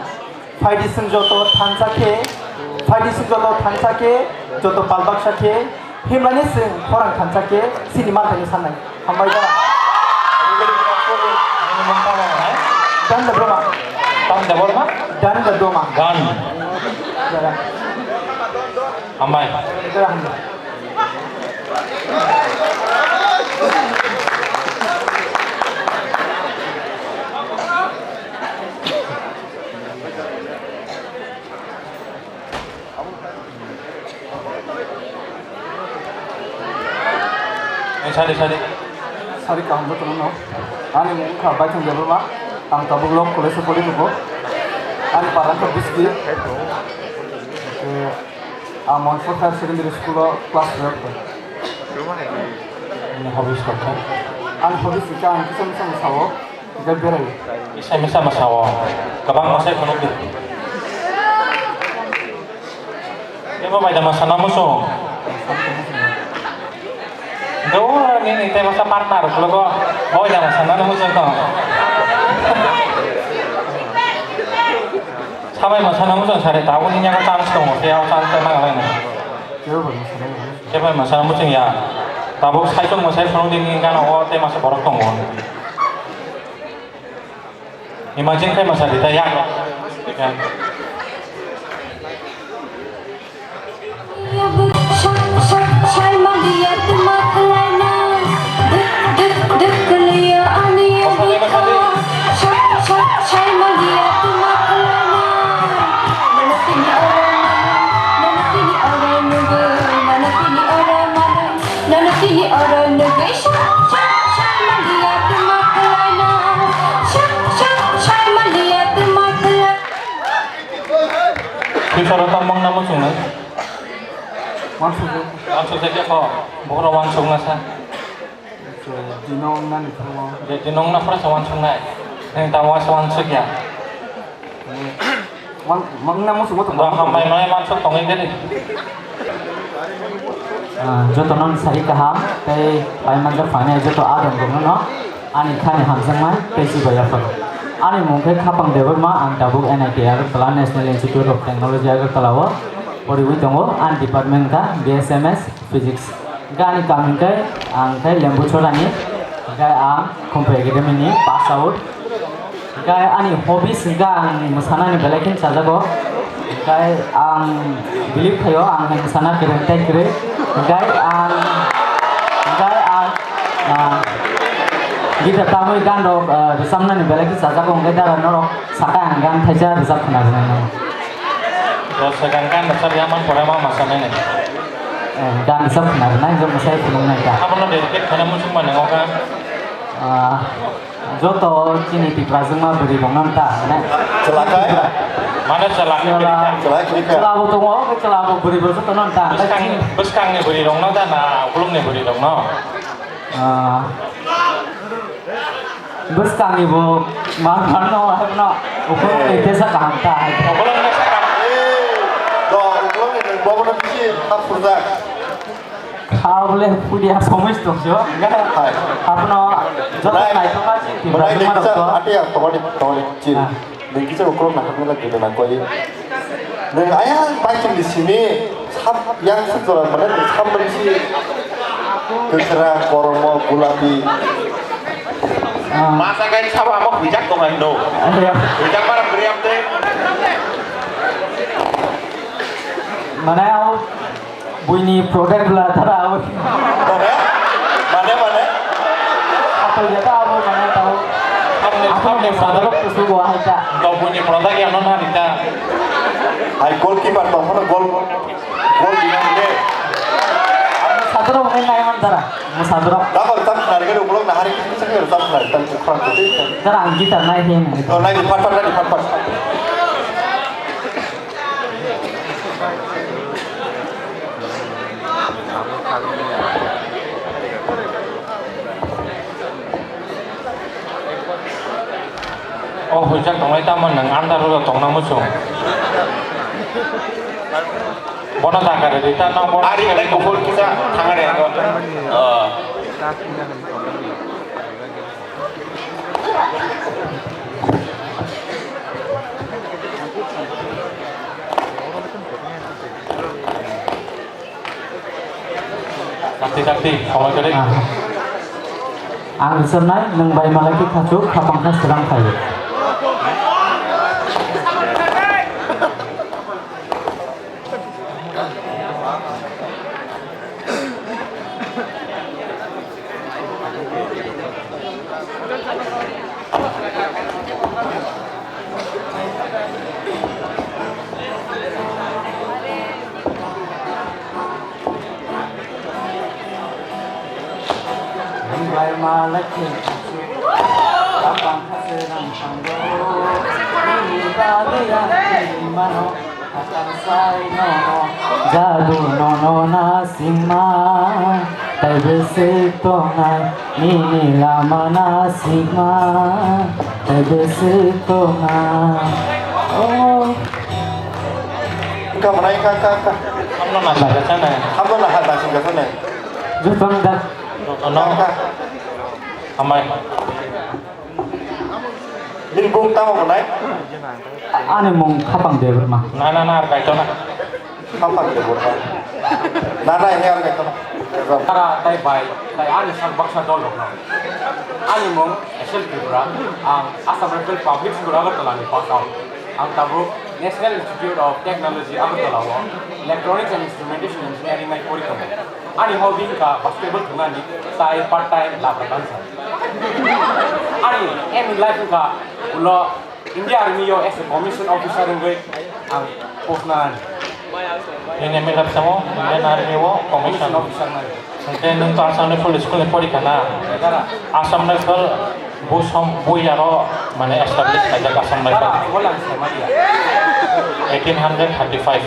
Phaidi chwng joto thansa khe, phaidi chwng joto thansa khe, joto palbaksa khe, himlani chwng khorang thansa khe, chini manthani sanai. Hambai jora. Dan Debbarma. Dan Debbarma? Dan Debbarma. Dan. Jora. Hambai. Jora hambai. Sari, sari. Sari kaham jotono no. Ani mung kha Baithang Debbarma. Ang tabuk Law College o pori tongo. Ani para kha Biski. Ke, ang Monkford Higher Secondary School o class twelve. Ani hobbies kok kha? Ani hobbies kha ang kisa misa sao. Hingke berai. Kisa misa masao. Kwbangma sai phunuk di. Ebo bai da masana muchung. Nini tei masa partner khwlwgo, boi da masa nani muchung tong. Sabai masa nani muchung sari tabuk nini yago chance tongo, tei o chance tei nang laino. Kebo bai masa nani muchung. Kebo bai masa nani muchung ya. Tabuk saichung masa phunuk di nini gana o tei masa borok tongo. Imagine khai masa di ta ya. Ya. Nono tini oro nugwi sa, sa, sa, maliya tuma khlaina. Sa, sa, sa, maliya tuma khlai- Future o tamo wngna muchungnai. Wansukjak. Wansukjak ya kho. Bokhorok wansukna sa. Dino wngnani phuru. Je dino wngna phuru se wansuknai. Nini tamo wansuk ya. Mang, mang na musu musu. Ro hambai mai mansuk tongwi gede. Ah, joto non sari kaham, tei pai manjak phainai joto adon rokno no ani khani hamjakmai tei chibai yapharo. Ani mung khe Khapang Debbarma, ang tabuk N I T Agartala, National Institute of Technology Agartala o poriwi tongo, ani department kha B S M S Physics. Hingke ani kaam hingke ang khe Lembuchorani, hingke ang Khumphai Academy ni pass out. Hingke ani hobbies hingke ang mwsanani belai khe chajago. Hingke ang believe khaio ang hai mwsana kwrwng tei kwrwi. Hingke ang, hingke ang, ah, guitar tamwi gan rok, ah, rwchapnani belai khe chajago. Hingke dara norok saka ang gan thaisa rwchap khna rwnai no. Rwchap gan, gan rwchap ya man pore ma masa nai nai. Eh, gan rwchap khna rwnai, hwnkhe mwsai phunuknai ta. Abono dedicate khaina muchung mani wngkha. Ah, joto chini Tiprajwkma bwrwi rokno ta, mane. Chwla khai? Mane chwla khai Chwla, bwrwi kha. Chwla khai kha. Chwla bo tongo, chwla bo bwrwi bo joto no ta. Bwskang, bwskangni bwrwi rokno ta na ukulukni bwrwi rokno? Ah. Bwskangni bo man man no, no. Ukulukni tesa kaham ta. Ukulukni tesa kaham. Eh, do, ukulukni bobo no bisi hap purjak. Kha bole pudi ha somoi tong sio. Hai. Hapno joto naithok ma si. Belai leksa ati ya, tongani, tongani, chin. Ah. Nung kisa ukulok nahar mela gede na koi. Nung ayang baiching di simi sab yang sejora mana nung sab nung si kekra koromo gulapi. Ah. Masa kai sab ama hujak tong hai no. Iya. Hujak para beriam te. Mana au Buini product bla thara abo. Mane? Mane, mane? Ato jata abo mane tao. Hamne, hamne, sadarok kusu go hai ta. To buini product ya no na nita. Hai goalkeeper to hono goal, goal dina de. Sadarok ne nai man thara. Mo sadarok. Dako tam khari ke ukulok na hari kisa ke tam khari tam khran ko. Thara ang guitar nai he nai. To nai di pat pat nai di pat pat. O hujak tonglai tamo nwng andar o tongna muchung. Bono dakar ri ta no bono. Ari kata kuphur kisa thangare ano. Oh. Dakti, dakti, khawai kwrwi. Ah. Ang rwchapnai, nwng bai malai khe khachuk, khapang kha swrang khaio. Bai malai khe khachuk, khapang kha swrang khaio. Nini bagwi ang twi mano. Jadu nono nasingma, tei bwswk tongnai nini lama nasingma, tei bwswk tongnai. Oh. Wngkha mwnai, wngkha, wngkha, wngkha. Hamno nasing kha sanai. Hamno nasing kha sanai. Jotono da. Ano. Hambai. Bini bung tamo hwnai? Ani mung Khapang Debbarma. Na, na, na, ar kaito na. Khapang Debbarma. Na, na, ini ar kaito na. Tara tai bai, tai ani sak baksa dol rok no. Ani mung S L Tripura, ang Assam Rifle Public School Agartala ni pass out. Ang tabuk National Institute of Technology Agartala o Electronics and Instrumentation Engineering nai pori tongo. Ani hobby wngkha basketball thwngnani tai part time labra dansa. Ani aim in life wngkha ulo India Army o as a commission officer wngwi ang post nanani. Nini aim in life tamo Indian Army o commission. Commission officer nani. Hwnkhe nwng to Assam Rifle School ni porikha na? Dara. Assam Rifle busom bui aro mane establish khaijak Assam Rifle. Dara, wala ang sai manya. Eighteen hundred thirty-five.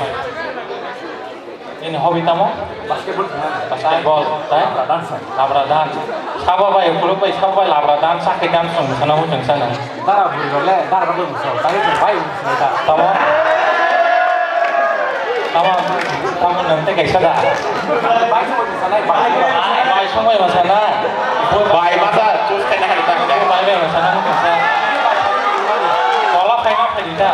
Nini hobby tamo? Basketball thwngnani. Basketball, tai? Labra dance. Labra dance. Sabo bai, ukuluk bai, sabo bai labra dance, sakhe dance song sana, hujung sana. Dara buri rok le, dara rok le musa, tari tong bai musa ta. Tamo? Tamo, tamo nang te kaisa da? Bai song bai musa nai, bai. Bai song bai musa na? Bai masa, choose khaina hari ta. Bai bai musa na, hujung sana. Kola khai ma khai di ta.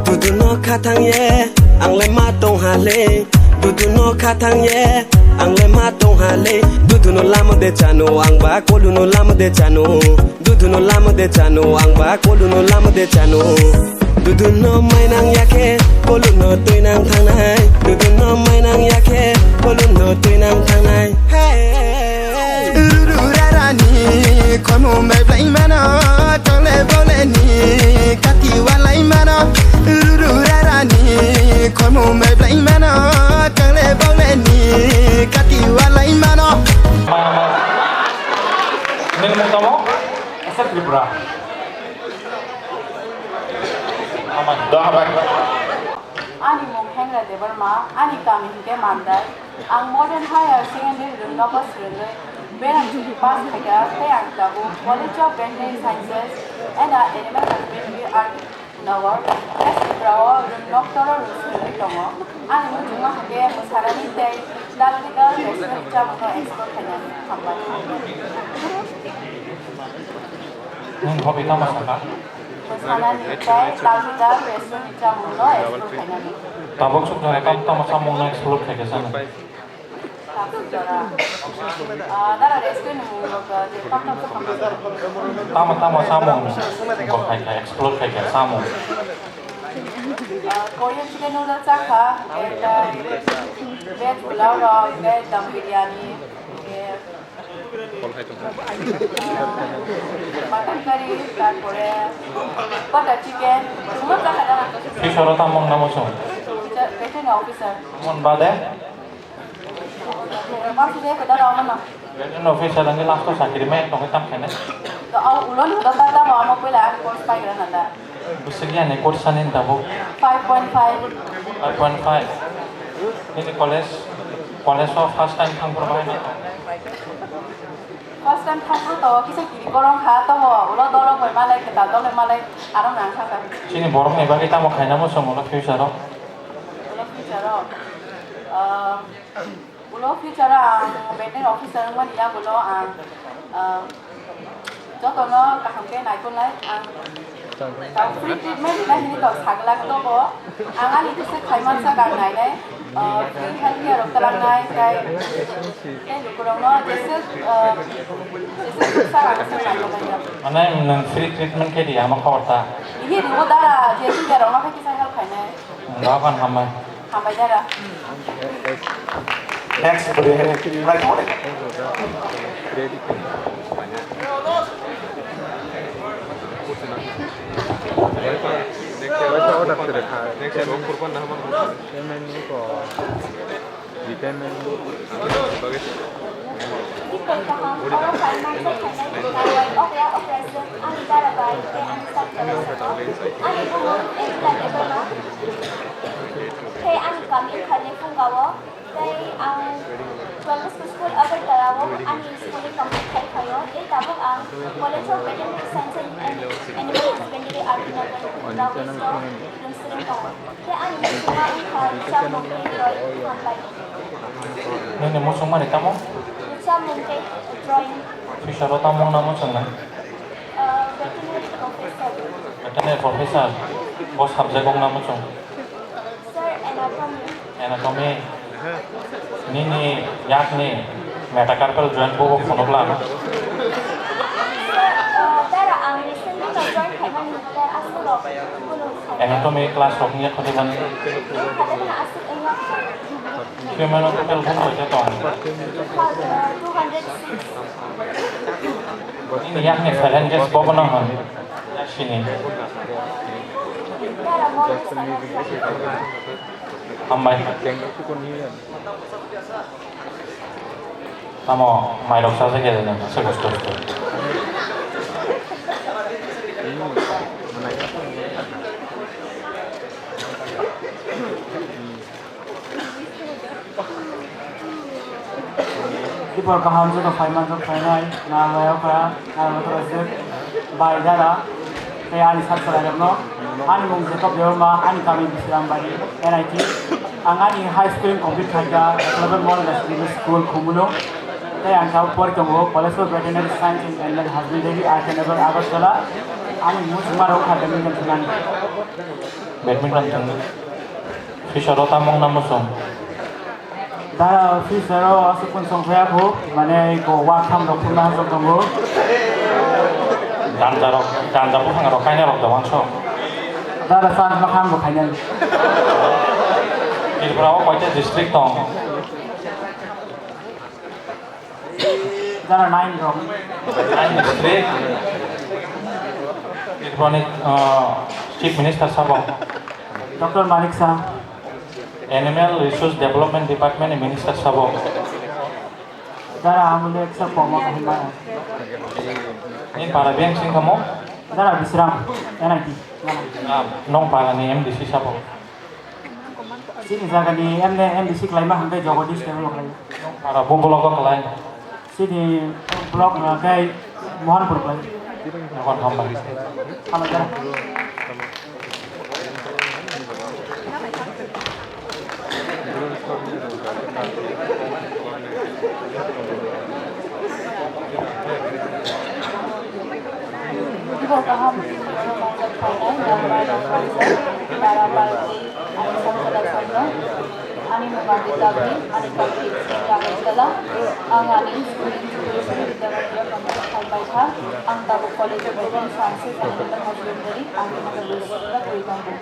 Dudu no khathang ye, ang le ma tong ha le. Dudu no khathang ye, ang le ma tong ha le. Dudu no lama de chano, ang ba kolu no lama de chano. Dudu no lama de chano, ang ba kolu no lama de chano. Dudu no mainang yakhe, kolu no tuinang thangnai. Dudu no mainang yakhe, kolu no tuinang thangnai. Hey. Ruru rarani, khomu mai blai mano, tole bole ni, kati walai mano. Ruru rarani, khomu mai blai mano, tole bole ni, kati walai mano. Nwng mung tamo? Asal Tripura. Hambai. Do hambai. Ani mung Hengra Debbarma, ani kami hingke Mandai. Ang Modern Higher Secondary rwngnogo swrwngwi berang chini pass khaikha, tei ang tabuk College of Veterinary Sciences and Animal Husbandry, R K Nagar, West Tripura o rwngnok toro rwng swrwngwi tongo. Ani muchungma hingke mwsanani tei classical restaurant chamungno explore khainani. Hambai. Nwng hobby tamo sakha? Mwsanani tei classical restaurant ni chamungno explore khainani. Tabuk sukjak tamo tamo chamungno explore khaikha sano? Tabuk jora. Ah, nara restaurant ni mung rok, ah, je tam tam sa khamsa. Tamo tamo chamung bo khaikha, explore khaikha chamung. Ah, Korean chicken noodle chakha, ah, veg pulao rok, veg dum biryani, eh, Mutton curry, tarpore butter chicken, chuma chakha jana. Future o tamo wngna muchung? Future, veterinary officer. Mon bade? Bangsi de keda rok mano. Veterinary officer wngwi last o chakri mai tongwi tam khainai? To, au ulo ni hoda ta tamo amo puila ani course pai gra na da. Bwswk yani course ani tabuk? Five point five. Five point five. Nini college, college o first time thangphuru bahai no? First time thangphuru to kisa kiri korong kha, tobo ulo dolo bai malai, kwtal dolo malai, aro nang kha kha. Chini borok ni bagwi tamo khaina muchung ulo future o? Ulo future o, ah, ulo future o ang veterinary officer wngmani yagulo ang, ah, jotono kaham khe naikolnai ang. Ang free treatment hinai hini tong saglak tobo. Ang ani kisa khaimansa kang nainai, ah, free health care rok talangnai, tei, tei lukurokno jesa, ah, jesa suksa ang se naikolnai. Mane nwng free treatment khe di, ama khobor ta? Ihi ribo dara, jesa rokno khe kisa help khainai. Dogan hambai. Hambai dara. Next, beri, beri, beri. Next, order kore kha. Next, payment ni ko. Repayment. Tei kaham, oro phaimani khainai, okra, okra, ani dara bai, tei ani sakha. Ani bumo Angela Debbarma. Tei ani kami wngkha Lephunga o. Tei ang Don Bosco School Agartala o ani schooling complete khai. Tei tabuk ang College of Veterinary Science and Animal Husbandry, R K Nagar, Round Store, Lumsring tongo. Tei ani muchungma wngkha Richard Mungkhe Joy Hambai. Nini muchungmani tamo? Richard Mungkhe Joy. Future o tamo wngna muchungnai? Uh, veterinary professor. Veterinary professor. Bo subject wngna muchung? Sir, anatomy. Anatomy. Nini yakni metacarpal joint bo phunukla. Sir, uh, dara ang recently no join khaimani, tei aswk rok kunu. Anatomy class rok ni yakhani mani. Nini khatimani aswk wngya. Human o total bung bai tong? Two hundred six. Nini yakni phalanges bo bono hwn. Sini. Hambai. Tamo mairok sa se khe nang se kosto kosto. Dipor kaham joto phai manjak phainai, nang lai okra, nang lai okra jek, bai dara, tei ani sak chwrai rokno. Ani mung Jacob Debbarma, ani kami Bisrambari, N I T. Ang ani high school complete khaikha, Eklavya Model Secondary School, Khumulwng. Tei ang tabuk pori tongo, College of Veterinary Science and Animal Husbandry, R K Nagar, Agartala. Ani muchungma rok kha badminton thwngnani. Badminton thwng. Future o tamo wngna muchung? Da future o aswk pun song phaya kho, mane ko wa tham rok phunna hasok tongo. Ganja rok, ganja buphang rok kaina rok da wanso. Da da san ma kham bo khainani. Tripura o koita district tong? Jara nine rok. Nine district. Tripurani, uh, Chief Minister sabo? Doctor Manik Saha. Animal Resource Development Department ni Minister sabo? Jara amule eksa koma kahima. Ni para beng sing kamo? Jara Bisram, N I T. Ah, nong para ni M D C sabo? Chini jaga ni M L A, M D C khlaima hwnkhe Jagadish Thakur khlai. Para bo block o khlai. Chini block hwnkhe Mohanpur khlai. Mohan hambai. Hambai jara. Bo kaham ni borok manjak phainai, nang bai rok manjak, dara bai tei ani sakha da sakno, ani mung Aditya Bey, ani kaki Sri Agartala, ang ani schooling Tripura Sri Vidya Mandir Community High Baitha, ang tabuk College of Veterinary Sciences and Animal Husbandry, R K Nagar West, o twi tongo.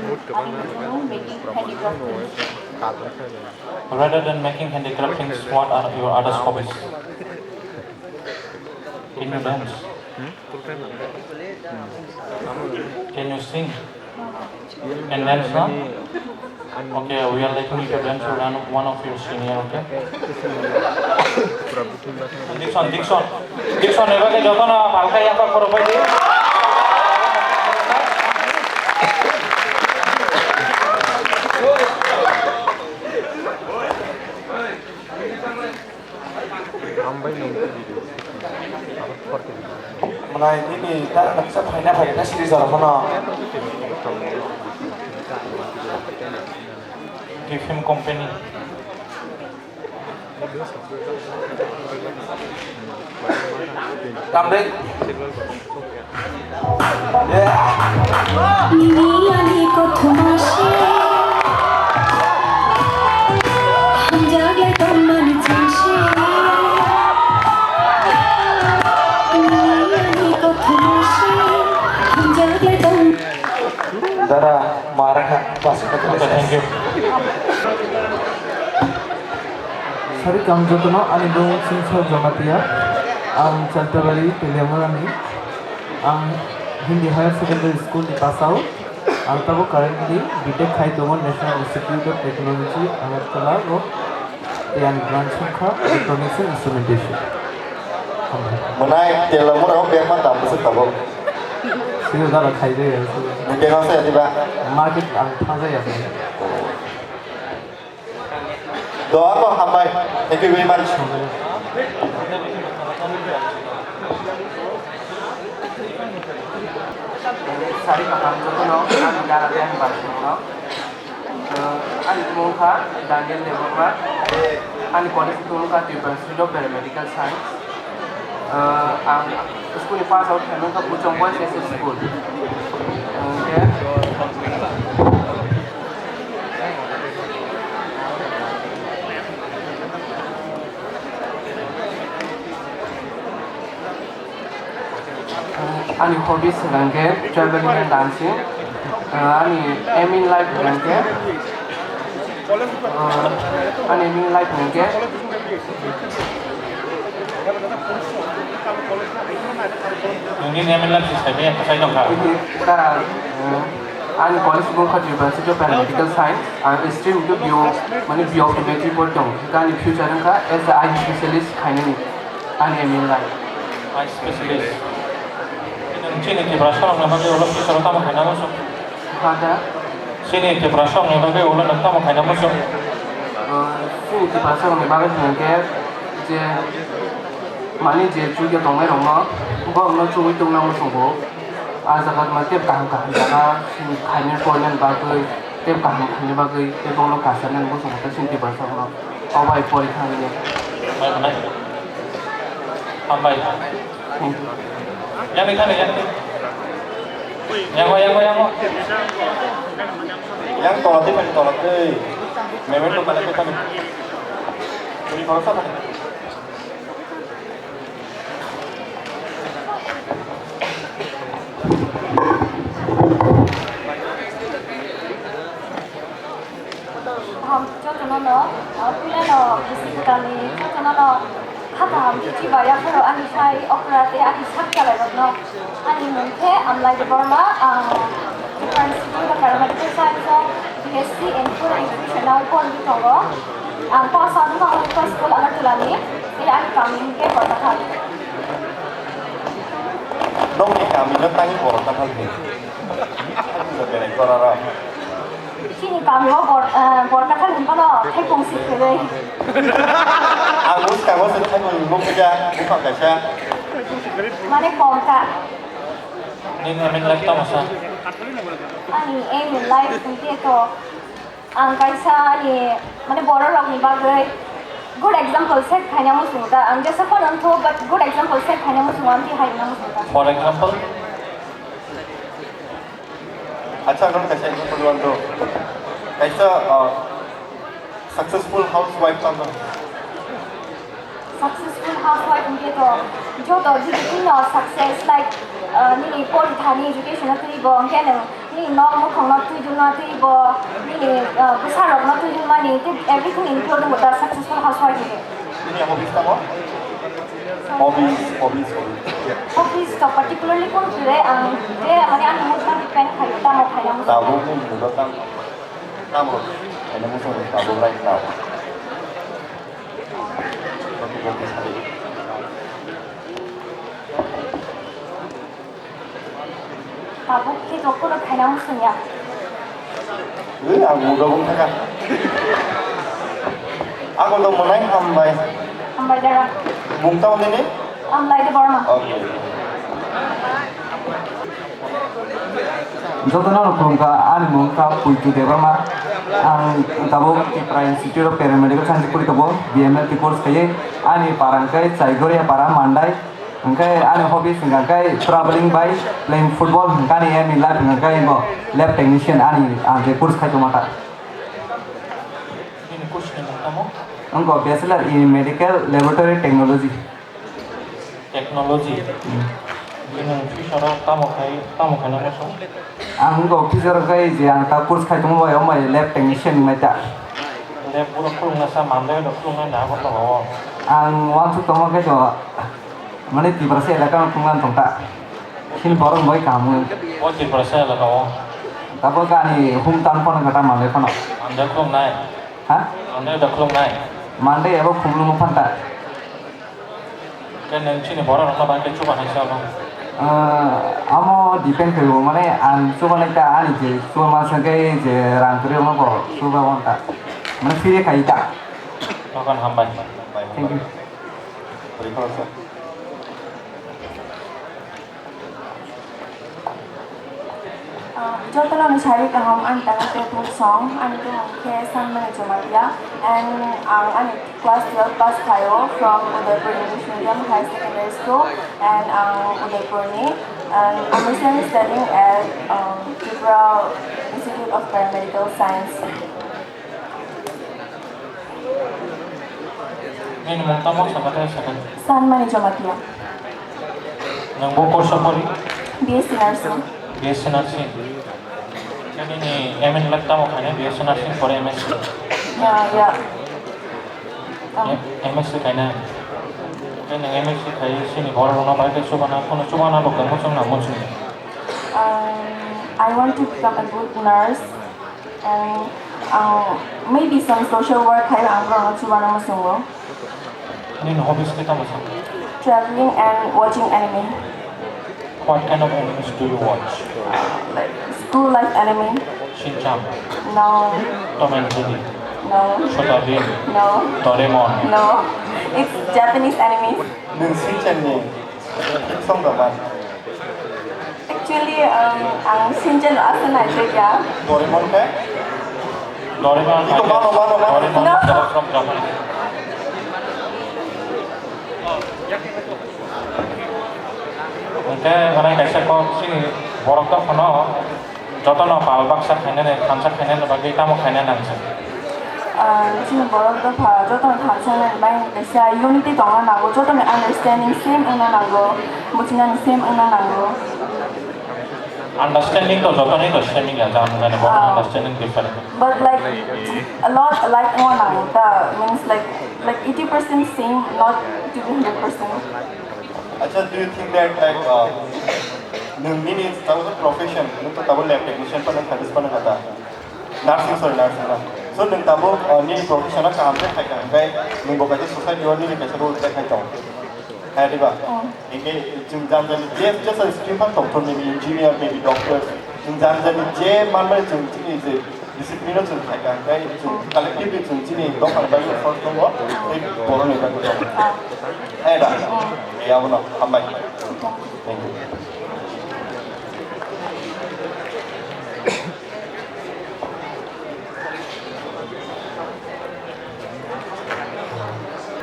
Ani muchungo making handicraft things. Rather than making handicraft things, what are your other hobbies? Can you dance? Can you sing? Can dance, no? Okay, we are letting you to dance around one of your senior, okay? Dixon, Dixon, Dixon, eba ke joto no palka yang pa koro pai di. Hambai nung video. Abang korte. Mwnai nini ta noksa phaina phaikha siri jora phano. Different company. Tamde. Nini ani kothoma se, hamjaklai tongmani chwng se. Nini ani kothoma se, hamjaklai tong. Dara, mara kha, pas kha. Okay, thank you. Sari kam jotono ani bumung Singsa Jamatia, ang Chantabari, Teliamurani. Ang Hindi Higher Secondary School ni pass out. Ang tabuk currently B Tech khai tongo National Institute of Technology, Agartala o. Tei ani branch wngkha Electronics and Instrumentation. Hambai. Mwnai Teliamura o bag ma dam bwswk tabuk. Sino dara khai de ya, sino. Ni bag o se diba? Market ang thangjaya. Doa ko hambai. Thank you very much. Sari kaham jotono ani dara tei ani barsa no. Ani mung kha Daniel Debbarma. Ani college mung kha Tripura Institute of Paramedical Science. Ang school ni pass out khaimani kha Puchong Boys S S School. Hwnkhe Ani hobbies hwnkha khe traveling and dancing. Ani aim in life hwnkha khe, ani aim in life hwnkha khe, Nini aim in life se sai maya, sai tongkha. Ani college mung kha University of Paramedical Science, ang stream khe B O, mane B O chemistry pori tong. Ani future wngkha as a eye specialist khainani. Ani aim in life. Eye specialist. Nang chini Tiprasa rokni bagwi ulo future o tamo khaina muchung? Pada. Chini Tiprasa rokni bagwi ulo nang tamo khaina muchung? Chini Tiprasa rokni bagwi hwnkhe je mani je chuya tongnai rokno borokno chugwi tongna muchungo. Ah jaga ma tei kaham kaham jaga chini khaina porna bagwi tei kaham khaina bagwi tei borokno kasarnani muchungo tei chini Tiprasa rokno. Obai pori thangwi. Hambai. Thank you. Yang ni thani yang ni. Yang o, yang o, yang o. Yang tola tei, yang tola tei. Memento mana kita ni. Ini baru siapa? Kaham jotono no, ah, puila no bisi kwtal ni jotono no kha kaham khe chiba yapharo ani sai okra tei ani sak chalai rok no. Ani mung khe Amlai Debbarma, ang Tripura Institute of Paramedical Science o B S C in Food and Nutrition o porwi tongo. Ang pass out wngkha Holy Cross School Agartala ni, tei ani kami hwnkhe Borkathal. Nokni kami no tangwi Borkathal hwn. Belai kwrwrwng. Chini kami o Bor-, eh, Borkathal hinphano thaipung si kwrwi. Ang bwskango se thaipung nukya, buphang kaisa. Mane kom ta. Nini aim in life tamo sa? Ani aim in life hwnkhe to ang kaisa ani, mane, borok rokni bagwi good example set khaina muchungo ta. Ang jesa phano wngthu, but good example set khaina muchungo, amtwi hai wngna muchungo ta. For example? Acha, ang kaisa example wanto. Kaisa, uh, successful housewife tamo. Successful housewife hwnkhe to joto jigitino success, like, uh, nini porithani education no twibo, hwnkhe nwng nini nok mukhang no twidulna twibo, nini, uh, bwsarok no twidulmani, tei everything include wngo ta successful housewife hwnkhe. Nini hobbies tamo? Hobbies, hobbies, hobbies. Hobbies to particularly kunu kwrwi ang je mane ani mood no depend khaio tamo khaina muchung. Tabuk ni mood o tam, tamo khaina muchung tabuk right now. Tabuk khe jokkolo khaina muchungya. Ui, ang mood o wng thaka. Ako to mwnai hambai. Hambai dara. Mung tamo nini? Amlai Debbarma. Okay. Jotono no khulumkha, ani mung kha Puitu Debbarma. Ang tabuk Tripura Institute of Paramedical Science pori tongo, B M L T course khaiwi. Ani para hwnkhe Chaigoria para Mandai. Hwnkhe ani hobbies hwnkha khe traveling bai playing football hwnkha ani aim in life hwnkha khe abo lab technician ani ang je course khai tongma ta. Nini course ni mung tamo? Wngkha Bachelor in Medical Laboratory Technology. Technology. Hmm. Bini future o tamo khai, tamo khaina muchung? Ang wngkha future o khai je ang ta course khai tongma bai, omo bai lab technician wngnai ta. Lab borok khulumna sa mandai, borok khulumnai na abo tongo. Ang uansuk tongma khe to. Mane Tiprasa elaka no thungna tong ta. Chini borok bai kaham wng. O Tiprasa elaka o. Tabuk ani hum tang phano kata Mandai phano. Mandai khulumnai. Ha? Mandai da khulumnai. Mandai abo khumlungo phan ta. Khe nang chini borok rokno bai khe chuba hai sa bo? Ah, amo depend khaio, mane ang chuba nai ta ani je chuba ma sa khe je rang kwrwi no bo chuba wan ta. Mane free khai ta. Tokon hambai. Thank you. Bari khoroksa. Jotono ni sari kaham, ani tangwi tei buksong, ani tongmung khe Sanmani Jamatia, and ang ani class twelve pass khaio from Udaipur English Medium Higher Secondary School, and ang Udaipur ni, and I'm recently studying at, um, Tripura Institute of Paramedical Science. Nini mung tamo sakha tei sakha? Sanmani Jamatia. Nang bo course o pori? B S C Nursing. B S C Nursing. Nini aim in life tamo khaina, B S C Nursing pore M S C? Ya, ya. Tamo. M S C khaina. Nang M S C khai sini borok rokno bai khe chubana, kono chubana bo kwrwngma chwng nang muchung. Um, I want to become a good nurse. And, uh, maybe some social work khai ang borokno chubana muchungo. Nini hobbies khe tamo sa? Traveling and watching anime. What kind of animes do you watch? Like school life anime. Shinchan? No. Tom and Jerry? No. Chota Bheem? No. Doraemon? No. It's Japanese anime. Nwng Shinchan ni song rok man? Actually, um, ang Shinchan aswk naijak ya. Doraemon khe? Doraemon. Iko mano, mano, mano. Doraemon. No. Hwnkhe onek kaisa kok chini borok dophano jotono pal baksa khainani, thansa khainani bagwi tamo khaina nang se? Ah, chini borok dopha jotono thansa nani bagwi kaisa unity tongna nango, jotoni understanding same wngna nango, buchinani same wngna nango. Understanding to jotoni to same ya, jani jani borok Ah. Understanding different. But like a lot alike wngna nango ta, means like, like eighty percent same, not to be hundred percent. Acha, do you think that, like, uh, nwng nini tabuk profession, nwng to tabuk lab technician phano kha, phano kha ta? Nursing, sorry, nursing na. So nwng tabuk, uh, nini profession o kaham khe khai kha, hwnkhe nwng bo kaisa society o nini kaisa role play khai tong. Hai diba? Oh. Hwnkhe chwng jani jani je, je sa stream phano tong thung, maybe engineer, maybe doctor. Chwng jani jani je manmani chwng chini je discipline o chwng khai kha, hwnkhe chwng collectively chwng chini dophani bagwi first tongo, tei borokni bagwi tongo. Ah. Eh, da. Eh, abono, hambai. Thank you.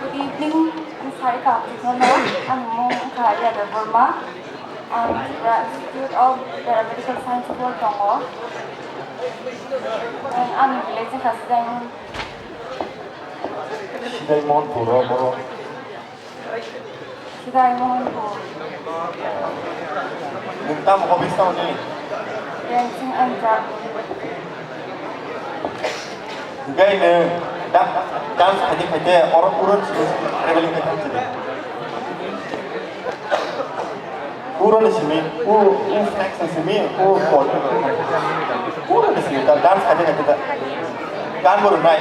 Good evening, ang Sarika Abdul Rahman, ang mung kha Yadav Burma. Ang Tripura Institute of Paramedical Science o tongo. Ang ani village wngkha Sidaimon. Sidaimon puro boro. Sidaimon puro. Nwng tamo hobbies tamo nini? Dancing and jogging. Hwnkhe nwng da-, dance khaide khaide oro uro ni simi traveling khai thangjadi. Uro ni simi, u, u flex ni simi, u pol. Uro ni simi da dance khaide khaide da. Gan bo rwnai.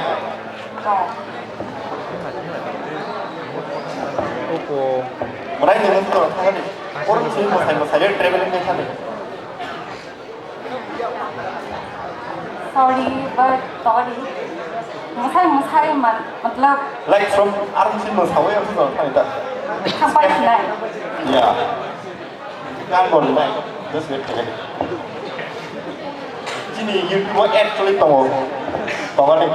Mwnai nwng to thangani. Uro ni simi mwsai mwsai le traveling khai thani. Sorry, but sorry. Mwsai, mwsai man, matlab. Like from arm sin mwsawi ang sujor thani ta. Thapai sinai. Yeah. Kan bol nai. Just wait a second. Chini YouTube o ad choli tongo. Tongo ni.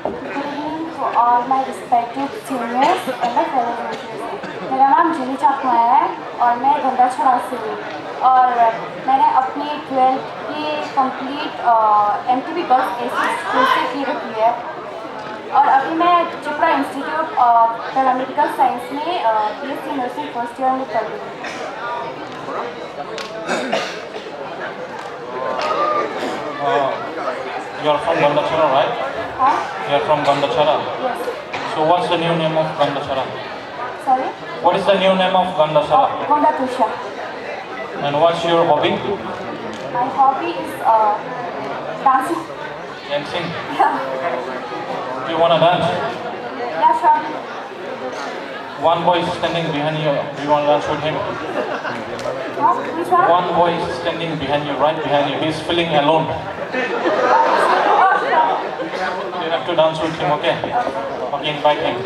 Good evening to all my respected seniors and my fellow graduates. मेरा नाम जूली चाकमा है और मैं गंडाछड़ा से हूँ और मैंने अपनी ट्वेल्थ की complete M T B girls A C school से की रखी है और अभी मैं Tripura Institute of Paramedical Science में B S C nursing first year में पढ़ रही हूँ। Uh, you are from Gandachara, right? Huh? You are from Gandachara? Yes. So what's the new name of Gandachara? Sorry? What is the new name of Gandachara? Gonda Tusha. And what's your hobby? My hobby is uh, dancing. Dancing? Yeah. Do you wanna dance? Yeah, sure. One boy is standing behind you. Do you want to dance with him? Which one? One boy is standing behind you, right behind you. He's feeling alone. You have to dance with him, okay? Okay, invite him.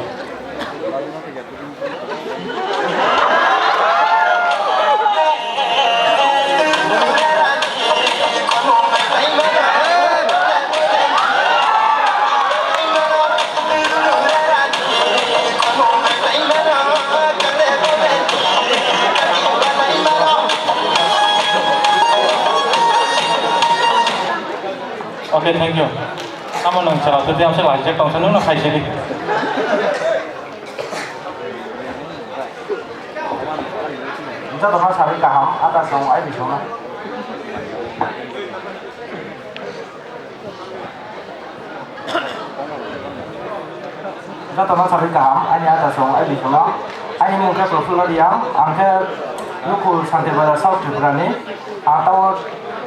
Okay, thank you. Tamo nung chwla twi tiyang se lai je tong se nung no khai se di. Joto no sabai kaham, ata song ai bisong na. Joto no sabai kaham, ani ata song ai bisong no. Ani mung khe Prafulla Reang, ang khe Nukul Santir Bazar South Tripura ni. Ang tao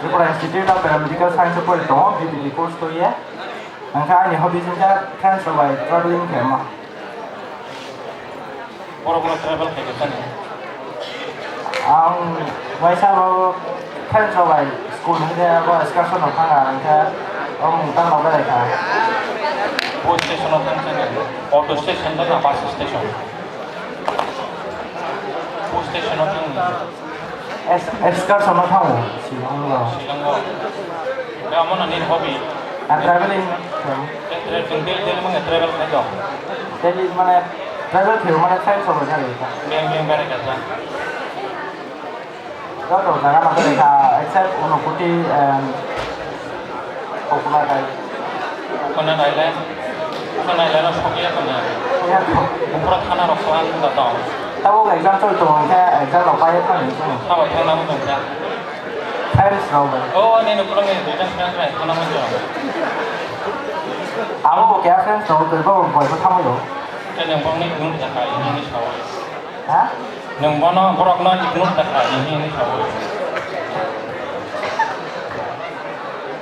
Tripura Institute of Paramedical Science o pori tongo, B B D course to ye. Ang khe ani hobbies wngkha friends rok bai traveling khaima. Borok borok travel khaikha chani. Ang waisa bo friends rok bai school hwnkhe bo excursion rok thanga hwnkhe o mung tang rok belai kha. Bo station o thang chani. Auto station da na bus station? Bo station o thang. Es-, excursion no thango, Shillong o. Shillong o. Khe omo no nini hobby? Ah, traveling. Khe tra-, chwng daily, daily manya travel khai tong? Daily mane travel khaio mane friends rok bai thangwi. Beng beng berai kha. Joto jaga no berai kha, except Unakoti and Koknatai. Koknatai le, Koknatai le no sokya konya. Sokya ko. Upra thana rok ko ang da tong. Tabo exam choli tongo, hwnkhe exam rok pai thangwi tongo. Tabo thangna mo tongkha. Friends rok bai. O, ani no kurang ni duita friends bai thangna mo tong. Abo bo kya friends rok, tei bo bo thangwi rok. Tei nang bangni gun da kai ni sao. Ha? Nwng bono borokno ignore da kha, nini hinwi saui.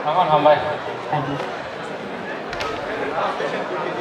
Hambai, hambai. Thank you.